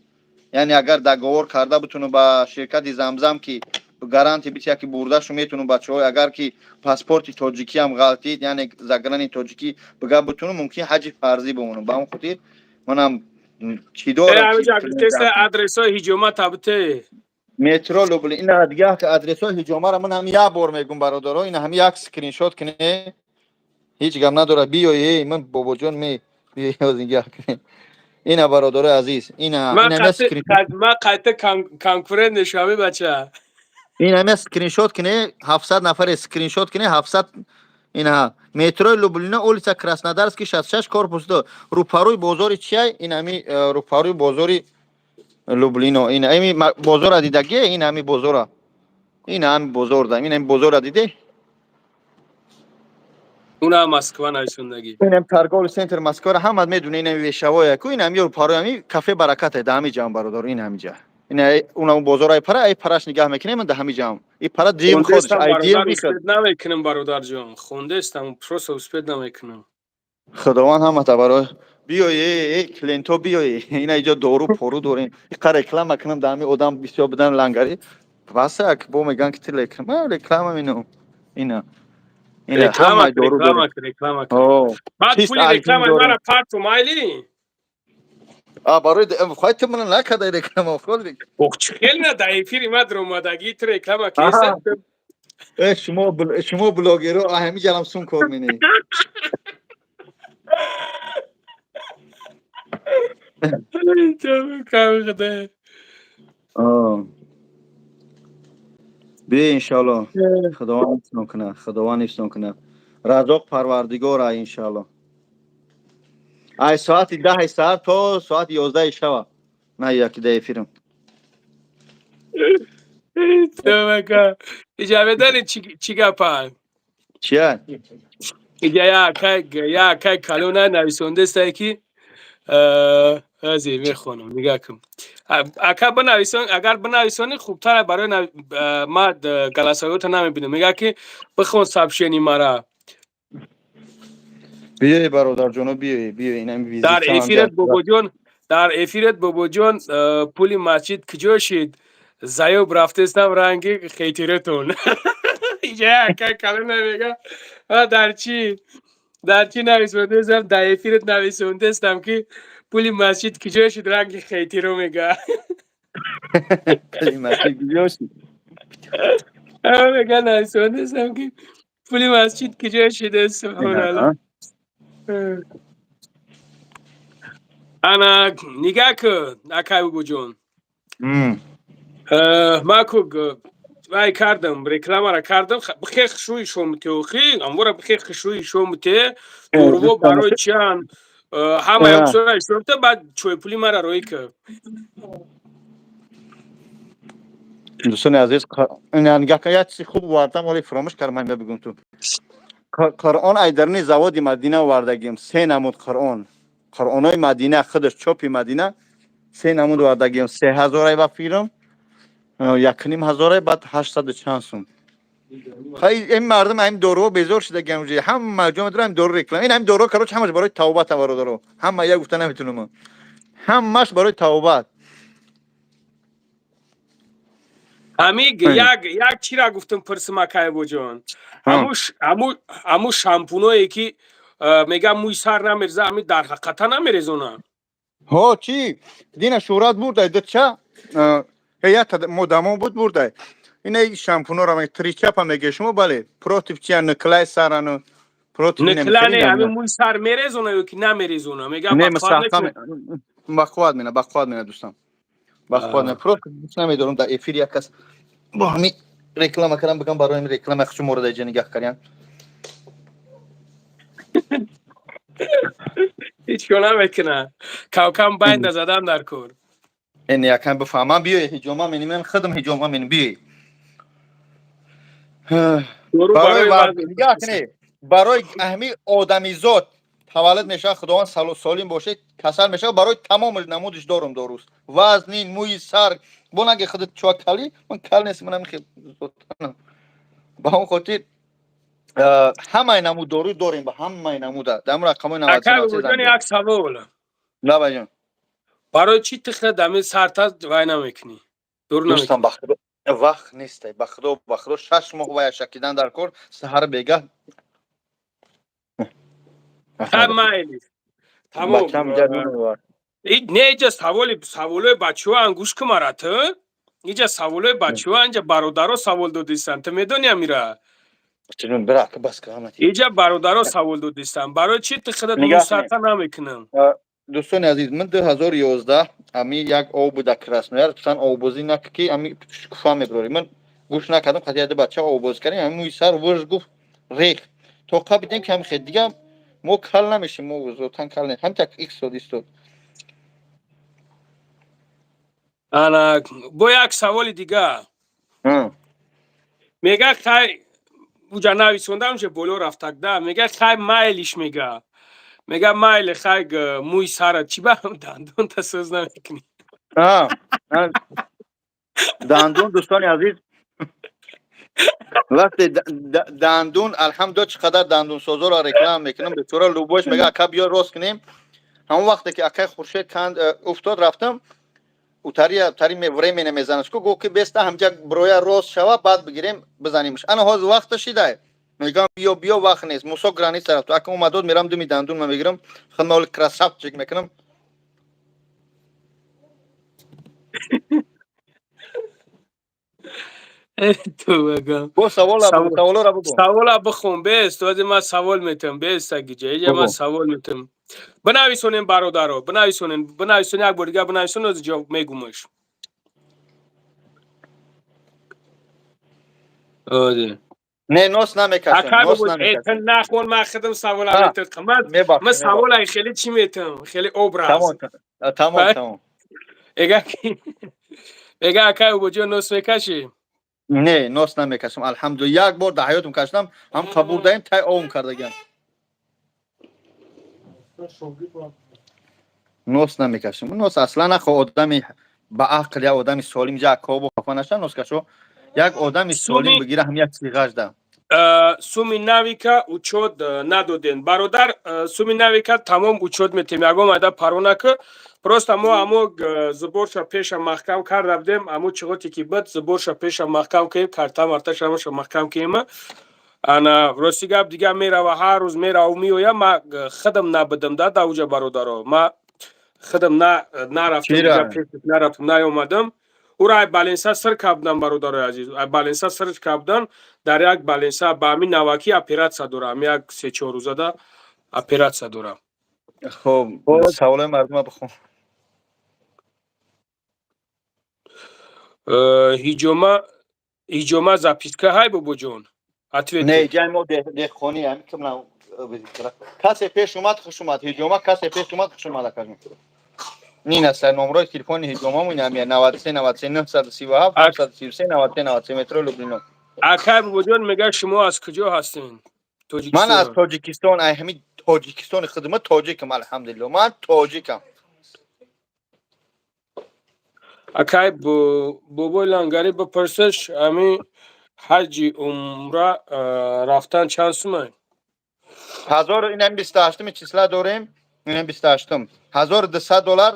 Яъне агар договор карда битунам ба ширкати Замзам, ки гарантия бития, ки бурдашу метунам бачаҳо, агар ки паспорти тоҷикиам ғалтид, яъне заграни тоҷикӣ бига битунам, мумкин ҳаҷи фарзӣ бимонам. Ба он хотир манам чӣ дорам. Адресҳои ҳиҷома табте. Метро Люблин, ина дига адресҳои ҳиҷомаро ман ҳам як бор мегум, бародаро, ина ҳам як скриншот кине, ҳеҷ гап надора. Биёе, ман бобоҷон ме, биёе, ина, бародарои азиз, ина. Ма қайта конкурент мешавам, бача. Ин ҳама скриншот кине, 700 нафаре скриншот кине, 700. Ина, метрои Люблино, улица Краснодарский, 66, корпус 2, рӯпарӯи бозори чиай, ин ҳами рӯпарӯи бозори Люблино. Ин ҳами бозора дидагие, ин ҳами бозора, ин ҳами бозор да, ин ҳами бозора диде. Уна Москва нависондагӣ. Ин торговый центр Москвара ҳама медуне, ин ҳами вешавоя ку, ин ҳами рӯпарӯи ҳами кафе Баракате, да ҳами ҷам, бародар, ин ҳами ҷа, ин уна бозораи пара, ай параш нигаҳ мекунем, да ҳами ҷам, и пара дим ходш, ай дим. Намекунам, бародарҷон, хондестам, просто успеть намекунам. Худованд ҳамата барои биёе, э клиентҳо, биёе, ина иҷо дору пору дорем. Иқа реклама кунам, да ҳами одам бисёр будан лангари васак бо меган, ки ти реклама, реклама мину, ина. Реклама, реклама, реклама. Баъд пули реклама мара парту, майли. А барои хоҳи ту мана накардай реклама худ. Ох, чӣ хел на, дар эфири ма даромадагӣ ту реклама кеса. Э, шумо блогеро ҳами ҷалам сум кор мене. Худо. Биё, иншалло, Худованд ҳифзон кунад, Худованд ҳифзон кунад, Разоқ Парвардигора, иншалло. Ай соати 10-и саҳар то соати 11-и шава на яки да эфирам. Иҷа медонӣ чӣ гапа? Чия? Иҷа як акай калона нависондестае, ки азе мехонам, нигаҳ кун. Ака, бинависон, агар бинависонӣ, хубтар барои ма, голосовой то намебинам. Мега, ки бихон сообщение мара. Биёй, бародарҷоно, биёй, биёй, инам. Дар эфират, бобоҷон, дар эфират, бобоҷон, пули масҷид куҷо шид? Заёб рафтестам, ранги хейтиратон. Иҷа ака калона мега, дар чӣ нависондестам? Дар эфират нависондестам, ки пули масҷид куҷо шуд, ранги хейтиро, мега. Пули масҷид куҷо шуд? Мега, нависондестам, ки пули масҷид куҷо шуда. Субҳоналло. Ана нигаҳ кун, акай бобоҷон, ма ку. Вай кардам, рекламара кардам. Бихе хушрӯи шомите, охи амвора бихе хушрӯи шомите, доруво барои чиан, ҳама яксора шомите, баъд чойпули мара роӣ кар. Дӯстони азиз, як чизи хуб овардам, вале фаромӯш кардам, ман бигӯм ту. Қуръон ай даруни заводи Мадина овардагим, се намуд Қуръон. Қуръонои Мадина, худаш чопи Мадина, се намуд овардагим, 3000 ба фирм, 1500, баъд 800 чанд сум. Хай, ин мардум ҳамин доруҳо безор шудагиам, уже ҳама ҷо медорам ҳамин дору реклама. Ин ҳамин дору, короче, ҳамаш барои тавбат, бародаро. Ҳама як гуфта наметунам. Ҳамаш барои тавбат. Ҳамиг як чира гуфтам, пурсим, акайбоҷон. Ҳаму шампуное ки мегам мӯи сар намереза, ҳами дар ҳақиқата намерезона? Ҳо, чӣ? Дина шӯҳрат бурдай, дча ҳеят модамон буд, бурдай. Ина шампунора тричапа меге шумо, бале, против чия, никлай сарану против. Никла не, ҳами мӯи сар мерезона ё ки намерезона? Мегам не, бақувват мена, бақувват мена, дӯстам, бақувват мена. Просто дӯст намедорам дар эфир як кас бо ҳами реклама кардам, бигам барои ҳами реклама шуморо дар ҷа нигаҳ кардям. Ҳеҷ кор намекуна, камкам байнда задам дар кор. Ин якам бифаҳмам, биёй ҳиҷома меним, худам ҳиҷома меним, биёй. Барои ҳами одамизод таваллуд мешавад, Худованд солим бошед, касал мешавад, барои тамоми намудиш дорум доруст. Вазнин, мӯи сар, бо наги худат чуа кали, ман кал нестам, ман ҳами ба он хотир ҳамаи намуд дору дорем, ба ҳамаи намуда дар рақамои. Як савол. Лабаҷон. Барои чӣ тихла дами сарта вай намекунӣ? Дур? Дӯстам, ба худо, вақт нестай, ба худо, ба худо, 6 моҳ вая шакидан дар кор, саҳар бегаҳ. Майли, тамом. Не, иҷа саволи, саволои бачаҳоан, гӯш кун мара ту. Иҷа саволои бачаҳоан, иҷа бародаро савол додистанд, ту медони амира? Иҷа бародаро савол додистанд, барои чӣ ту худат мусарта намекунам? Дӯстони азиз, ман 2011 ами як об буда Краснояр, тусан оббозӣ нак, ки ами шукуфа мебарорӣ. Ман гӯш накардам, қати яде бача оббозӣ кардем, ами мӯи сар вуж гуфт, рех то қабидем, ки ами хел дига мо кал намешем, мо зотан кал не, ҳам так истод, истод. Ана бо як саволи дига мега, хай, уҷа нависондам, же боло рафтагда, мега, хай, майлиш, мега, майли, хай, мӯи сара чӣ ба дандонта сӯз намекунӣ? Дандон, дӯстони азиз, вақте дандун, алҳамдулилла, чӣ қадар дандунсозоро реклама мекунам, бечора любойш мега: «Ака, биё рост кунем». Ҳамон вақте ки акай Хуршед канд уфтод, рафтам, утари тари временно мезанад ку, гуфт ки беста ҳамҷа броя рост шава, баъд бигирем, бизанимш. Ана ҳозир вақта шидай, мегӯям: «Биё, биё, вақт нест». Мусо граница рафт, ака омадод, мерам, думи дандун ма мегирам, худма красавчик мекунам. Бо саволора бугӯ. Савола бихон, бест ози ман савол метам, бест агиҷа, иҷа ман савол метам. Бинависонем, бародаро, бинависонем, бинависонем, як бор дига бинависон, ози ҷавоб мегумаш. Ози. Не, нос намекашам, нос намекашам. Нахон, ман худам савола метам. Ман савола хеле чӣ метам, хеле образ. Тамом, тамом. Эга мега: «Акай Убоҷон, нос мекашӣ?» Не, нос намекашам, алҳамдулилла. Як бор дар ҳаётам кашидам, ҳам қабул даем, тай овм кардагиам. Нос намекашам, нос аслан нахо. Одами ба ақл, як одами солим ҷа кобо хафа наша, носкашо як одами солим бигира, ҳам як сиғажда. Суми навика учёт надоден, бародар. Суми навика тамом учёт метем, ягон майда паро нака. Просто мо амо зуборша пеша маҳкам карда будем, амо чиғоте ки буд, зуборша пеша маҳкам кунем, карта марташа ҳамаша маҳкам кунем. Ана рости гап, дига мерава, ҳар рӯз мераву меоя. Ма худам набудам да дар уҷа, бародаро, ма худам нарафтам, нарафтам, наёмадам. Ура ай баленса сир кабдан, бародарои азиз, ай баленса сир кабдан. Дар як баленса ба ҳамин навакӣ оператсия дора, ҳами як 3-4 рӯзада оператсия дора. Хоб, саволои мардума бихон. Ҳиҷома. Ҳиҷома записка ҳай, бобоҷон? Ответ. Не, ҷай мо деҳқонӣ ҳам кимна. Касе пеш омад, хуш омад. Ҳиҷома касе пеш омад, хуш омад, акаҷон. Нина сар номрои телефони ҳиҷомамон ҳамия: 93 93 937 933 93 93, метро Люблино. Акай бобоҷон, мега, шумо аз куҷо ҳастен? Ман аз Тоҷикистон. Тоҷикистон, ай ҳами Тоҷикистони худ. Ман тоҷикам, алҳамдулилло, ман тоҷикам. Акай бобои Лангарӣ, бипурсиш, ҳами ҳаҷи умра рафтан чанд сумай? Ҳазор, инам 28-уми числа дорем, инам 28-ум, 1200 доллар,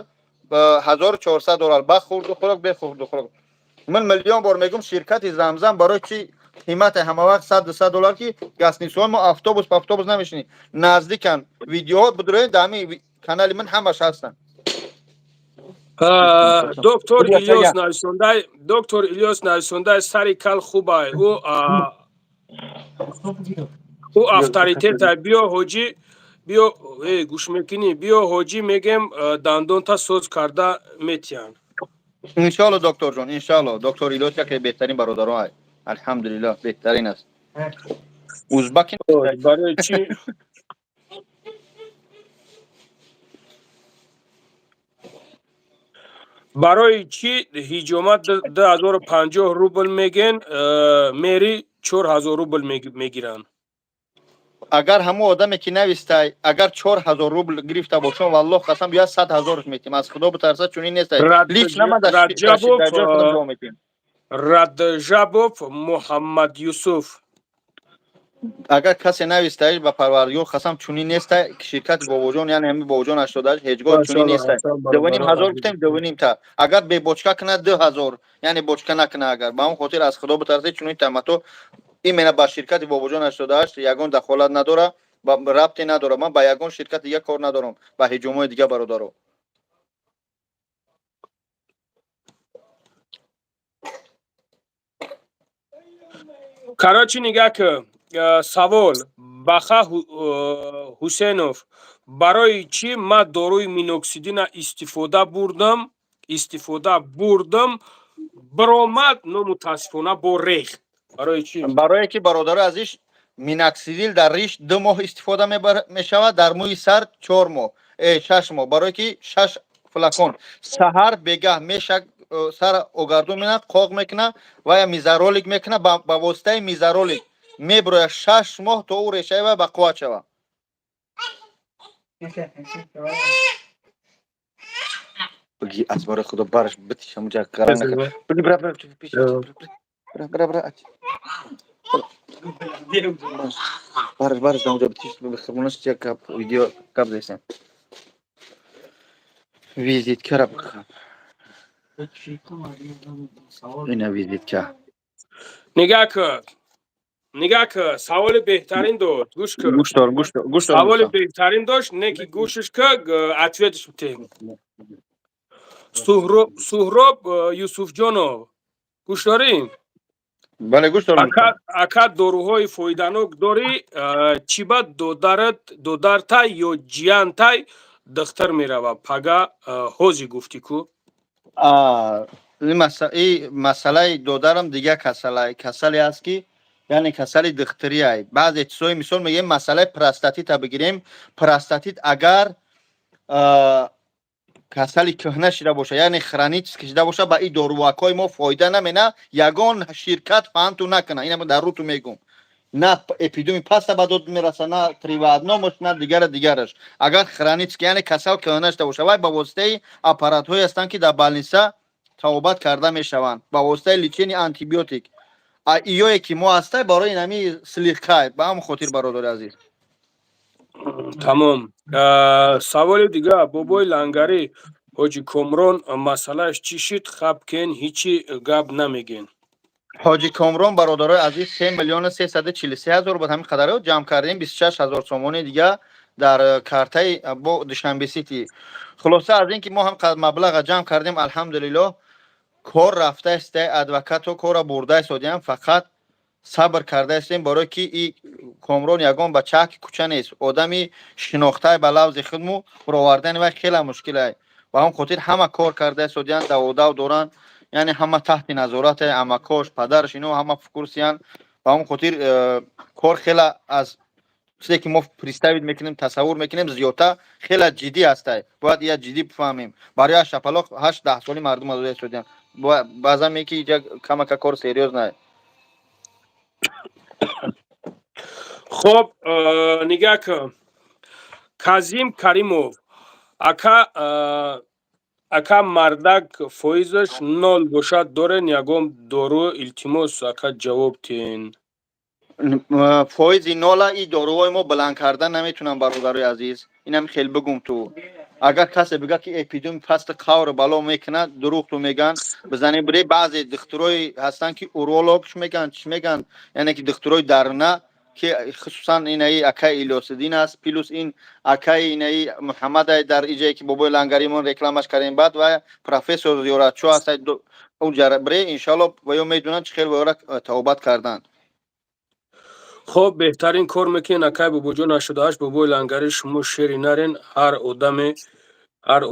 1400 доллар ба хурду хӯрок, бе хурду хӯрок. Ман миллион бор мегум, ширкати Замзам барои чи қимате ҳама вақт 100-200 доллар, ки гостиницаҳои мо автобус ба автобус намешинӣ, наздикан. Видеоҳо бидроед, дар ҳами канали ман ҳамаш ҳастанд. Доктор Илёс нависондай, доктор Илёс нависондай, сари кал хубай, ӯ авторитета. Биё, ҳоҷӣ, биё, гӯш мекунӣ? Биё, ҳоҷӣ, мегем, дандонта соз карда метиҳанд. Иншоалло, докторҷон, иншоалло. Доктор Илёс яке беҳтарин бародарон ай, алҳамдулиллоҳ, беҳтарин аст, узбаки. Барои чӣ ҳиҷома 2050 рубл меген, мери 4000 рубл мегиранд? Агар ҳамон одаме ки навистай, агар 4000 рубл гирифта бошам, валлоҳ қасам, я 100 000 метим. Аз худо битарса, чунин нестай. Лично ман дар ҷои худам ҷавоб метиҳам. Раджабов Муҳаммад Юсуф. Агар касе навистаиш, ба Парвардигор қасам, чунин нестай. Ширкати Бобоҷон, яъне ҳами Бобоҷон 88, ҳеҷ гоҳ чунин нестай. 2500 гуфтем, дувним та. Агар бебочка кунад, 2000, яъне бочка накунад агар. Ба он хотир аз худо битарсед, чунин тамато именно ба ширкати Бобоҷон 88 ягон дахолат надора, рабте надора. Ман ба ягон ширкати дига кор надорам, ба ҳиҷомои дига, бародаро. Короче, нигаҳ ки, савол Баха Ҳусейнов: барои чӣ ман доруи миноксидина истифода бурдам, биромад, но мутаассифона бо рехт, барои чӣ? Барое ки, бародари азиз, миноксидил дар риш 2 моҳ истифода мешавад, дар мӯи сар 4 моҳ, 6 моҳ. Барое ки шаш флакон саҳар бегаҳ мешак, сар огардон мекунад, қоқ мекунад ва я мизаролик мекунад. Ба воситаи мизаролик мебирояд 6 моҳ, то ӯ решаи вай ба қувват шавад. Бигӣ, аз барои худо, бараш битиш, ҳамуҷа гара накард. Бигӣ, бира, бира, пеш, бира, бира, бира. Бараш, бараш, ҳамуҷа битиш, бихӯрмонаш, як гап, видео гап зесем. Визиткара бихаб. Ина визитка. Нигаҳ ки, нигаҳ ки, саволи беҳтарин дод, гӯш кун. Гӯш дор, гӯш дор, гӯш дор. Саволи беҳтарин дошт, не ки гӯшиш ка, ответш битем. Суҳроб Юсуфҷонов, гӯш дорӣ? Бале, гӯш дорам. Ака, доруҳои фоиданок дорӣ, чӣ ба додарат, додартай ё ҷиянтай духтар мерава пага, ҳози гуфтӣ ку? И масъалаи додарам дига касалай, касале аст ки, яъне касали духтариай. Баъзе чизҳои, мисол мегӯем, масъалаи простатита бигирем. Простатит агар касали кӯҳна шида боша, яъне хронически шида боша, ба ин дорувакҳои мо фоида намена. Ягон ширкат фаҳмту накуна, ина дар руту мегӯм, на эпидуми паста ба дод мераса, на три в одномаш, на дигара дигараш. Агар хронически, яъне касал кӯҳна шида боша, вай ба воситаи аппаратҳое ҳастанд, ки дар больница табобат карда мешаванд, ба воситаи лечение антибиотик. А иёе ки мо ҳастай, барои инами слегка. Ба ҳамон хотир, бародари азиз. Тамом. Саволи дига: бобои Лангарӣ, ҳоҷи Комрон масъалааш чӣ шид? Хаб кен, ҳичи гап намегӯен. Ҳоҷи Комрон, бародарои азиз, 3 343 000 буд, ҳамин қадаро ҷамъ кардем, 26 000 сомони дига дар картаи бо Душанбе Сити. Хулоса, аз ин ки мо ҳам маблаға ҷамъ кардем, алҳамдулиллоҳ, кор рафта истай, адвокато корра бурда истодиам, фақат сабр карда истем, барое ки и Комрон ягон бачаки кӯча нест, одами шинохтаи ба лавзи худму, баровардани вай хеле мушкилай. Ба ҳамон хотир ҳама кор карда истодианд, даводав доранд. Яъне ҳама таҳти назорат, амакош, падараш, ино ҳама в курсе ян. Ба ҳамон хотир кор хела аз чизе ки мо представить мекунем, тасаввур мекунем, зиёдта хела ҷиддӣ ҳастай. Бояд я ҷиддӣ бифаҳмем. Барои як шапалоқ 8-10 соли мардум азоя истодиям. Баъзан меки иҷа камака кор серьёз на. Хоб, нигаҳ кун. Казим Каримов ака, ака, мардак фоизаш нол бошад, дорен ягон дору? Илтимос, ака, ҷавоб тиҳен. Фоизи нола и доруҳои мо баланд кардан наметунам, бародарои азиз. Инам хел бигум ту. Агар касе бига, ки эпидеми пасти қавр бало мекунад, дурӯғ ту меган. Бизанем бире, баъзе духтурои ҳастанд, ки уролог чӣ меган, чӣ меган, яъне ки духтурои дарна, ки хусусан инаи акаи Илёсиддин аст, плюс ин акаи инаи Муҳаммадай дар иҷае, ки бобои лангаримон рекламаш кардем, баъд ва профессор Зиёратчо аст. Ӯ бире, иншалло, ва ё медонанд, чӣ хел ваёра тавобат карданд. Хоб, беҳтарин кор мекунед, акай Бобоҷон 88, бобои лангари. Шумо шери нарен. Ҳар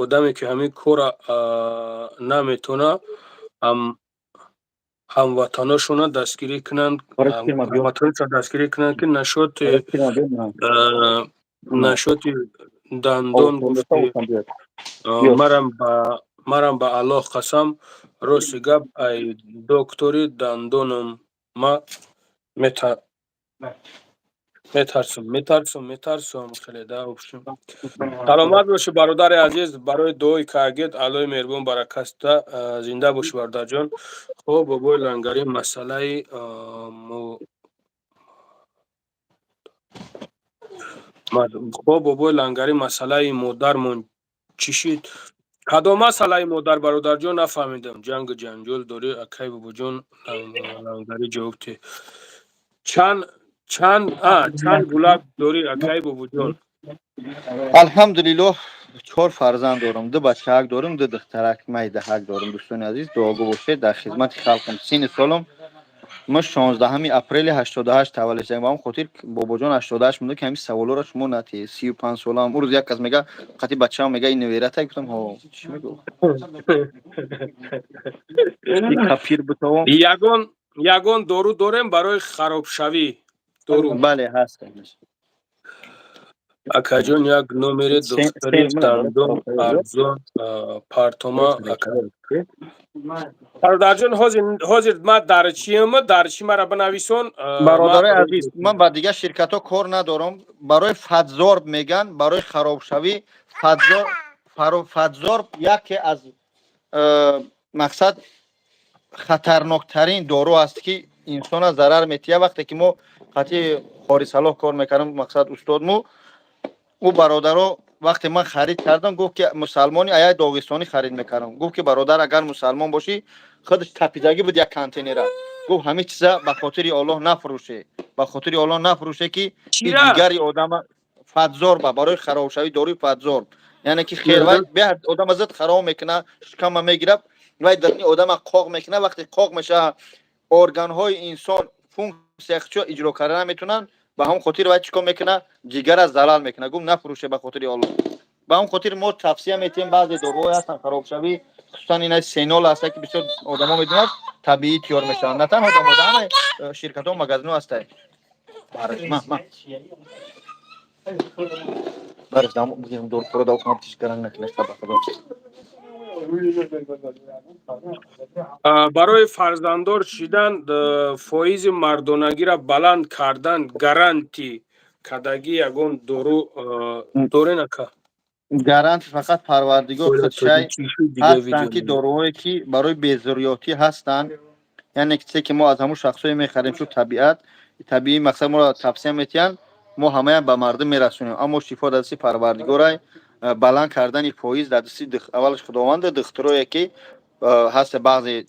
одаме, ки ҳамин корра наметона, ҳамватаношона дастгирӣ кунанд, ҳамватаношона дастгирӣ кунанд, ки нашоти дандон гуфти. Марам ба Аллоҳ қасам, рости гап, ай доктори дандонам ма метарсам, метарсам, метарсам хеле да. Общем, саломат бошӣ, бародари азиз, барои дуои кардед. Аллоҳи меҳрубон баракаста. Зинда бошӣ, бародарҷон. Хоб, бобои лангарӣ, масъалаи хоб, бобои лангарӣ, масъалаи модармон чӣ шид? Кадом масъалаи модар, бародарҷон? Нафаҳмидам. Ҷангу ҷанҷол дорӣ, акай Бобоҷон Лангарӣ, ҷавоб те. Чанд гулак дорӣ, акай Бобоҷон? Алҳамдулиллоҳ, чор фарзанд дорам, ду бачаак дорам, ду духтарак майдаҳак дорам. Дӯстони азиз, дуогӯ бошед, дар хизмати халқам. Синни солам ма 16-ҳами апрели 88 таваллуд шудам. Ба ҳамон хотир бобоҷон 88 монда, ки ҳамин саволоро шумо натиҳед. 35 солам. Он рӯз як кас мега, қати бачаам мега, ин неверата. Гуфтам, ҳо, чӣ мегӯ? Капир бутавом. Ягон дору дорем барои харобшавӣ, дору? Бале, ҳаст. Акаҷон, як номери духтари дандон арзон партома, ака. Бародарҷон, ҳозир ма дар чиам, дар чи мара бинависон. Бародарои азиз, ман ба дигар ширкатҳо кор надорам. Барои фатзорб меган, барои харобшавӣ фатзорб яке аз мақсад хатарноктарин дору аст, ки инсона зарар метиҳад. Вақте ки мо қатъи Қори Салоҳ кор мекардам, мақсад устодму ӯ, бародаро, вақте ман харид кардам, гуфт, ки мусалмони аяй доғистонӣ харид мекардам. Гуфт, ки бародар, агар мусалмон бошӣ, худаш тапидагӣ буд як контейнера. Гуфт, ҳамин чиза ба хотири Оллоҳ нафурӯше, ба хотири Оллоҳ нафурӯше, ки дигари одама фатзорба барои харобшавӣ, дорои фатзорб, яъне ки хел вай беҳад одама зид хароб мекунад, шикама мегирад, вай дарни одама қоқ мекунад. Вақте қоқ мешавад, органҳои инсон функсия чо иҷро карда наметавонанд. Ба ҳамон хотир вай чӣ кор мекунад? Ҷигара залал мекунад. Гуфт, нафурӯше ба хотири Оллоҳ. Ба ҳамон хотир мо тавсия метиҳем, баъзе доруҳое ҳастанд харобшавӣ, хусусан ина сенол ҳаста, ки бисёр одамо медонад, табиӣ тиёр мешаванд. На танҳо дар ҳама ширкатҳо, магазинҳо ҳастанд. Бараш ма ма бараш дам бигирам, дорухӯро дав кунам, тиш гаранг накунад, ба худо. Барои фарзанддор шидан, фоизи мардонагиро баланд кардан гарантӣ кардагӣ ягон дору дорен, ака? Гарант фақат Парвардигор худшай. Ҳастанд, ки доруҳое, ки барои безурётӣ ҳастанд, яъне чизе, ки мо аз ҳамун шахсое мехарем, чун табиат табиӣ мақсад моро тавсия метиҳанд, мо ҳамаям ба мардум мерасонем. Аммо шифо дар дасти Парвардигорай, баланд кардани фоиз дар дасти аввалаш Худованда, духтурое, ки ҳаст, баъзе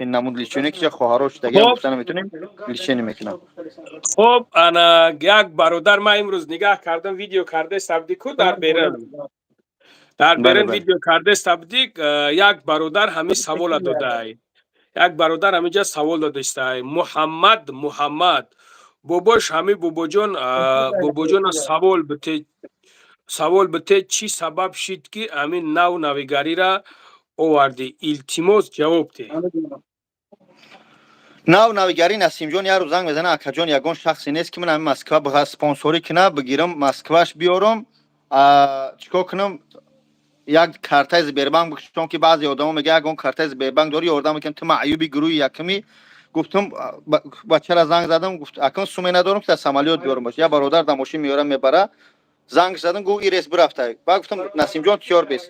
намуд лечение, ки хоҳаро шудагиам гуфта наметонем, лечение мекунам. Хоб, ана як бародар, ман имрӯз нигаҳ кардам, видео карда сабдику дар берун, дар берун видео карда сабдик. Як бародар ҳамин савола додай, як бародар ҳаминҷа савол додистай. Муҳаммад, Муҳаммад бобош, ҳамин бобоҷон, бобоҷона савол бите, савол бите, чӣ сабаб шид, ки ҳамин нав навигарира. Овардӣ, илтимос, ҷавоб деҳ. Нав навигари Насимҷон як рӯз занг мезана: «Акаҷон, ягон шахсе нест, ки ман ҳами Москва биға спонсорӣ кина, бигирам, Москваш биёрам, чикор кунам, як картаи Сбербанк бикушам, ки баъзе одамо мега, ягон картаи Сбербанк дори, ёрдам мекунам, ту маъюби гурӯҳи якуми». Гуфтум, бачара занг задам, гуфт: «Акун суме надорам, ки дар самолёт биёрам бош, я бародар дар мошин меёрам, мебара». Занг задам, гуфт: «И рейс бирафта». Баъд гуфтам: «Насимҷон, тиёр бес».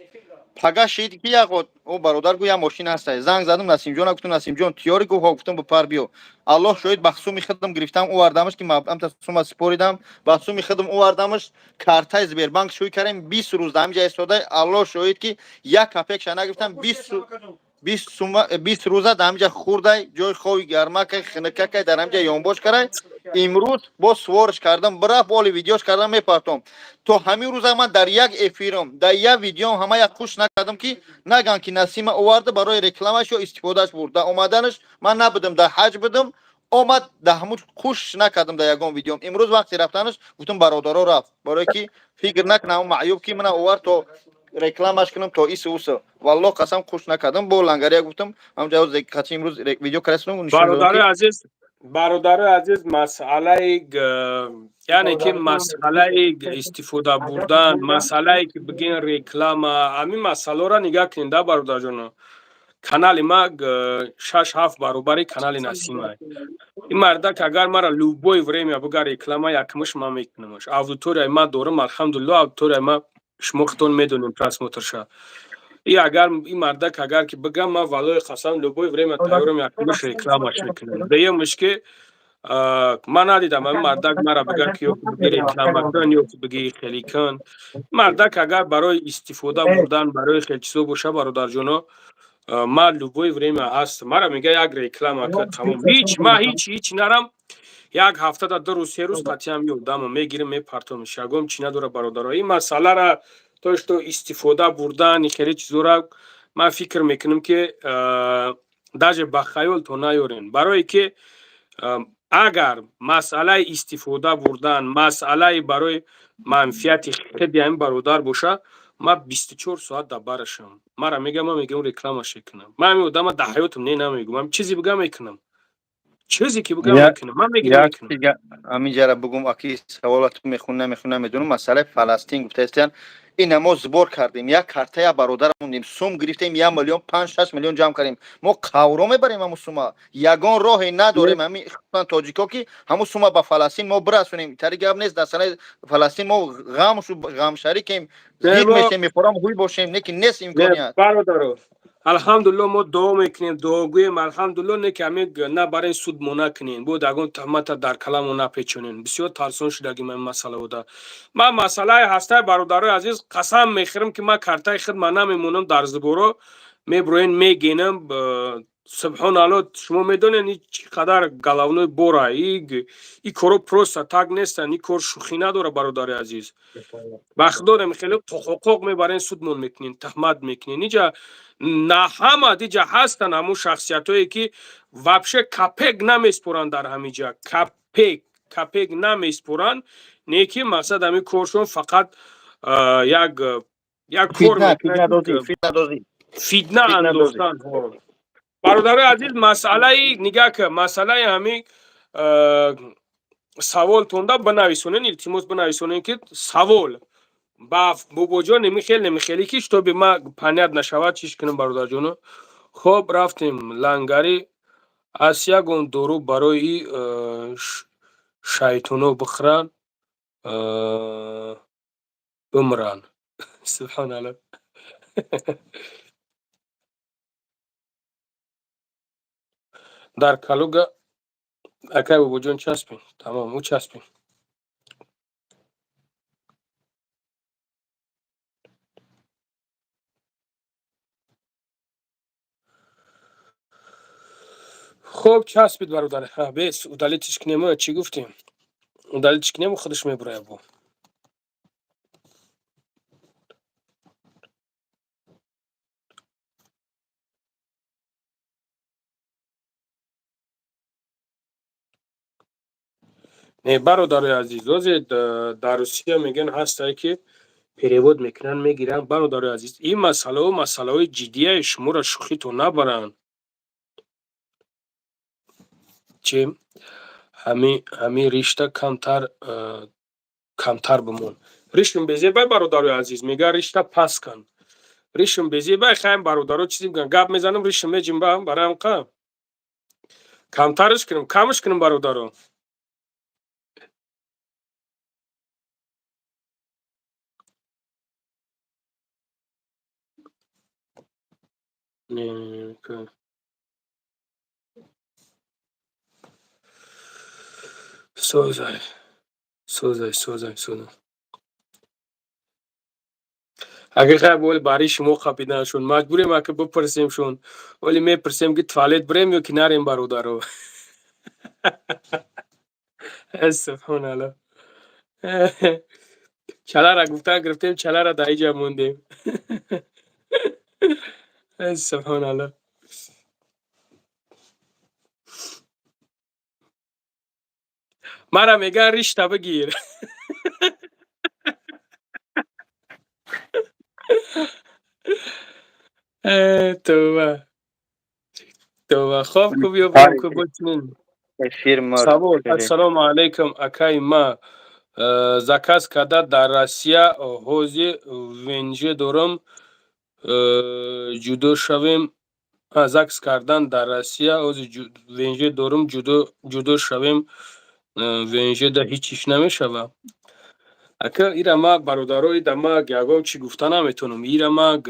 Пага шид, ки як о бародар гу я мошин ҳаста. Занг задам Насимҷона, гуфтам: «Насимҷон, тиёри?» Гуфт: «Ҳо». Гуфтам: «Бипар, биё». Аллоҳ шоҳид, ба суми худам гирифтам, овардамаш, ки амта сума сипоридам, ба суми худам овардамаш, картаи Сбербанк шӯй кардем, 20 рӯз дар ҳамиҷа истода. Аллоҳ шоҳид, ки як копейкша нагирифтам. 20 сума 20 рӯза дар ҳамиҷа хурдай, ҷои хови гармакай, хинакакай, дар ҳамиҷа ёнбош карай. Имрӯз боз суворш кардам, бирафт, оли видеош кардам, мепартом. То ҳамин рӯза ман дар як эфирам, дар як видеом ҳама як хуш накардам, ки наган, ки Насима оварда, барои рекламаш ё истифодааш бурд. Дар омаданаш ман набудам, дар ҳаҷ будам, омад, дар ҳамун хуш накардам дар ягон видеом. Имрӯз вақти рафтанаш гуфтам: «Бародаро, рафт», барое ки фикр накунам маъюб, ки мана овард то рекламаш кунам, то ису усу. Валлоҳ, қасам, хуш накардам. Бо лангария гуфтам, ҳамҷа қачи имрӯз видео кардам. Бародарои азиз, бародарои азиз, масъалаи, яъне ки масъалаи истифода бурдан, масъалае ки бигин реклама, ҳамин масъаларо нигаҳ кунед да, бародарҷоно. Канали ма шаш ҳафт баробари канали Насима. Ин мардак агар мара любое время бига реклама, якмиш ман мекунамаш. Аудиторияи ма дорам, алҳамдулилло, аудиторияи ма шумо худтон медонем, просмотрша. И агар ин мардак агар ки бигам, ман валлои қасам, любое время тайёрам, якмиш рекламаш мекунам. Дуюмиш, ки ман надидам ҳамин мардак мара бига, ки ё ки биги реклама кун, ё ки биги хеле кун. Мардак агар барои истифода бурдан, барои хел чизо боша, бародарҷоно, ман любое время ҳаст. Мара мега: «Як реклама кун», тамом. Ҳеҷ ма ҳеҷ нарам, як ҳафтада 2 рӯз, 3 рӯз қатъиам ёдама мегирим, мепартомиш, ягон чӣ надора, бародаро. Ин масъалара, то что истифода бурдан, хеле чизора, ман фикр мекунам, ки даже ба хаёлто наёрен, барое ки агар масъалаи истифода бурдан, масъалаи барои манфиати худи ҳамин бародар боша, ман 24 соат дар барашам. Мара мегам, ман мегӯям, рекламаш мекунам. Ман ҳамин одама дар ҳаётам не намегӯм, чизе бигам, мекунам, чизе ки бигам, мекунам, ман мегирам, мекунам. Ҳаминҷара бугум, аки саволату мехун, намехун, намедонам. Масъалаи Фаластин гуфтаистиян, ина мо сбор кардем, як карта як бародар мондем, сум гирифтем, 1 миллион, 5-6 миллион ҷамъ кардем. Мо қавро мебарем ҳамун сума, ягон роҳе надорем, ҳамин хусусан тоҷико, ки ҳамун сума ба Фаластин мо бирасонем. Тари гап нест, дар санаи Фаластин мо ғамшу ғамшарикем, зид мешем, мепорам ҳуй бошем, не ки нест имконият. Бародаро, алҳамдулилло, мо дуо мекунем, дуогӯем, алҳамдулилло. Не ки ҳамин на барои суд мо накунем, бояд ягон туҳмата дар каламо напечонем. Бисёр тарсон шудагим ин масъалаода. Ман масъалаи ҳастаи, бародарои азиз, қасам мехӯрам, ки ман картаи худ ман намемонам дар сборо, меброен, мегенам. Субҳоналло, шумо медонед, ин чӣ қадар головной бора. И коро просто так нестанд, ин кор шӯхӣ надора, бародари азиз. Ба худо, хеле ҳуқуқ мебарен, судмон мекунен, туҳмат мекунен. Иҷа на ҳама диҷа ҳастанд ҳамун шахсиятҳое, ки вообще копейк намеспоранд дар ҳамиҷа, копейк, копейк намеспоранд. Не ки мақсад ҳамин коршон фақат як кор фитна андохтан. Бародарои азиз, масъалаи нигаҳ ка, масъалаи ҳамин саволтонда бинависонен, илтимос, бинависонен, ки савол ба бобоҷон немихел, немихелӣ, ки чтобы ма понять нашавад, чиш кунем, бародарҷоно. Хоб, рафтем. Лангари аз ягон дору барои шайтоно бихӯранд, бимиранд. Субҳоналло. Дар Калуга акай бобоҷон часпин, тамом, ӯ часпин. Хуб, часпид, бародар. Бес удалитиш кунем, чӣ гуфтем, удалитиш кунем, худаш мебурояд бо. Не, бародарои азиз, озе дар Русия мегӯянд, ҳастае, ки Перевод мекунанд, мегиранд. Бародарои азиз, ин масъалаҳо масъалаҳои ҷиддияи, шуморо шӯхитон набаранд. Чи ҳамин ришта камтар, камтар бимон. Ришм безебай, бародарои азиз, мега ришта пас кан. Ришм безебай, хаем, бародаро, чизе мегӯянд, гап мезанам, ришм меҷимбам, бароям қа камтарш кунам, камш кунам, бародаро. Не, созай, созай, созай, созай. Агар хай боли бари шумо қапиданшон, маҷбурем ака бипурсемшон. Вале мепурсем, ки туалет бирем ё ки нарем, бародаро? Субҳоналло. Чалара гуфтан гирифтем, чалара дар иҷа мондем. Субҳоналло. Мара меган, ришта бигир. Товба, товба. Хоб ку, биё бирем ку бочинем. Эфир. Савол: ассалому алайкум, акаи ма заказ карда дар Россия, ҳозир ВНЖ дорам, ҷудо шавем. Заказ кардан дар Россия, ҳозир ВНЖ дорам, ҷудо шавем, ВНЖ да ҳеҷ иш намешава? Ака, ира ма, бародаро, ида ма ягон чӣ гуфта наметавонам. Ира ма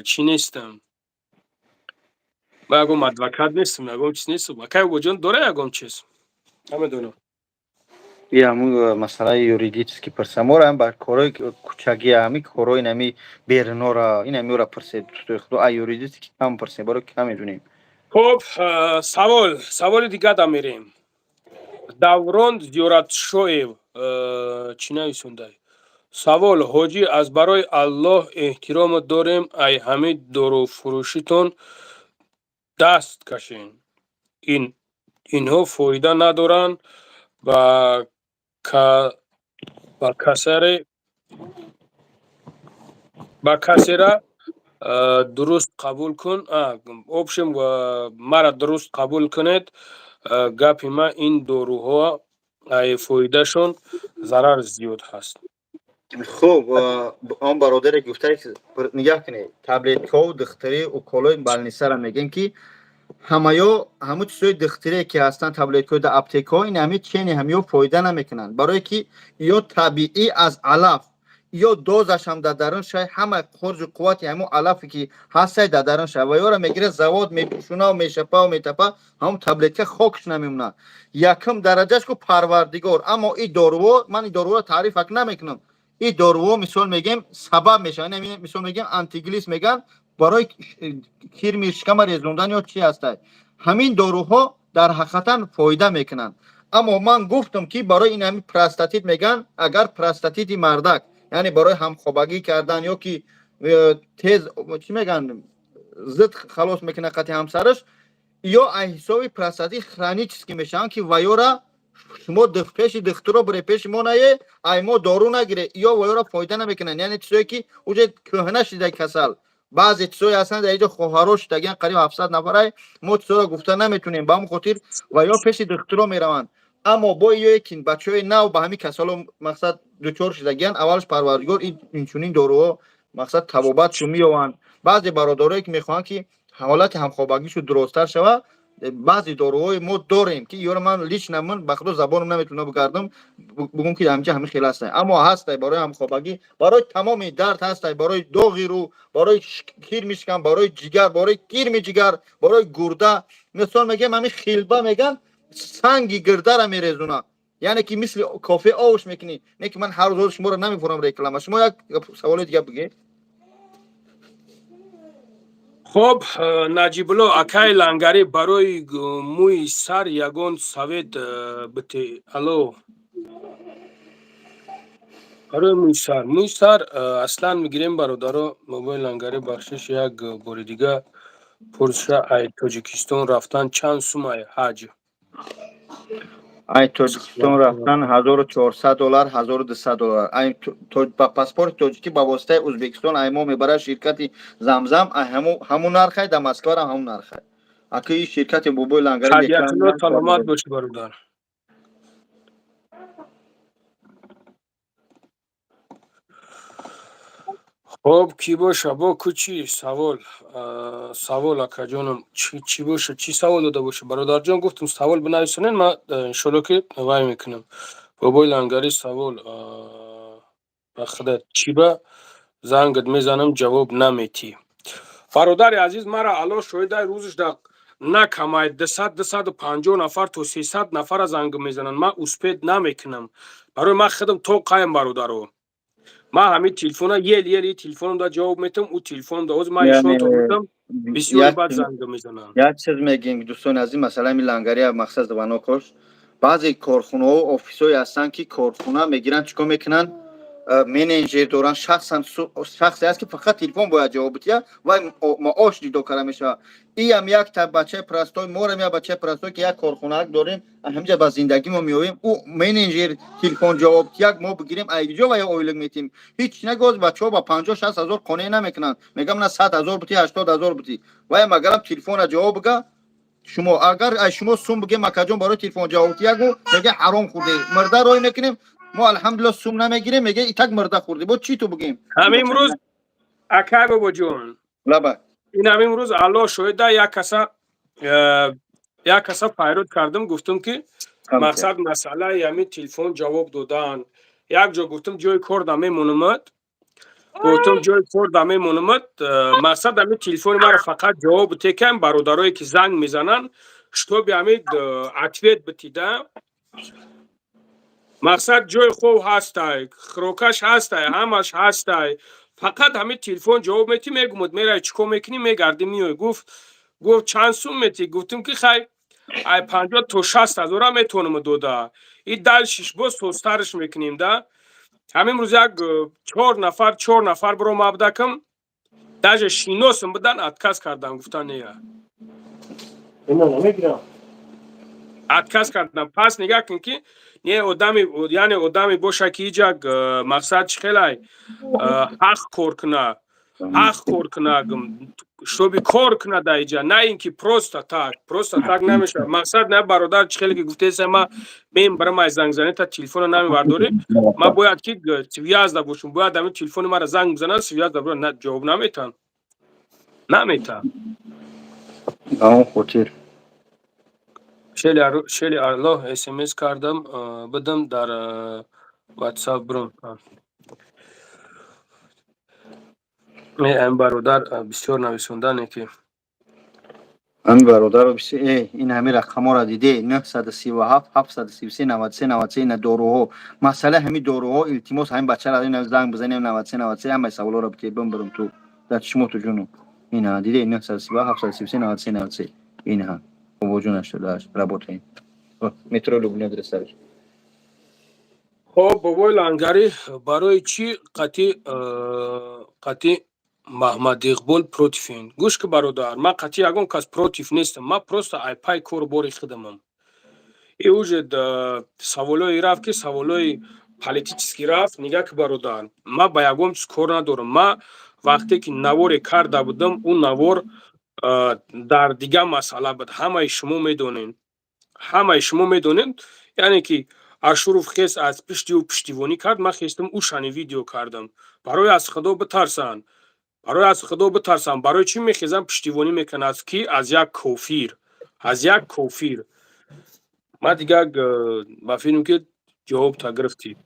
чӣ нестам, ма ягон адвокат нестам, ягон чиз нестам. Акай Бобоҷон, дора ягон чиз? Намедонам. И ҳамун масъалаи юридически пурсам. Моро ҳам ба корҳои кучагӣ, ҳами корҳои нами берунора, ин ҳамиёра пурсед, дӯстои худо. А юридически кам пурсем, барои кам медонем. Хоб, саволи дига да мерем. Даврон Зиёратшоев чӣ нависондай? Савол: ҳоҷӣ, аз барои Аллоҳ эҳтиромо дорем, ай ҳамин доруфурӯшитон даст кашен. Инҳо фоида надоранд, ба касера дуруст қабул кун. Общем, мара дуруст қабул кунед. Гапи ман, ин доруҳо ай фоидашон зарар зиёд ҳаст. Хуб, он бародаре гуфтае, нигаҳ кунед, таблеткаҳо, духтари, уколои больницара мегӯем, ки ҳамаё ҳамун чизҳои духтаре ки ҳастанд, таблеткаҳои дар аптекаҳо, ин ҳами чени ҳамиё фоида намекунанд, барое ки ё табиӣ аз алаф, ё дозашам дар дарун шай, ҳама қурҷу қуввати ҳамун алафе ки ҳастай дар дарун шай, ва ёра мегирад, завод мепӯшунаву мешапаву метапа, ҳамун таблетка хокш намемонад. Якум дараҷаш ку Парвардигор. Аммо и доруҳо, ман и доруҳоро таърифак намекунам, и доруҳо, мисол мегем, сабаб мешавад. Мисол мегем, антиглис меган, барои кирми шикама резондан ё чи ҳастай. Ҳамин доруҳо дар ҳақиқатан фоида мекунанд. Аммо ман гуфтам, ки барои ин ҳамин простатит меган, агар простатити мардак, яъне барои ҳамхобагӣ кардан ё ки тез, чӣ меган, зид халос мекунад қати ҳамсараш, ё аз ҳисоби простатит хронический мешаванд, ки ваёра шумо пеши духтуро бире, пеши мо нае, ай мо дору нагире, ё ваёра фоида намекунанд. Яъне чизое ки уже кӯҳна шида, касал. Баъзе чизое ҳастанд, дар инҷо хоҳаро шидагиан, қариб 700 нафарай, мо чизоро гуфта наметунем, ба ҳамн хотир ва ё пеши духтуро мераванд. Аммо бо ё ки бачаҳои нав ба ҳамин касало, мақсад, дучор шидагиан, аввалаш Парвардигор инчунин доруҳо, мақсад, табобатшу меёванд. Баъзе бародарое ки мехоҳанд, ки ҳолати ҳамхобагишу дурусттар шавад, баъзе доруҳои мо дорем, ки ёро ман лично, ман ба худо забоном наметавонам бигардам, бугум, ки ҳамҷа ҳамин хел ҳастай. Аммо ҳастай барои ҳамхобагӣ, барои тамоми дард ҳастай, барои доғи рӯ, барои кирми шикам, барои ҷигар, барои кирми ҷигар, барои гурда. Мисол мегӯям, ҳамин хилба меган, санги гирдара мерезона, яъне ки мисли кофе овш мекунӣ. Не ки ман ҳар рӯз шуморо намефурам реклама. Шумо як саволи дига бигӯед. Хоб, Наҷибулло акаи Лангарӣ, барои мӯи сар ягон совет бите. Алло, барои мӯи сар, мӯи сар аслан мегирем, бародаро. Мобои Лангарӣ, бахшиш, як бори дига пурсша: ай Тоҷикистон рафтан чанд сум ай ҳаҷ? Ай Тоҷикистон рафтан 1400 доллар, 1200 доллар. Ай ба паспорти тоҷикӣ ба воситаи Ӯзбекистон ай мо мебарад ширкати Замзам, ай ҳамун нархай, дар Москварам ҳамун нархай. Аки ин ширкати бобои Лангари. Ҳадиятулло, саломат бошӣ, бародар. Хоб, кӣ боша, бо ку чӣ савол? Савол, акаҷонам, чӣ боша, чӣ савол дода боша, бародарҷон? Гуфтум, савол бинависонед, ман иншолло ки вай мекунам. Бобои Лангари, савол ба худат: чӣ ба зангат мезанам, ҷавоб наметӣ? Бародари азиз, мара Аллоҳ шоҳидай, рӯзаш да на камай 200, 250 нафар то 300 нафара занг мезананд, ман успеть намекунам. Барои ман худам то қаем, бародаро, ман ҳамин телефона ел ел телефоном да ҷавоб метам, ӯ телефоном да ҳозир ман нишонтон медам, бисёри бад занг мезананд. Як чиз мегем, дӯстони азиз, масалан, ҳамин Лангария, мақсад звонокош, баъзе корхонаҳо, офисҳое ҳастанд, ки корхона мегиранд, чӣ кор мекунанд, менеҷер доранд, шахсан шахсе ҳаст, ки фақат телефон бояд ҷавоб бидиҳад ва маош ҷудо карда мешавад. Иам якта бачаи простой, морам як бачаи простой, ки як корхонаак дорем, ҳаминҷа ба зиндагӣ мо меоем, ӯ менеҷер телефон ҷавоб як мо бигирем, айҷо ва я ойлик метиҳем. Ҳеҷ нагоз бачаҳо ба 50-60 ҳазор қонеъ намекунанд, мегам, на, 100 ҳазор бутӣ, 80 ҳазор бутӣ. Ваям агарам телефонра ҷавоб бига, шумо агар аз шумо сум бигем, акаҷон, барои телефон ҷавоб ягу, мега, ҳаром хӯрде, мирда рой мекунем. Мо, алҳамдулилла, сум намегирем, мега, итак мирда хӯрдӣ, бо чӣ ту бигем? Ҳамин рӯз, акай бобоҷон, лаба. Ин ҳамин рӯз, Аллоҳ шоҳида, як каса пайрод кардам, гуфтам, ки мақсад масъалаи ҳамин телефон ҷавоб додан. Як ҷо гуфтам, ҷои кор да мемонамад, гуфтам, ҷои кор да мемонамад, мақсад ҳамин телефони маро фақат ҷавоб битекам, бародарое ки занг мезананд, чтобы ҳамин ответ битида. Мақсад, ҷои хоб ҳастай, хӯрокаш ҳастай, ҳамаш ҳастай, фақат ҳамин телефон ҷавоб метӣ. Мегумуд, мерай, чӣ кор мекунӣ, мегардӣ, меоӣ. Гуфт, чанд сум метӣ? Гуфтам, ки хай, ай 50 то 60 ҳазора метавонам дода, и дальшиш боз созтарш мекунем да. Ҳамин рӯз як чор нафар биро мабдакам, даже шиносам будан, отказ кардам, гуфтан, нея. Ина намегирам. Отказ кардам. Пас нигаҳ кун, ки не одами, яъне одаме боша, ки иҷа мақсад чӣ хелай ҳақ кор куна, ҳақ кор куна, чтобы кор куна да иҷа, на ин ки просто так, просто так намешавад. Мақсад, на, бародар, чӣ хеле ки гуфтеса, ма мем барам, ай зангзанета телефона намебардорӣ, ма бояд ки связьда бошум, бояд ҳамин телефони мара занг бизанад, связьда, ҷавоб наметан, наметан. Ба он хотир. Шели Аллоҳ, смс кардам, бидам дар ватсап бром. Ин бародар бисёр нависондане ки. Ҳамин бародаро, ин ҳамин рақамҳоро диде: 937 733 93 93. Ина доруҳо, масъала ҳамин доруҳо. Илтимос, ҳамин бачаро ина занг бизанем, 93 93, ҳамаи саволҳоро бите, бимбирам ту дар чишмоту ҷуну. Ина диде: 937 733 93 93. Ина бобоҷон, 88 работаем, метро Люблино, адресаш. Хоб, бобои Лангарӣ, барои чӣ қатъи Маҳмадиқбол противен? Гӯш ки, бародар, ман қатъи ягон кас против нестам, ман просто ай пай кору бори худамам. И уже саволое рафт, ки саволои политический рафт. Нигаҳ ки, бародар, ман ба ягон чиз кор надорам. Ман вақте ки наворе карда будам, ӯ навор дар дигар масъала буд, ҳамаи шумо медонед, ҳамаи шумо медонед. Яъне ки Ашуров хес аз пишти ӯ пуштивонӣ кард, ман хестам, ӯшани видео кардам. Барои аз Худо битарсанд, барои аз Худо битарсанд. Барои чӣ мехезанд, пуштивонӣ мекунанд? Аз кӣ? Аз як кофир, аз як кофир. Ман дигар ба филм ки ҷавобта гирифтӣ.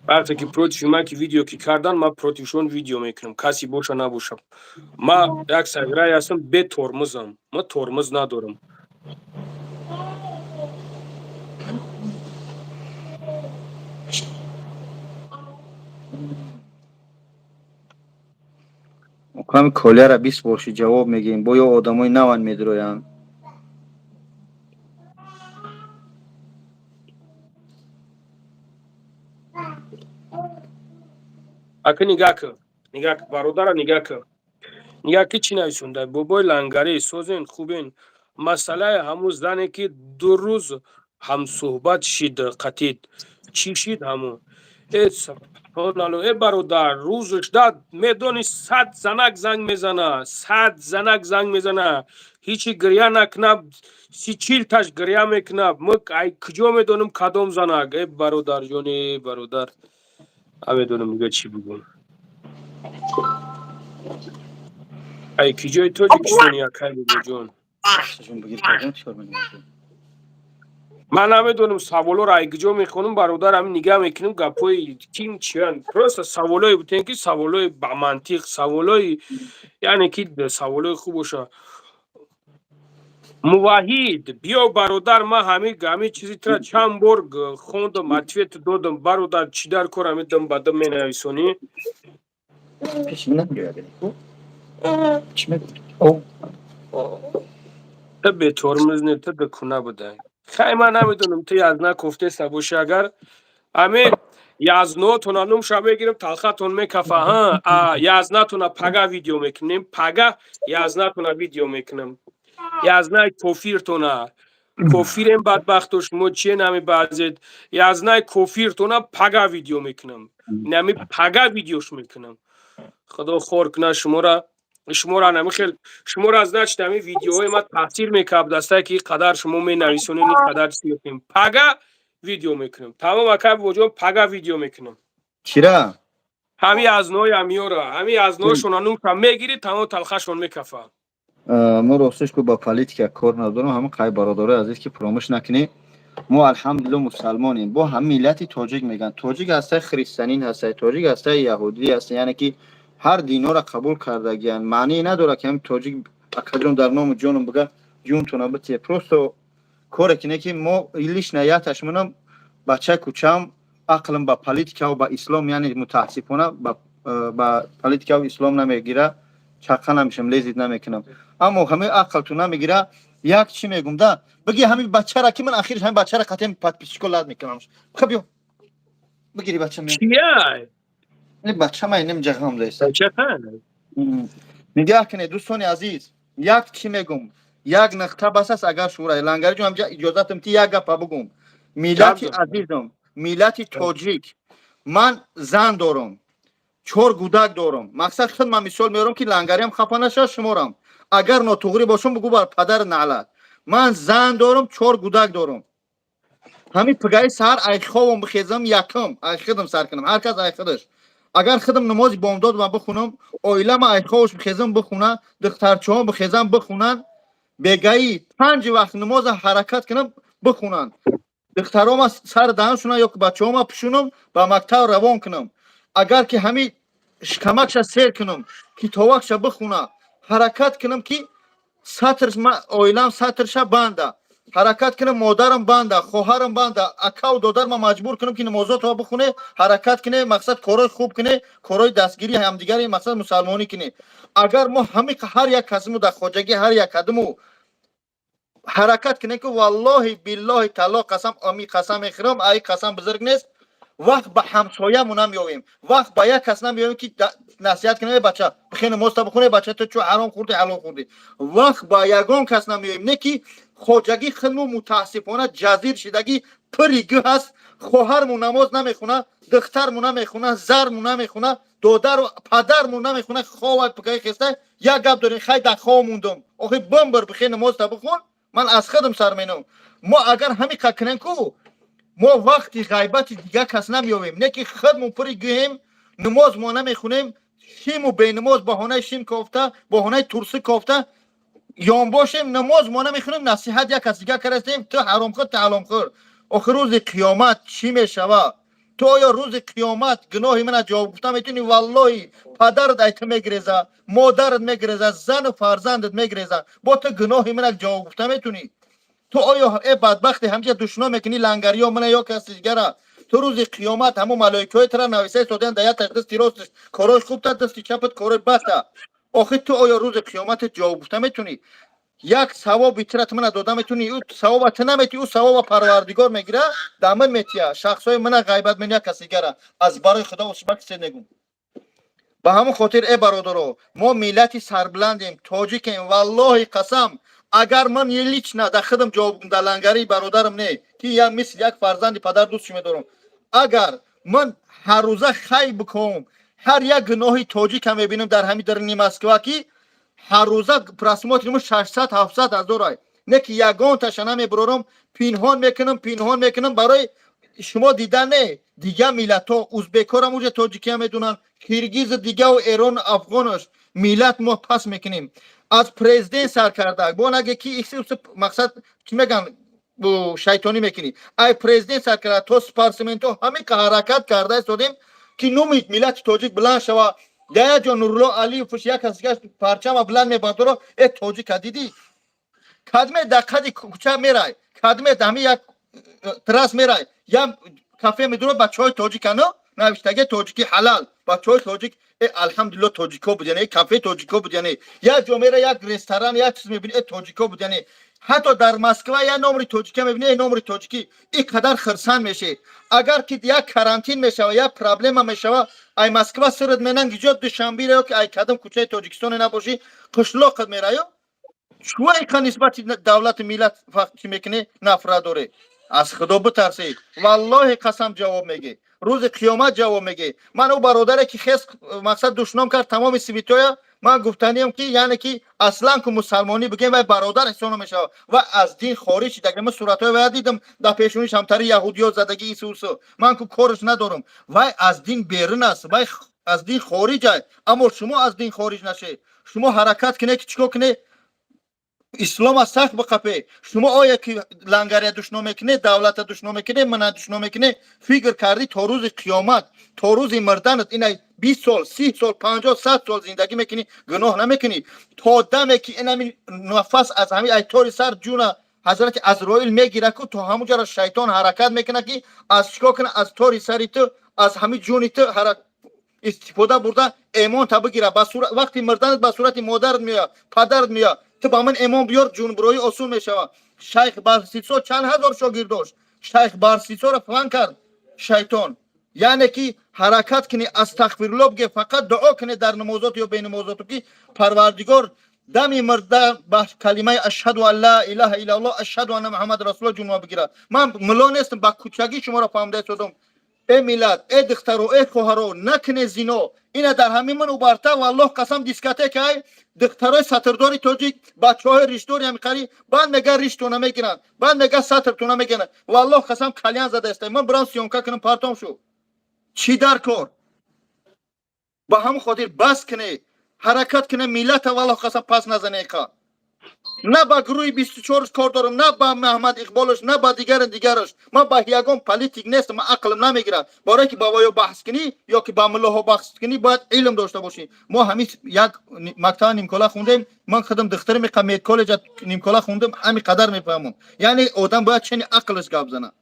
Вақте ки против ман ки видео ки кардан, ман протившон видео мекунам, касе боша набоша. Ман як саграе ҳастам, бе тормозам, ман тормоз надорам. Ҳами колияра бист боши ҷавоб мегирем, бо ё одамои наван медироянд. Ака, нигаҳ кун, нигаҳ кун, бародара, нигаҳ кун, нигаҳ ки чӣ нависонда: бобои Лангарӣ, созен, хубен? Масъалаи ҳамун зане, ки 2 рӯз Ҳамсӯҳбат шид, қатид чӣ шид ҳамун? Э, субҳоналло, э бародар, рӯзш дад, медони, 100 занак занг мезана, 100 занак занг мезана, ҳичи гиря накунаб, си чилташ гиря мекунаб. Мо ай куҷо медонам, кадом занак? Э бародарҷони, бародар, намедонам дига чӣ бигӯм. Ай киҷои Тоҷикистони, акай бобоҷон? Ман намедонам, саволоро ай куҷо мехонам, бародар. Ҳамин нигаҳ мекунем, гапҳои ким чиян. Просто саволое бутем, ки саволои ба мантиқ, саволои, яъне ки саволои хуб боша. Муваҳид, биё, бародар. Ман ҳамин чизи тра чанд бор хондам, ответ додам, бародар. Чӣ дар кор ҳамин дам ба дам менависонӣ? Пеш намеояд. Чӣ мегӯ? Ту бетормуз не, ту дукуна будай. Хай, ман намедонам, ту язна кофтеста боши. Агар ҳамин язнотона нумша мегирам, талхатон мекафа. Ҳа, язнатона пага видео мекунем, пага язнатона видео мекунам, язнаи кофиртона. Кофирем, бадбахто, шумо чие намебаъзед? Язнай кофиртона пага видео мекунам, нами пага видеош мекунам. Худо хор кунад шумора. Шуморо намихел, шуморо, значит, ҳамин видеоҳои ма таъсир мекард дастае, ки қадар шумо менависонед, ин қадар чиз мекунем. Пага видео мекунам, тамом, акай бобоҷон, пага видео мекунам. Чира? Ҳами азнои амиёра, ҳами азношона нумша мегирӣ, тамом, талхашон мекафа. Мо ростиш ку ба политика кор надорам. Ҳамин қай, бародарои азиз, ки фуромӯш накунем, мо алҳамдулилло мусалмонем. Бо ҳам миллати тоҷик мегӯянд, тоҷик ҳастай, христианин ҳастай, тоҷик ҳастай, яҳудӣ ҳастай, яъне ки ҳар динора қабул кардагиянд. Маъние надорад, ки ҳамин тоҷик, акаҷон, дар ному ҷоном бига, ҷунтона битие. Просто коре ки не, ки мо лично яташмонам, бачаи кӯчаам, ақлам ба политикаву ба ислом, яъне мутаассифона ба политикаву ислом намегира, чақа намешам, лезить намекунам. Аммо ҳамин ақлту намегира. Як чӣ мегум да, биги ҳамин бачара, ки ман ахирш ҳамин бачара қатъиян подписчико лад мекунам. Ха, биё, бигири, бача. Чия? Бача ма инем ҷағам даиста. Нигаҳ кунед, дӯстони азиз, як чӣ мегум, як нуқта бас аст. Агар шӯраи лангариҷон ҳамҷа иҷозатам ти, як гапа бугум. Миллати азизам, миллати тоҷик, ман зан дорам, чор гудак дорам. Мақсад, худ ман мисол меорам, ки лангариам хафа нашавад. Шуморам агар нотуғрӣ бошам, бугӯ, бар падар наълат. Ман зан дорам, чор гудак дорам. Ҳамин пигаи саҳар ай хобам бихезам, якум ай худам сар кунам. Ҳар кас ай худаш. Агар худам намози бомдод ман бихунам, оилама ай хобаш бихезам, бихуна, духтарчаҳом бихезам, бихунанд, бегаи панҷ вақт намоза ҳаракат кунам, бихунанд, духтарома сар даҳан шунам ё бачаҳома пӯшунам, ба мактаб равон кунам, агар ки ҳамин шикамакша сер кунам, китобакша бихуна, ҳаракат кунам, ки сатр оилам сатрша банда, ҳаракат кунам, модарам банда, хоҳарам банда, акаву додарма маҷбур кунам, ки намозотро бихуне, ҳаракат куне, мақсад, корҳои хуб куне, корҳои дастгирии ҳамдигари, мақсад, мусалмонӣ куне. Агар мо ҳами ҳар як касму дар хоҷагӣ ҳар як кадму ҳаракат кунем, ки валлоҳи биллоҳи талло қасам, ами қасам мехӯрам, ай қасам бузург нест, вақт ба ҳамсоямон намеёвем, вақт ба як кас намеёвем, ки насиҳат кунем: бача, бихе, намозта бихоне, бача, ту чӯ ҳаром хӯрди, ҳалол хӯрдӣ. Вақт ба ягон кас намеёвем. Не ки хоҷагӣ хидму мутаассифона ҷазир шидагӣ, пури гӯ ҳаст. Хоҳарму намоз намехуна, духтарму намехуна, зарму намехуна, додару падарму намехуна. Хова пикаи хеста як гап дорем: хай, дар хов мондум, охи бимбир, бихе, намозта бихон. Ман аз худам сар менам. Мо агар ҳамин қа кунем ку, мо вақти ғайбати дигар кас намеёвем. Не ки худмон пури гӯем, намоз мо намехунем, шиму бенамоз, баҳонаи шим кофта, баҳонаи турсӣ кофта ёнбошем, намоз мо намехунем, насиҳат як кас дигар кардастем: ту ҳаромхӯр, ту ҳаломхӯр. Охир рӯзи қиёмат чӣ мешава? Ту оё рӯзи қиёмат гуноҳи мана ҷавоб гуфта метавонӣ? Валлоҳи, падарат ай ту мегиреза, модарат мегиреза, зану фарзандат мегиреза. Бо ту гуноҳи мана ҷавоб гуфта метавонӣ? Ту оё, э бадбахте, ҳамҷа душно мекунӣ лангариё мана ё каси дигара, ту рӯзи қиёмат ҳамун малоикаҳои тара нависа истодиан, дар як дасти росташ корҳои хубта, дасти чапат корҳои бадта. Охир ту оё рӯзи қиёмат ҷавоб гуфта метавонӣ? Як савоби тира ту мана дода метавонӣ? Ӯ савоба ту наметӣ, ӯ савоба Парвардигор мегира, дар ман метия. Шахсҳои мана ғайбат мен, як каси дигара аз барои Худо шума кисе негум. Ба ҳамон хотир, э бародаро, мо миллати сарбуландем, тоҷикем, валлоҳи қасам. Агар ман лично да худам ҷавоб дар лангарии бародарам не, ки як мисли як фарзанди падар дӯстш медорам, агар ман ҳаррӯза хай бикунам, ҳар як гуноҳи тоҷика мебинам дар ҳамин дарини Москва, ки ҳаррӯза просмотри мо 600, 700 ҳазорай, не ки ягонташа намебурорам, пинҳон мекунам, пинҳон мекунам барои шумо дида не, дига миллатҳо, узбекҳорам уҷа тоҷикия медунанд, киргизу дигаву эрон, афғонош. Миллат мо пас мекунем, аз президент сар карда бо наге ки мақсад чӣ меган, шайтонӣ мекунӣ. Ай президент сар карда то спортсментҳо, ҳамин ҳаракат карда истодем, ки номи миллати тоҷик баланд шава. Да як ҷо Нурулло Алиевш, як кас дигаш парчама баланд мебардоро. Э, тоҷика дидӣ, кадме дар қади кӯча мерай, кадме ҳами як трасс мерай, як кафе медуро, бачаҳои тоҷикано навиштаги тоҷики ҳалал, бачаҳои тоҷик. Э, алҳамдулилло, тоҷико буд, яъне кафе тоҷико буд, яъне як ҷо мера, як ресторан, як чиз мебини, э, тоҷико буд, яъне ҳатто дар Москва як номри тоҷика мебини, э, номри тоҷикӣ, ин қадар хирсанд мешед. Агар ки як карантин мешава, як проблема мешава, ай Москва сират менан гиҷо Душанбира ё ки ай кадом кӯчаи Тоҷикистоне набошӣ, қишлоқат мераё. Чӯ иқа нисбати давлату миллат чӣ мекунӣ, нафрат дорӣ? Аз Худо битарсед. Валлоҳи қасам, ҷавоб мегӣ, рӯзи қиёмат ҷавоб мегӣ. Ман ӯ бародаре ки хес мақсад душном кард тамоми святоя, ман гуфтаниям, ки яъне ки аслан ку мусалмонӣ бигем, вай бародар ҳисоб намешавад ва аз дин хориҷ шид. Агар ман суратҳои вая дидам, дар пешониш ҳамтари яҳудиё задагӣ, исусу, ман ку корш надорам. Вай аз дин берун аст, вай аз дин хориҷ ай. Аммо шумо аз дин хориҷ нашед. Шумо ҳаракат кунед, ки чӣ кор кунед, ислома сахт биқапе. Шумо оя ки лангария душном мекунед, давлата душном мекунед, мана душном мекунед, фикр кардӣ, то рӯзи қиёмат, то рӯзи мурданат, ина 20 сол, 30 сол, 50, 100 сол зиндагӣ мекунӣ, гуноҳ намекунӣ. То даме ки инами нафас аз ҳами айтори сар ҷуна ҳазрати Азроил мегира ку, то ҳамуҷара шайтон ҳаракат мекунад, ки аз чикор кунад, аз тори сари ту, аз ҳами ҷуни ту истифода бурда, эмонта бигира. Вақти мурданат ба сурати модарат меояд, падарат меояд: «Ту ба ман эмон биёр, ҷунбуроӣ осон мешавад». Шайх Барсисо чанд ҳазор шогирд дошт. Шайх Барсисоро флан кард шайтон. Яъне ки ҳаракат кунӣ, астағфирулло бге, фақат дуо кунӣ дар намозот ё бенамозоту, ки Парвардигор дами мурда ба калимаи «Ашҳаду ан ла илаҳа иллаллоҳ, ашҳаду анна Муҳаммад расулуллоҳ» ҷунма бигирад. Ман мулло нестам, ба кӯчагӣ шуморо фаҳмида истодам. Э миллат, э духтаро, э хоҳаро, накуне зино. Ина дар ҳамин ман убарта, валлоҳ қасам, дискотека ай, духтарои сатрдори тоҷик, бачаҳои ришдори ҳамиқари, баъд мега риштона мегиранд, баъд мега сатртона мегиранд. Валлоҳ қасам, кальян зада иста. Ман бирам съёмка кунам, партом шу. Чӣ дар кор? Ба ҳамон хотир бас куне, ҳаракат куне, миллата, валлоҳ қасам, пас назане қа. На ба гурӯҳи 24 кор дорам, на ба Маҳмад Иқболаш, на ба дигари дигараш. Ман ба ягон политик нестам, ман ақлам намегирад. Барое ки ба воё баҳс кунӣ ё ки ба муллоҳо баҳс кунӣ, бояд илм дошта бошӣ. Мо ҳамин як мактаба нимкола хундем. Ман худам духтари меқа медколлеҷа нимкола хундам, ҳами қадар мефаҳмам. Яъне одам бояд чени ақлаш гап занад.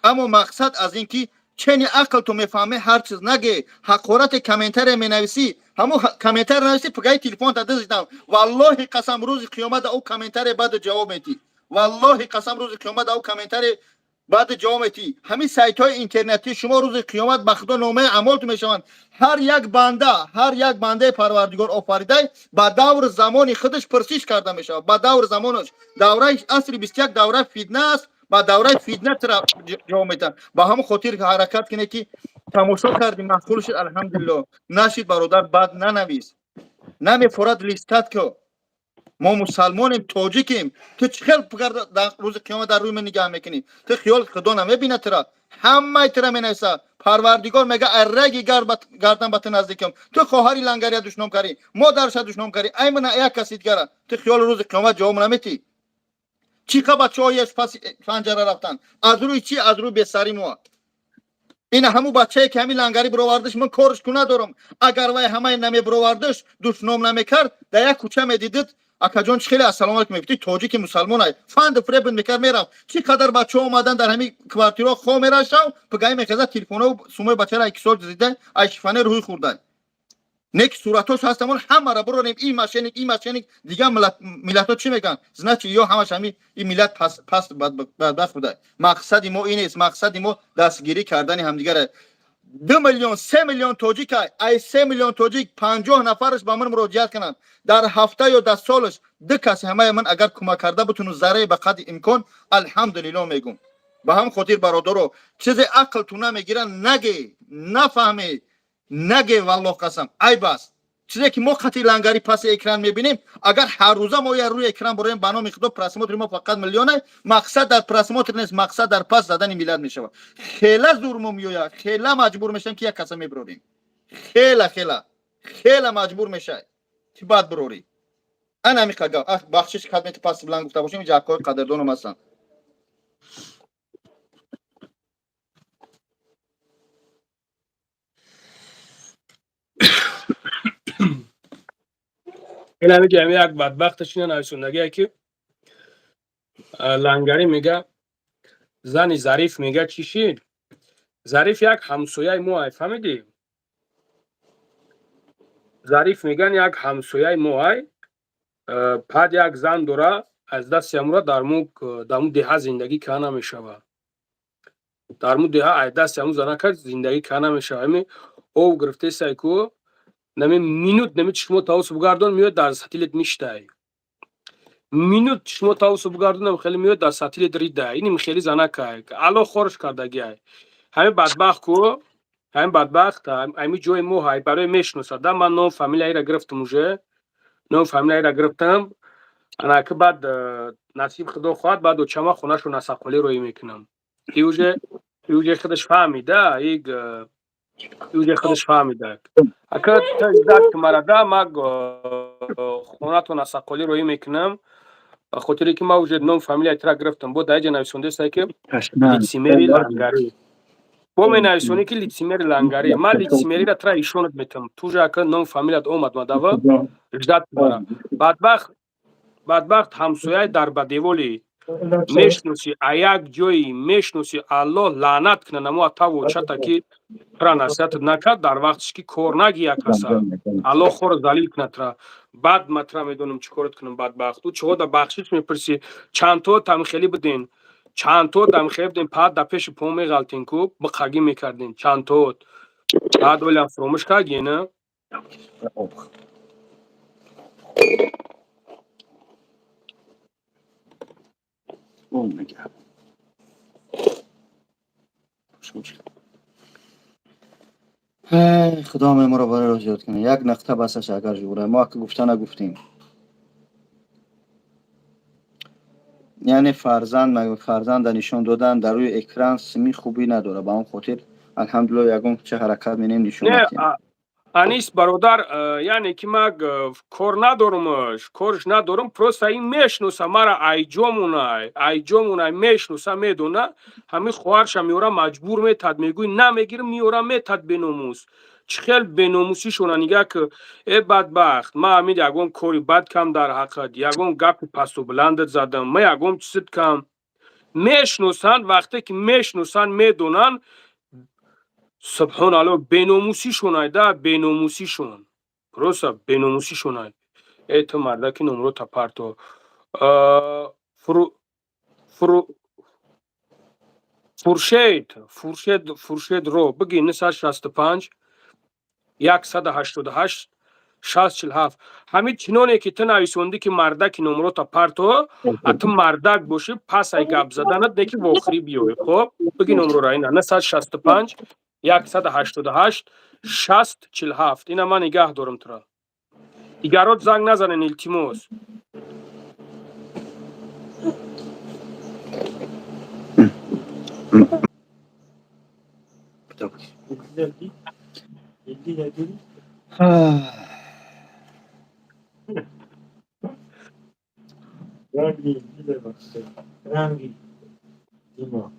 Аммо мақсад аз ин ки чени ақл ту мефаҳмӣ, ҳар чиз наге. Ҳақорате комментария менависӣ, ҳамун комментария нависӣ, пугаи телефонта дизидам. Валлоҳи қасам, рӯзи қиёмат ӯ комментария баъд ҷавоб метӣ. Валлоҳи қасам, рӯзи қиёмат ӯ комментария баъд ҷавоб метӣ. Ҳамин сайтҳои интернетӣ шумо рӯзи қиёмат ба Худо номаи амолту мешаванд. Ҳар як банда, ҳар як бандаи Парвардигор офаридай, ба даври замони худаш пурсиш карда мешавад, ба даври замонаш. Давраи асри 21 давраи фитна аст, ба давраи фитна тира ҷавоб метиҳанд. Ба ҳамон хотир ҳаракат кунед, ки тамошо кардӣ, маъқул шуд, алҳамдулилло, нашид, бародар, бад нанавис, намефорад, листать ку. Мо мусалмонем, тоҷикем. Ту чӣ хел рӯзи қиёмат дар рӯи ман нигаҳ мекунӣ? Ту хиёл Худо намебинад тура? Ҳамаи тура менависа. Парвардигор мега: «Арраги гардан ба ту наздикам». Ту хоҳари лангария душном карӣ, модарша душном карӣ, ай мана як каси дигара. Ту хиёл рӯзи қиёмат ҷавоб наметӣ? Чӣ қа бачаҳояш паси панҷара рафтанд? Аз рӯи чӣ? Аз рӯи бесари мо. Ина ҳамун бачае ки ҳамин лангари бировардаш, ман корш ку надорам. Агар вай ҳамаи намебировардаш, душном намекард, дар як кӯча медидид: «Акаҷон, чӣ хеле, ассалому алайкум», мегуфти, тоҷики мусалмон ай, фанду фребн мекард, мерафт. Чӣ қадар бачаҳо омадан дар ҳамин квартираҳо хоб мерашав, пагаи мехезад, телефоно сумои бачара ай кисол зида, ай шифане рӯй хӯрда. Не ки суратҳош ҳастамон, ҳамаро бирорем. Ин мошенник, ин мошенник. Дигар миллатҳо чӣ мегӯянд? Значит, ё ҳамаш ҳами ин миллат паст, бадбахт буда. Мақсади мо ин нест. Мақсади мо дастгирӣ кардани ҳамдигар. 2 миллион, 3 миллион тоҷик, ай 3 миллион тоҷик 50 нафараш ба ман муроҷиат кунанд дар ҳафта ё дар солаш ду каси, ҳамаи ман агар кӯмак карда бутуну зарраи ба қадри имкон, алҳамдулилло мегум. Ба ҳам хотир, бародаро, чизе ақл ту намегира, наге, нафаҳме, наге. Валлоҳ қасам, айб аст чизе ки мо қати лангари паси экран мебинем. Агар ҳаррӯза мо я рӯи экран бороем, ба номи худо, просмотри мо фақат миллионе. Мақсад дар просмотр нест, мақсад дар пас задани миллат мешавад. Хела зур мо меояд, хела маҷбур мешавем, ки як каса мебирорем. Хела, хела, хела маҷбур мешавад, ки баъд бирорӣ. Ана ҳамиқа гап. Бахшиш, хадмети паси биланд гуфта бошем. Ҷакҳои қадрдонам ҳастанд. Ин ҳами ҷамъи як бадбахташ ина нависондагие, ки лангарӣ мега, зани Зариф мега, чӣ шид? Зариф як ҳамсояи мо ай, фаҳмидӣ? Зариф меган як ҳамсояи мо ай, пад як зан дора, аз дасти ҳамура дар му деҳа зиндагӣ карда намешавад. Дар му деҳа аз дасти ҳаму занака зиндагӣ карда намешавад. Ҳами ов гирифтесай ку, нами минут нами чишмо тавсу бугардон, меояд, дар сатилет миштай. Минут чишмо тавсу бугардонам, хеле меояд, дар сатилет рида. Иним хеле занакай, ало хорш кардагиай. Ҳами бадбахт ку, ҳами бадбахт ҳами ҷои мо ҳай, барои мешиносад. Да, ман ном фамилияира гирифтам, уже ном фамилияира гирифтам. Ана ки баъд, насиб худо хоҳад, баъд очама хонашу насаққолӣ роӣ мекунам. И уже худаш фаҳмида, и уже худаш фаҳмида. Ака зак марада, ма хонато насаққолӣ роӣ мекунам, ба хотире ки ман уже ном фамилияи тра гирифтам. Бо даиҷа нависондесае, ки лицемери лангарӣ. Бо менависонӣ, ки лицемери лангарӣ. Ман лицемериро тра ишонат метавам. Туже ака ном фамилият омад, мадава ждать мара. Бадбахт, бадбахт ҳамсояи дар бадеволи мешноси, а як ҷои мешноси. Аллоҳ лаънат кунад намо атаву чата, ки тра насиҳатат накард дар вақтиш, ки кор нагия каса. Аллоҳ хоро залил кунад тра. Баъд ма тра медонам чӣ корат кунам, бадбахт. Ӯ чиҳо да бахшиш мепурсӣ? Чандто тамхелӣ буден, чандто дамхелӣ буден, паат да пеши по меғалтен ку, биқагӣ мекарден чандтоот. Баъд олям фуромӯш кардӣ, на? Oh my God. Худо меморо барои роҳ зиёд кунад. Як нақта басаш, агар жура мо ака гуфта нагуфтем, яъне фарзанд фарзанда нишон додан дар рӯи экран сими хубӣ надорад. Ба он хотир, алҳамдулилло, ягон ча ҳаракат менем, нишон Не, медиҳем. Анис бародар, яъне ки ма кор надорумш, корш надорум. Просто ин мешноса мара, айҷомунай, айҷомунай, мешноса, медона. Ҳамин хоҳарша меора, маҷбур метад, мегӯй намегирм, меора, метад. Беномус, чӣ хел беномусишона нигаҳ ки. Э бадбахт, ма ҳамин ягон кори бад кам дар ҳаққат, ягон гапи пасту баландат задам, ма ягон чизит кам? Мешносанд, вақте ки мешносанд, медонанд. Субҳоналло, беномусишонай да, беномусишон, просто беномусишонай. Э, ту мардаки номрота парто. Фуру Фуршед, Фуршед, Фуршед ро биги: 965 188 647. Ҳамин чиноне ки ту нависондӣ, ки мардаки номрота парто, а ту мардак бошӣ, пас ай гап заданат неки вохӯрӣ биёй. Хоб, биги номрора: ина 965 188 647. Ина ман нигаҳ дорам тура. Дигарот занг назанен, илтимос. Rangi, Rangi. Дима.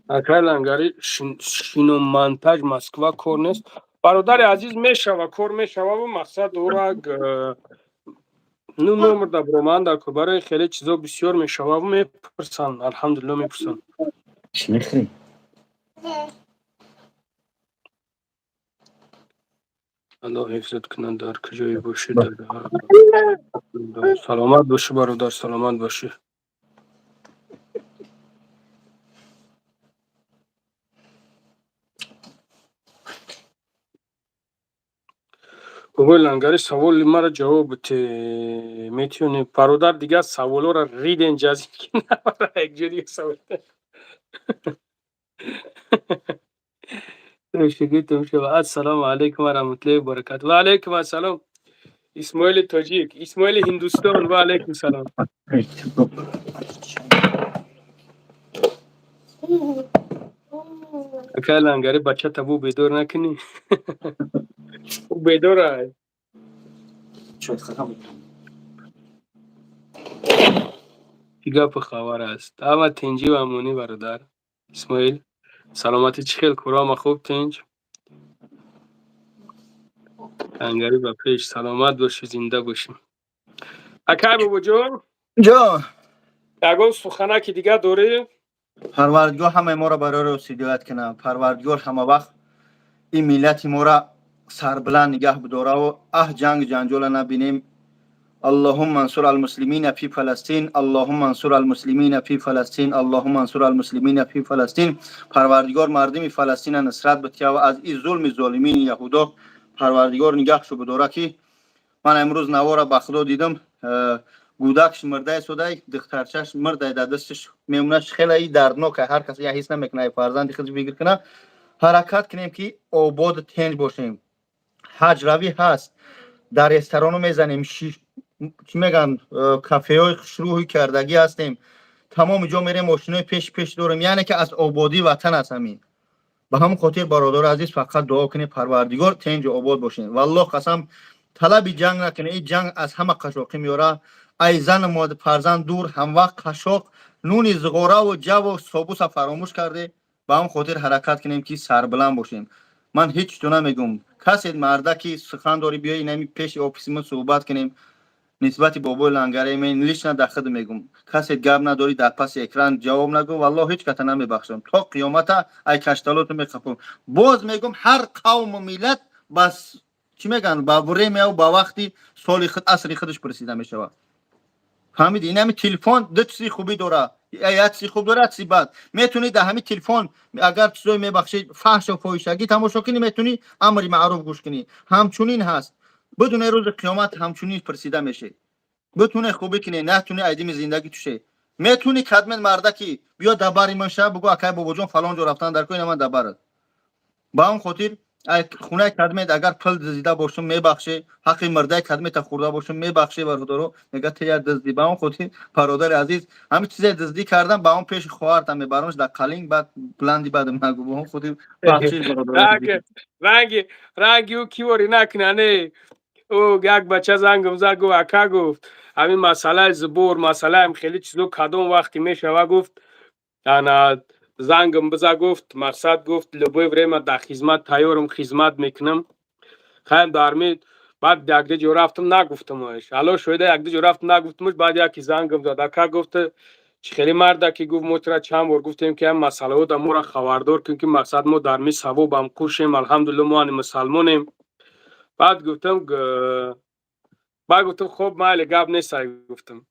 Акай лангари, шиномонтаж Москва кор нест, бародари азиз. Мешава, кор мешава. Мақсад дораг ну номер да броман дар кор, барои хеле чизо бисёр мешава, мепурсанд, алҳамдулилло, мепурсанд. Чӣ мехӯрӣ? Аллоҳ ҳифзат кунад, дар куҷое бошӣ. Саломат бошӣ, бародар, саломат бошӣ. Бобои Лангари, саволи маро ҷавоб бите, метавонӣ, бародар? Дигар саволҳоро риден ҷазӣ ки набара, якҷо дига савол. Ассалому алайкум ва раҳматуллоҳи ва баракатуҳ. Ва алайкум ассалом, Исмоили тоҷик, Исмоили Ҳиндустон, ва алайкум салом. Акай Лангари, бачата бу бедор накунӣ, ӯ бедор ай. Чӣ гапу хабар аст? Ҳама тинҷӣ ва амонӣ, бародар Исмоил? Саломатӣ чӣ хел, кӯро ҳама хуб, тинҷ? Лангари, ба пеш, саломат бошӣ, зинда бошӣ. Акай Бобоҷон. Ҷон. Ягон суханаки дигар дорӣ? Парвардигор ҳамаи моро барои рост ҳидоят кунад. Парвардигор ҳама вақт ин миллати моро сарбиланд нигаҳ бидораву аҳ ҷангу ҷанҷола набинем. Аллоҳумма ансур алмуслимина фи Фаластин, Аллоҳумма ансур алмуслимина фи Фаластин, Аллоҳумма ансур алмуслимина фи Фаластин. Парвардигор мардуми Фаластина нусрат бития ва аз ин зулми золимини яҳудо Парвардигор нигаҳшу бидора, ки ман имрӯз навора ба Худо дидам, гӯдакш мирда истодай, духтарчаш мирдай, дар дасташ мемонаш. Хеле и дарднок, ҳар кас я ҳис намекунад, фарзанди худ фикр кунад. Ҳаракат кунем, ки ободу тинҷ бошем. Ҳаҷравӣ ҳаст, дар ресторану мезанем, чӣ мегӯянд, кафеҳои хушрӯҳи кардагӣ ҳастем, тамоми ҷо мерем, мошинои пеш пеш дорем, яъне ки аз ободии ватан аст ҳамин. Ба ҳамон хотир, бародари азиз, фақат дуо кунед, Парвардигор тинҷу обод бошем. Валлоҳ қасам, талаби ҷанг накунед, ин ҷанг аз ҳама қашоқӣ меёра. Ай зану фарзанд дур, ҳамвақт қашоқ, нуни зуғораву ҷаву собуса фаромӯш карде. Ба ҳамон хотир ҳаракат кунем, ки сарбиланд бошем. Ман ҳеҷ ту намегӯм, касе марда ки сухан дорӣ, биёи инами пеши офиси мо суҳбат кунем. Нисбати бобои Лангаре мен лично дар худ мегӯм: касе гап надорӣ, дар паси экран ҷавоб нагӯ. Валлоҳ, ҳеҷ ката намебахшам, то қиёмата ай кашталоту меқапам. Боз мегӯм, ҳар қавму миллат ба чӣ мегӯянд, ба время ю ба вақти соли худ, асри худаш пурсида мешавад. Фаҳмиди? Инами телефон ду чизи хубӣ дора, як чизи хуб дора, як чизи бад. Метавонӣ дар ҳамин телефон, агар чизое, мебахшед, фаҳшу фоҳишагӣ тамошо кунӣ, метавонӣ амри маъруф гӯш кунӣ. Ҳамчунин ҳаст, бидуне, рӯзи қиёмат ҳамчунин пурсида мешед. Битуне хубӣ кунӣ, натуни, айдими зиндагӣ туше. Метуни кадмен мардаки биё дар бари ман ша, бугӯ: «Акай Бобоҷон, фалон ҷо рафтан дар кӯ, ман дар барат». Ба он хотир хонаи кадмет агар пул дизида бошум, мебахше, ҳаққи мирдаи кадмета хӯрда бошум, мебахше. Бародаро, мега те як дуздӣ. Ба он хотир, бародари азиз, ҳамин чизе дуздӣ кардам, ба он пеши хоҳартам мебарамш дар қалинг, баъд баланди бадам нагӯ. Ба он хотир бахшиш, бародари. Ранги ранги ӯ кивори накуна, не, ӯ як бача зангам зад, гуфт: «Ака, — гуфт, — ҳамин масъалаи зубор, масъалаам хеле чизо кадом вақте мешава?» Гуфт: «Ана зангам биза». Гуфт: «Мақсад, — гуфт, — любое время дар хизмат тайёрам, хизмат мекунам». Хайм дарми баъд якди ҷо рафтам, нагуфтамаш. Ало шоида, якди ҷо рафтам, нагуфтамаш. Баъд яке зангам зад: «Ака, — гуфт, — чӣ хеле марда ки, — гуфт, — мо тура чанд бор гуфтем, ки ҳам масъалаҳо да моро хабардор кун, ки мақсад мо дар ми савобам кушем, алҳамдулилла, мо ани мусалмонем». Баъд гуфтам: «Хоб, майли, гап нест», гуфтам.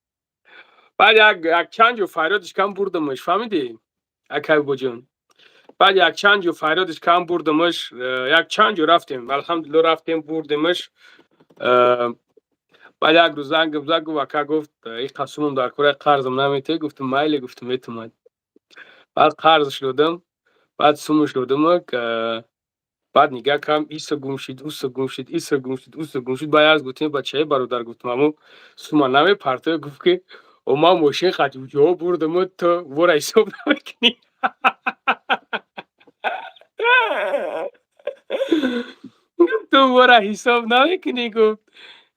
Баъд як чанд ҷо фарёдиш кам бурдамаш, фаҳмидӣ, акай Бобоҷон? Баъд як чанд ҷо фарёдиш кам бурдамаш, як чанд ҷо рафтем, алҳамдулилла, рафтем, бурдемаш. Баъд як рӯз зангам зад, гуфт: «Ака, — гуфт, — ин қасумам дар кораи қарзам наметиҳӣ?» Гуфтам: «Майли», гуфтам, «метумад». Баъд қарзш додам, баъд сумаш додам. Баъд нигаҳ кардам, иса гум шид, уса гум шид, иса гум шид, уса гум шид. Баъд як гуфтем: «Бачаи бародар, — гуфтам, — аммо сума намепартоя?» Гуфт ки: «О, ман мошин ҷо бурдаму ту вора ҳисоб намекунӣ». «Ту вора ҳисоб намекунӣ», гуфт.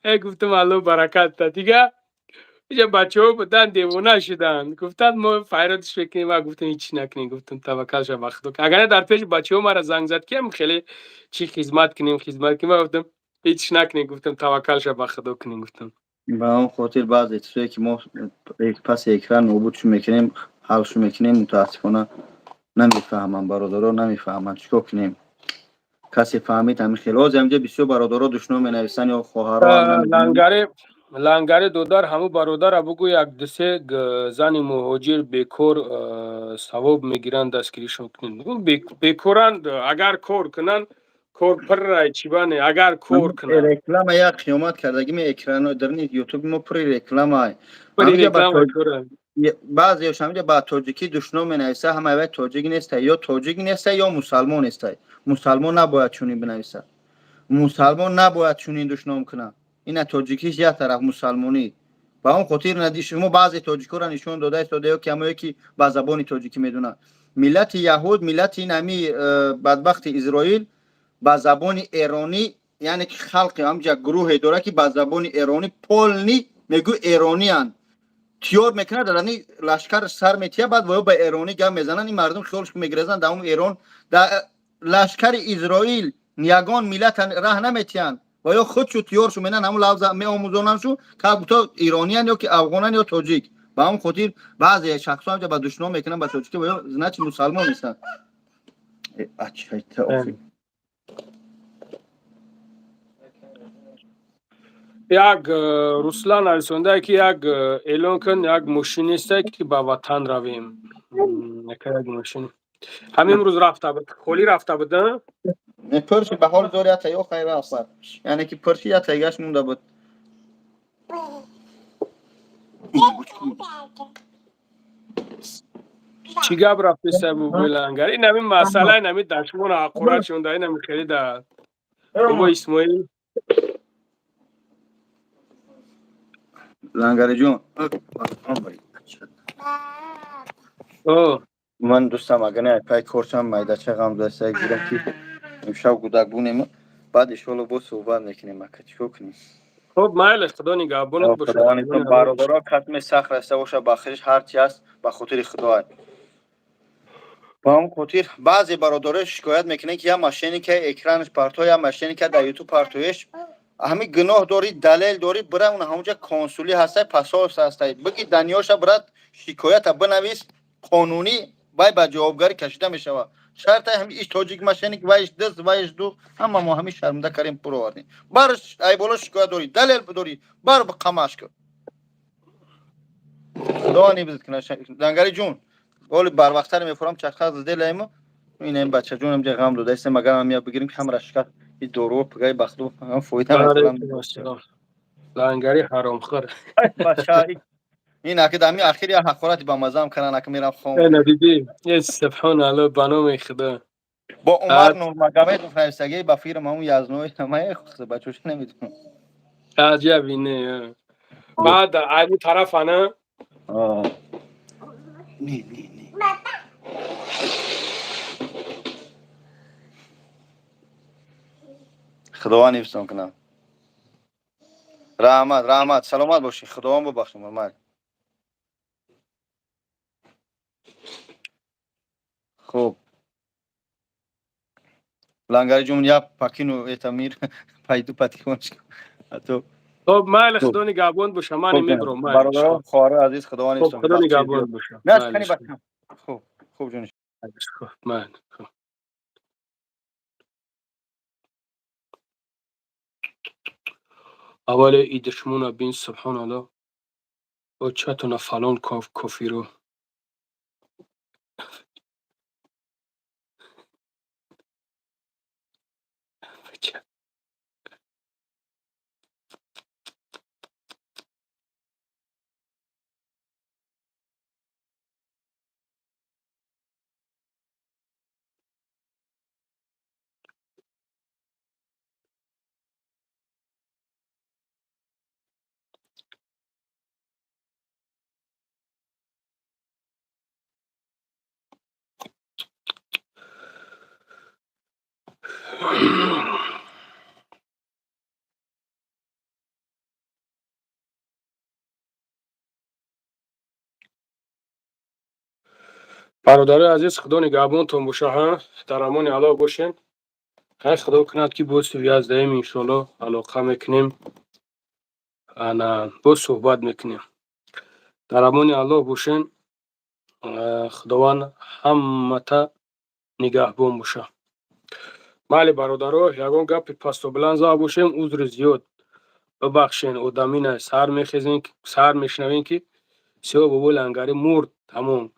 Э, гуфтам, Алло баракат дад. Дига иҷа бачаҳо буданд, девона шуданд, гуфтанд: «Мо файродиш мекунем». Ва гуфтам: «Ҳеҷ накунем», гуфтам, «таваккал ша ба Худо». Агар не, дар пеши бачаҳо мара занг зад, ки хеле чӣ хизмат кунем, хизмат кунем. Ва гуфтам: «Ҳеҷ накунем», гуфтам, «таваккал ша ба Худо кунем», гуфтам. Ба он хотир баъзе чизое ки мо паси экран нобудшу мекунем, ҳалшу мекунем, мутаассифона намефаҳманд, бародаро, намефаҳманд. Чӣ кор кунем? Касе фаҳмид, ҳамин хел ҳозир ҳамҷа бисёр бародаро душно менависанд ё хоҳаро. Лангаре, Лангаре додар, ҳамун бародара бугӯ, як дусе зани муҳоҷир бекор савоб мегиранд, дастгиришон кунед. Бекоранд, агар кор кунанд. Кор пиррай чибане агар кор кунад. Реклама як қиёмат кардаги ме экрано дарни ютуби мо пури реклама. Пури реклама кора. Баъзеаш ҳаминҷа ба тоҷикӣ душном менависа, ҳама вай тоҷик неста, ё тоҷик неста, ё мусалмон неста. Мусалмон набояд чунин бинависа. Мусалмон набояд чунин душном кунад. Ина тоҷикиш як тараф, мусалмонӣ. Ба он хотир шумо баъзе тоҷикҳоро нишон дода истода, ё ки ҳамое ки ба забони тоҷикӣ медонад. Миллати яҳуд, миллати ин ҳами бадбахти Изроил ба забони эронӣ, яъне ки халқи ҳамҷа гурӯҳе дорад, ки ба забони эронӣ полный мегӯ эрониянд. Тиёр мекунад, дар ани лашкар сар метия, баъд воё ба эронӣ гап мезананд. Ин мардум хиёлш мегирезанд дар он Эрон, дар лашкари Изроил ягон миллат раҳ наметиҳанд ва ё худшу тиёршу менан, ҳамун лавза меомӯзонандшу, как будто ирониян ё ки афғонан ё тоҷик. Ба ҳамон хотир баъзе шахсҳо ҳамҷа ба душном мекунанд ба тоҷикӣ, ва ё значит мусалмон нестанд. Як Руслан нависондае, ки як эълон кун, як мошин нестае, ки ба ватан равем. Як мошин ҳамин рӯз рафта буд, холӣ рафта буд. Пурши ба ҳоли зор ята ё хайр рафта, яъне ки пурши ята гашт монда буд. Чӣ гап рафтеса бубӯйлангар? Ин ҳамин масъала, ин ҳамин дашмон ҳақорат шонда, ин ҳами хеле да бобо Исмоил. Лангариҷон, ман дӯстам, агар не пай корчам майдача ғам дастак гирам, ки имшаб гудак бунем, баъд иншоалло боз суҳбат мекунем. Ака, чикор кунем? Хуб, майли, худо нигаҳбонат бошад. Бародаро, катме сахт раста боша, бахшиш ҳарчи ҳаст ба хотири худоай. Ба ҳамон хотир баъзе бародаро шикоят мекунанд, ки я мошенника экранаш парто, я мошенника дар ютуб партоеш. Ҳами гуноҳ дорӣ, далел дорӣ, бира он ҳамонҷа консулӣ ҳастай, посольство ҳастай, биги даниёша, брат, шикоята бинавис, қонунӣ вай ба ҷавобгарӣ кашида мешавад. Шарта ҳами иш тоҷик мошенник, вайш дыз, вайш ду, ҳама мо ҳами шармда карем, пур овардем. Бар ай боло шикоят дорӣ, далел дорӣ, бар қамаш кун. Худо нибзид кунад. Лангари ҷун, оли барвақттар мефурам, чаққа зделаемо. Ин бачаҷон ҳамҷа ғам дода истем, агар ҳам я бигирем, ки ҳамра шикаст и дору пигай бахту ҳам фоида мекунам. Лангари ҳаромхӯр. Бача, ин аки дами ахир я ҳақорати ба мазам каран, аки мерам хом. Э, надидӣ? Э, субҳоналло, ба номи худо. Бо Умар Нурмагомедов нависагӣ ба фирма, ҳамун язнои ҳамаи бачоша намедонам. Аҷаб, ине баъд ани тараф ана. Не, не, не. Худованд ҳифзтон кунад. Раҳмат, раҳмат, саломат бошед. Худованд бубахшад, мурмат. Хуб. Лангари ҷун, я покину это мир, пойду потихонечку. А то Хуб, майли, худо нигаҳбон боша, ман мебурам. Бародарон, хоҳарои азиз, худованд ҳифзтон. Худо нигаҳбон боша. На, бачам. Хуб, хуб ҷон. Хуб, майли. Хуб. Аввале и душмона бин, субҳоналло. Очатона фалон кофиро. Бародарои азиз, худо нигаҳбонтон боша, ҳа, дар амони Аллоҳ бошед. Хайр, худо кунад, ки боз связь даем, иншоалло, алоқа мекунем, ана боз суҳбат мекунем. Дар амони Аллоҳ бошен, худованд ҳаммата нигаҳбон боша. Майли, бародаро, ягон гапи пасту баланд зада бошем, узри зиёд, бибахшен. Одамина сар мехезем, сар мешунавем, ки сиё бобои Лангарӣ мурд, тамом.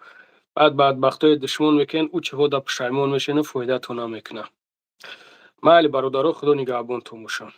Баъд бадбахтои душмон мекунен, ӯ чиҳода пушаймон мешавен, фоидатон намекунад. Майли, бародаро, Худо нигаҳбонтон бошам.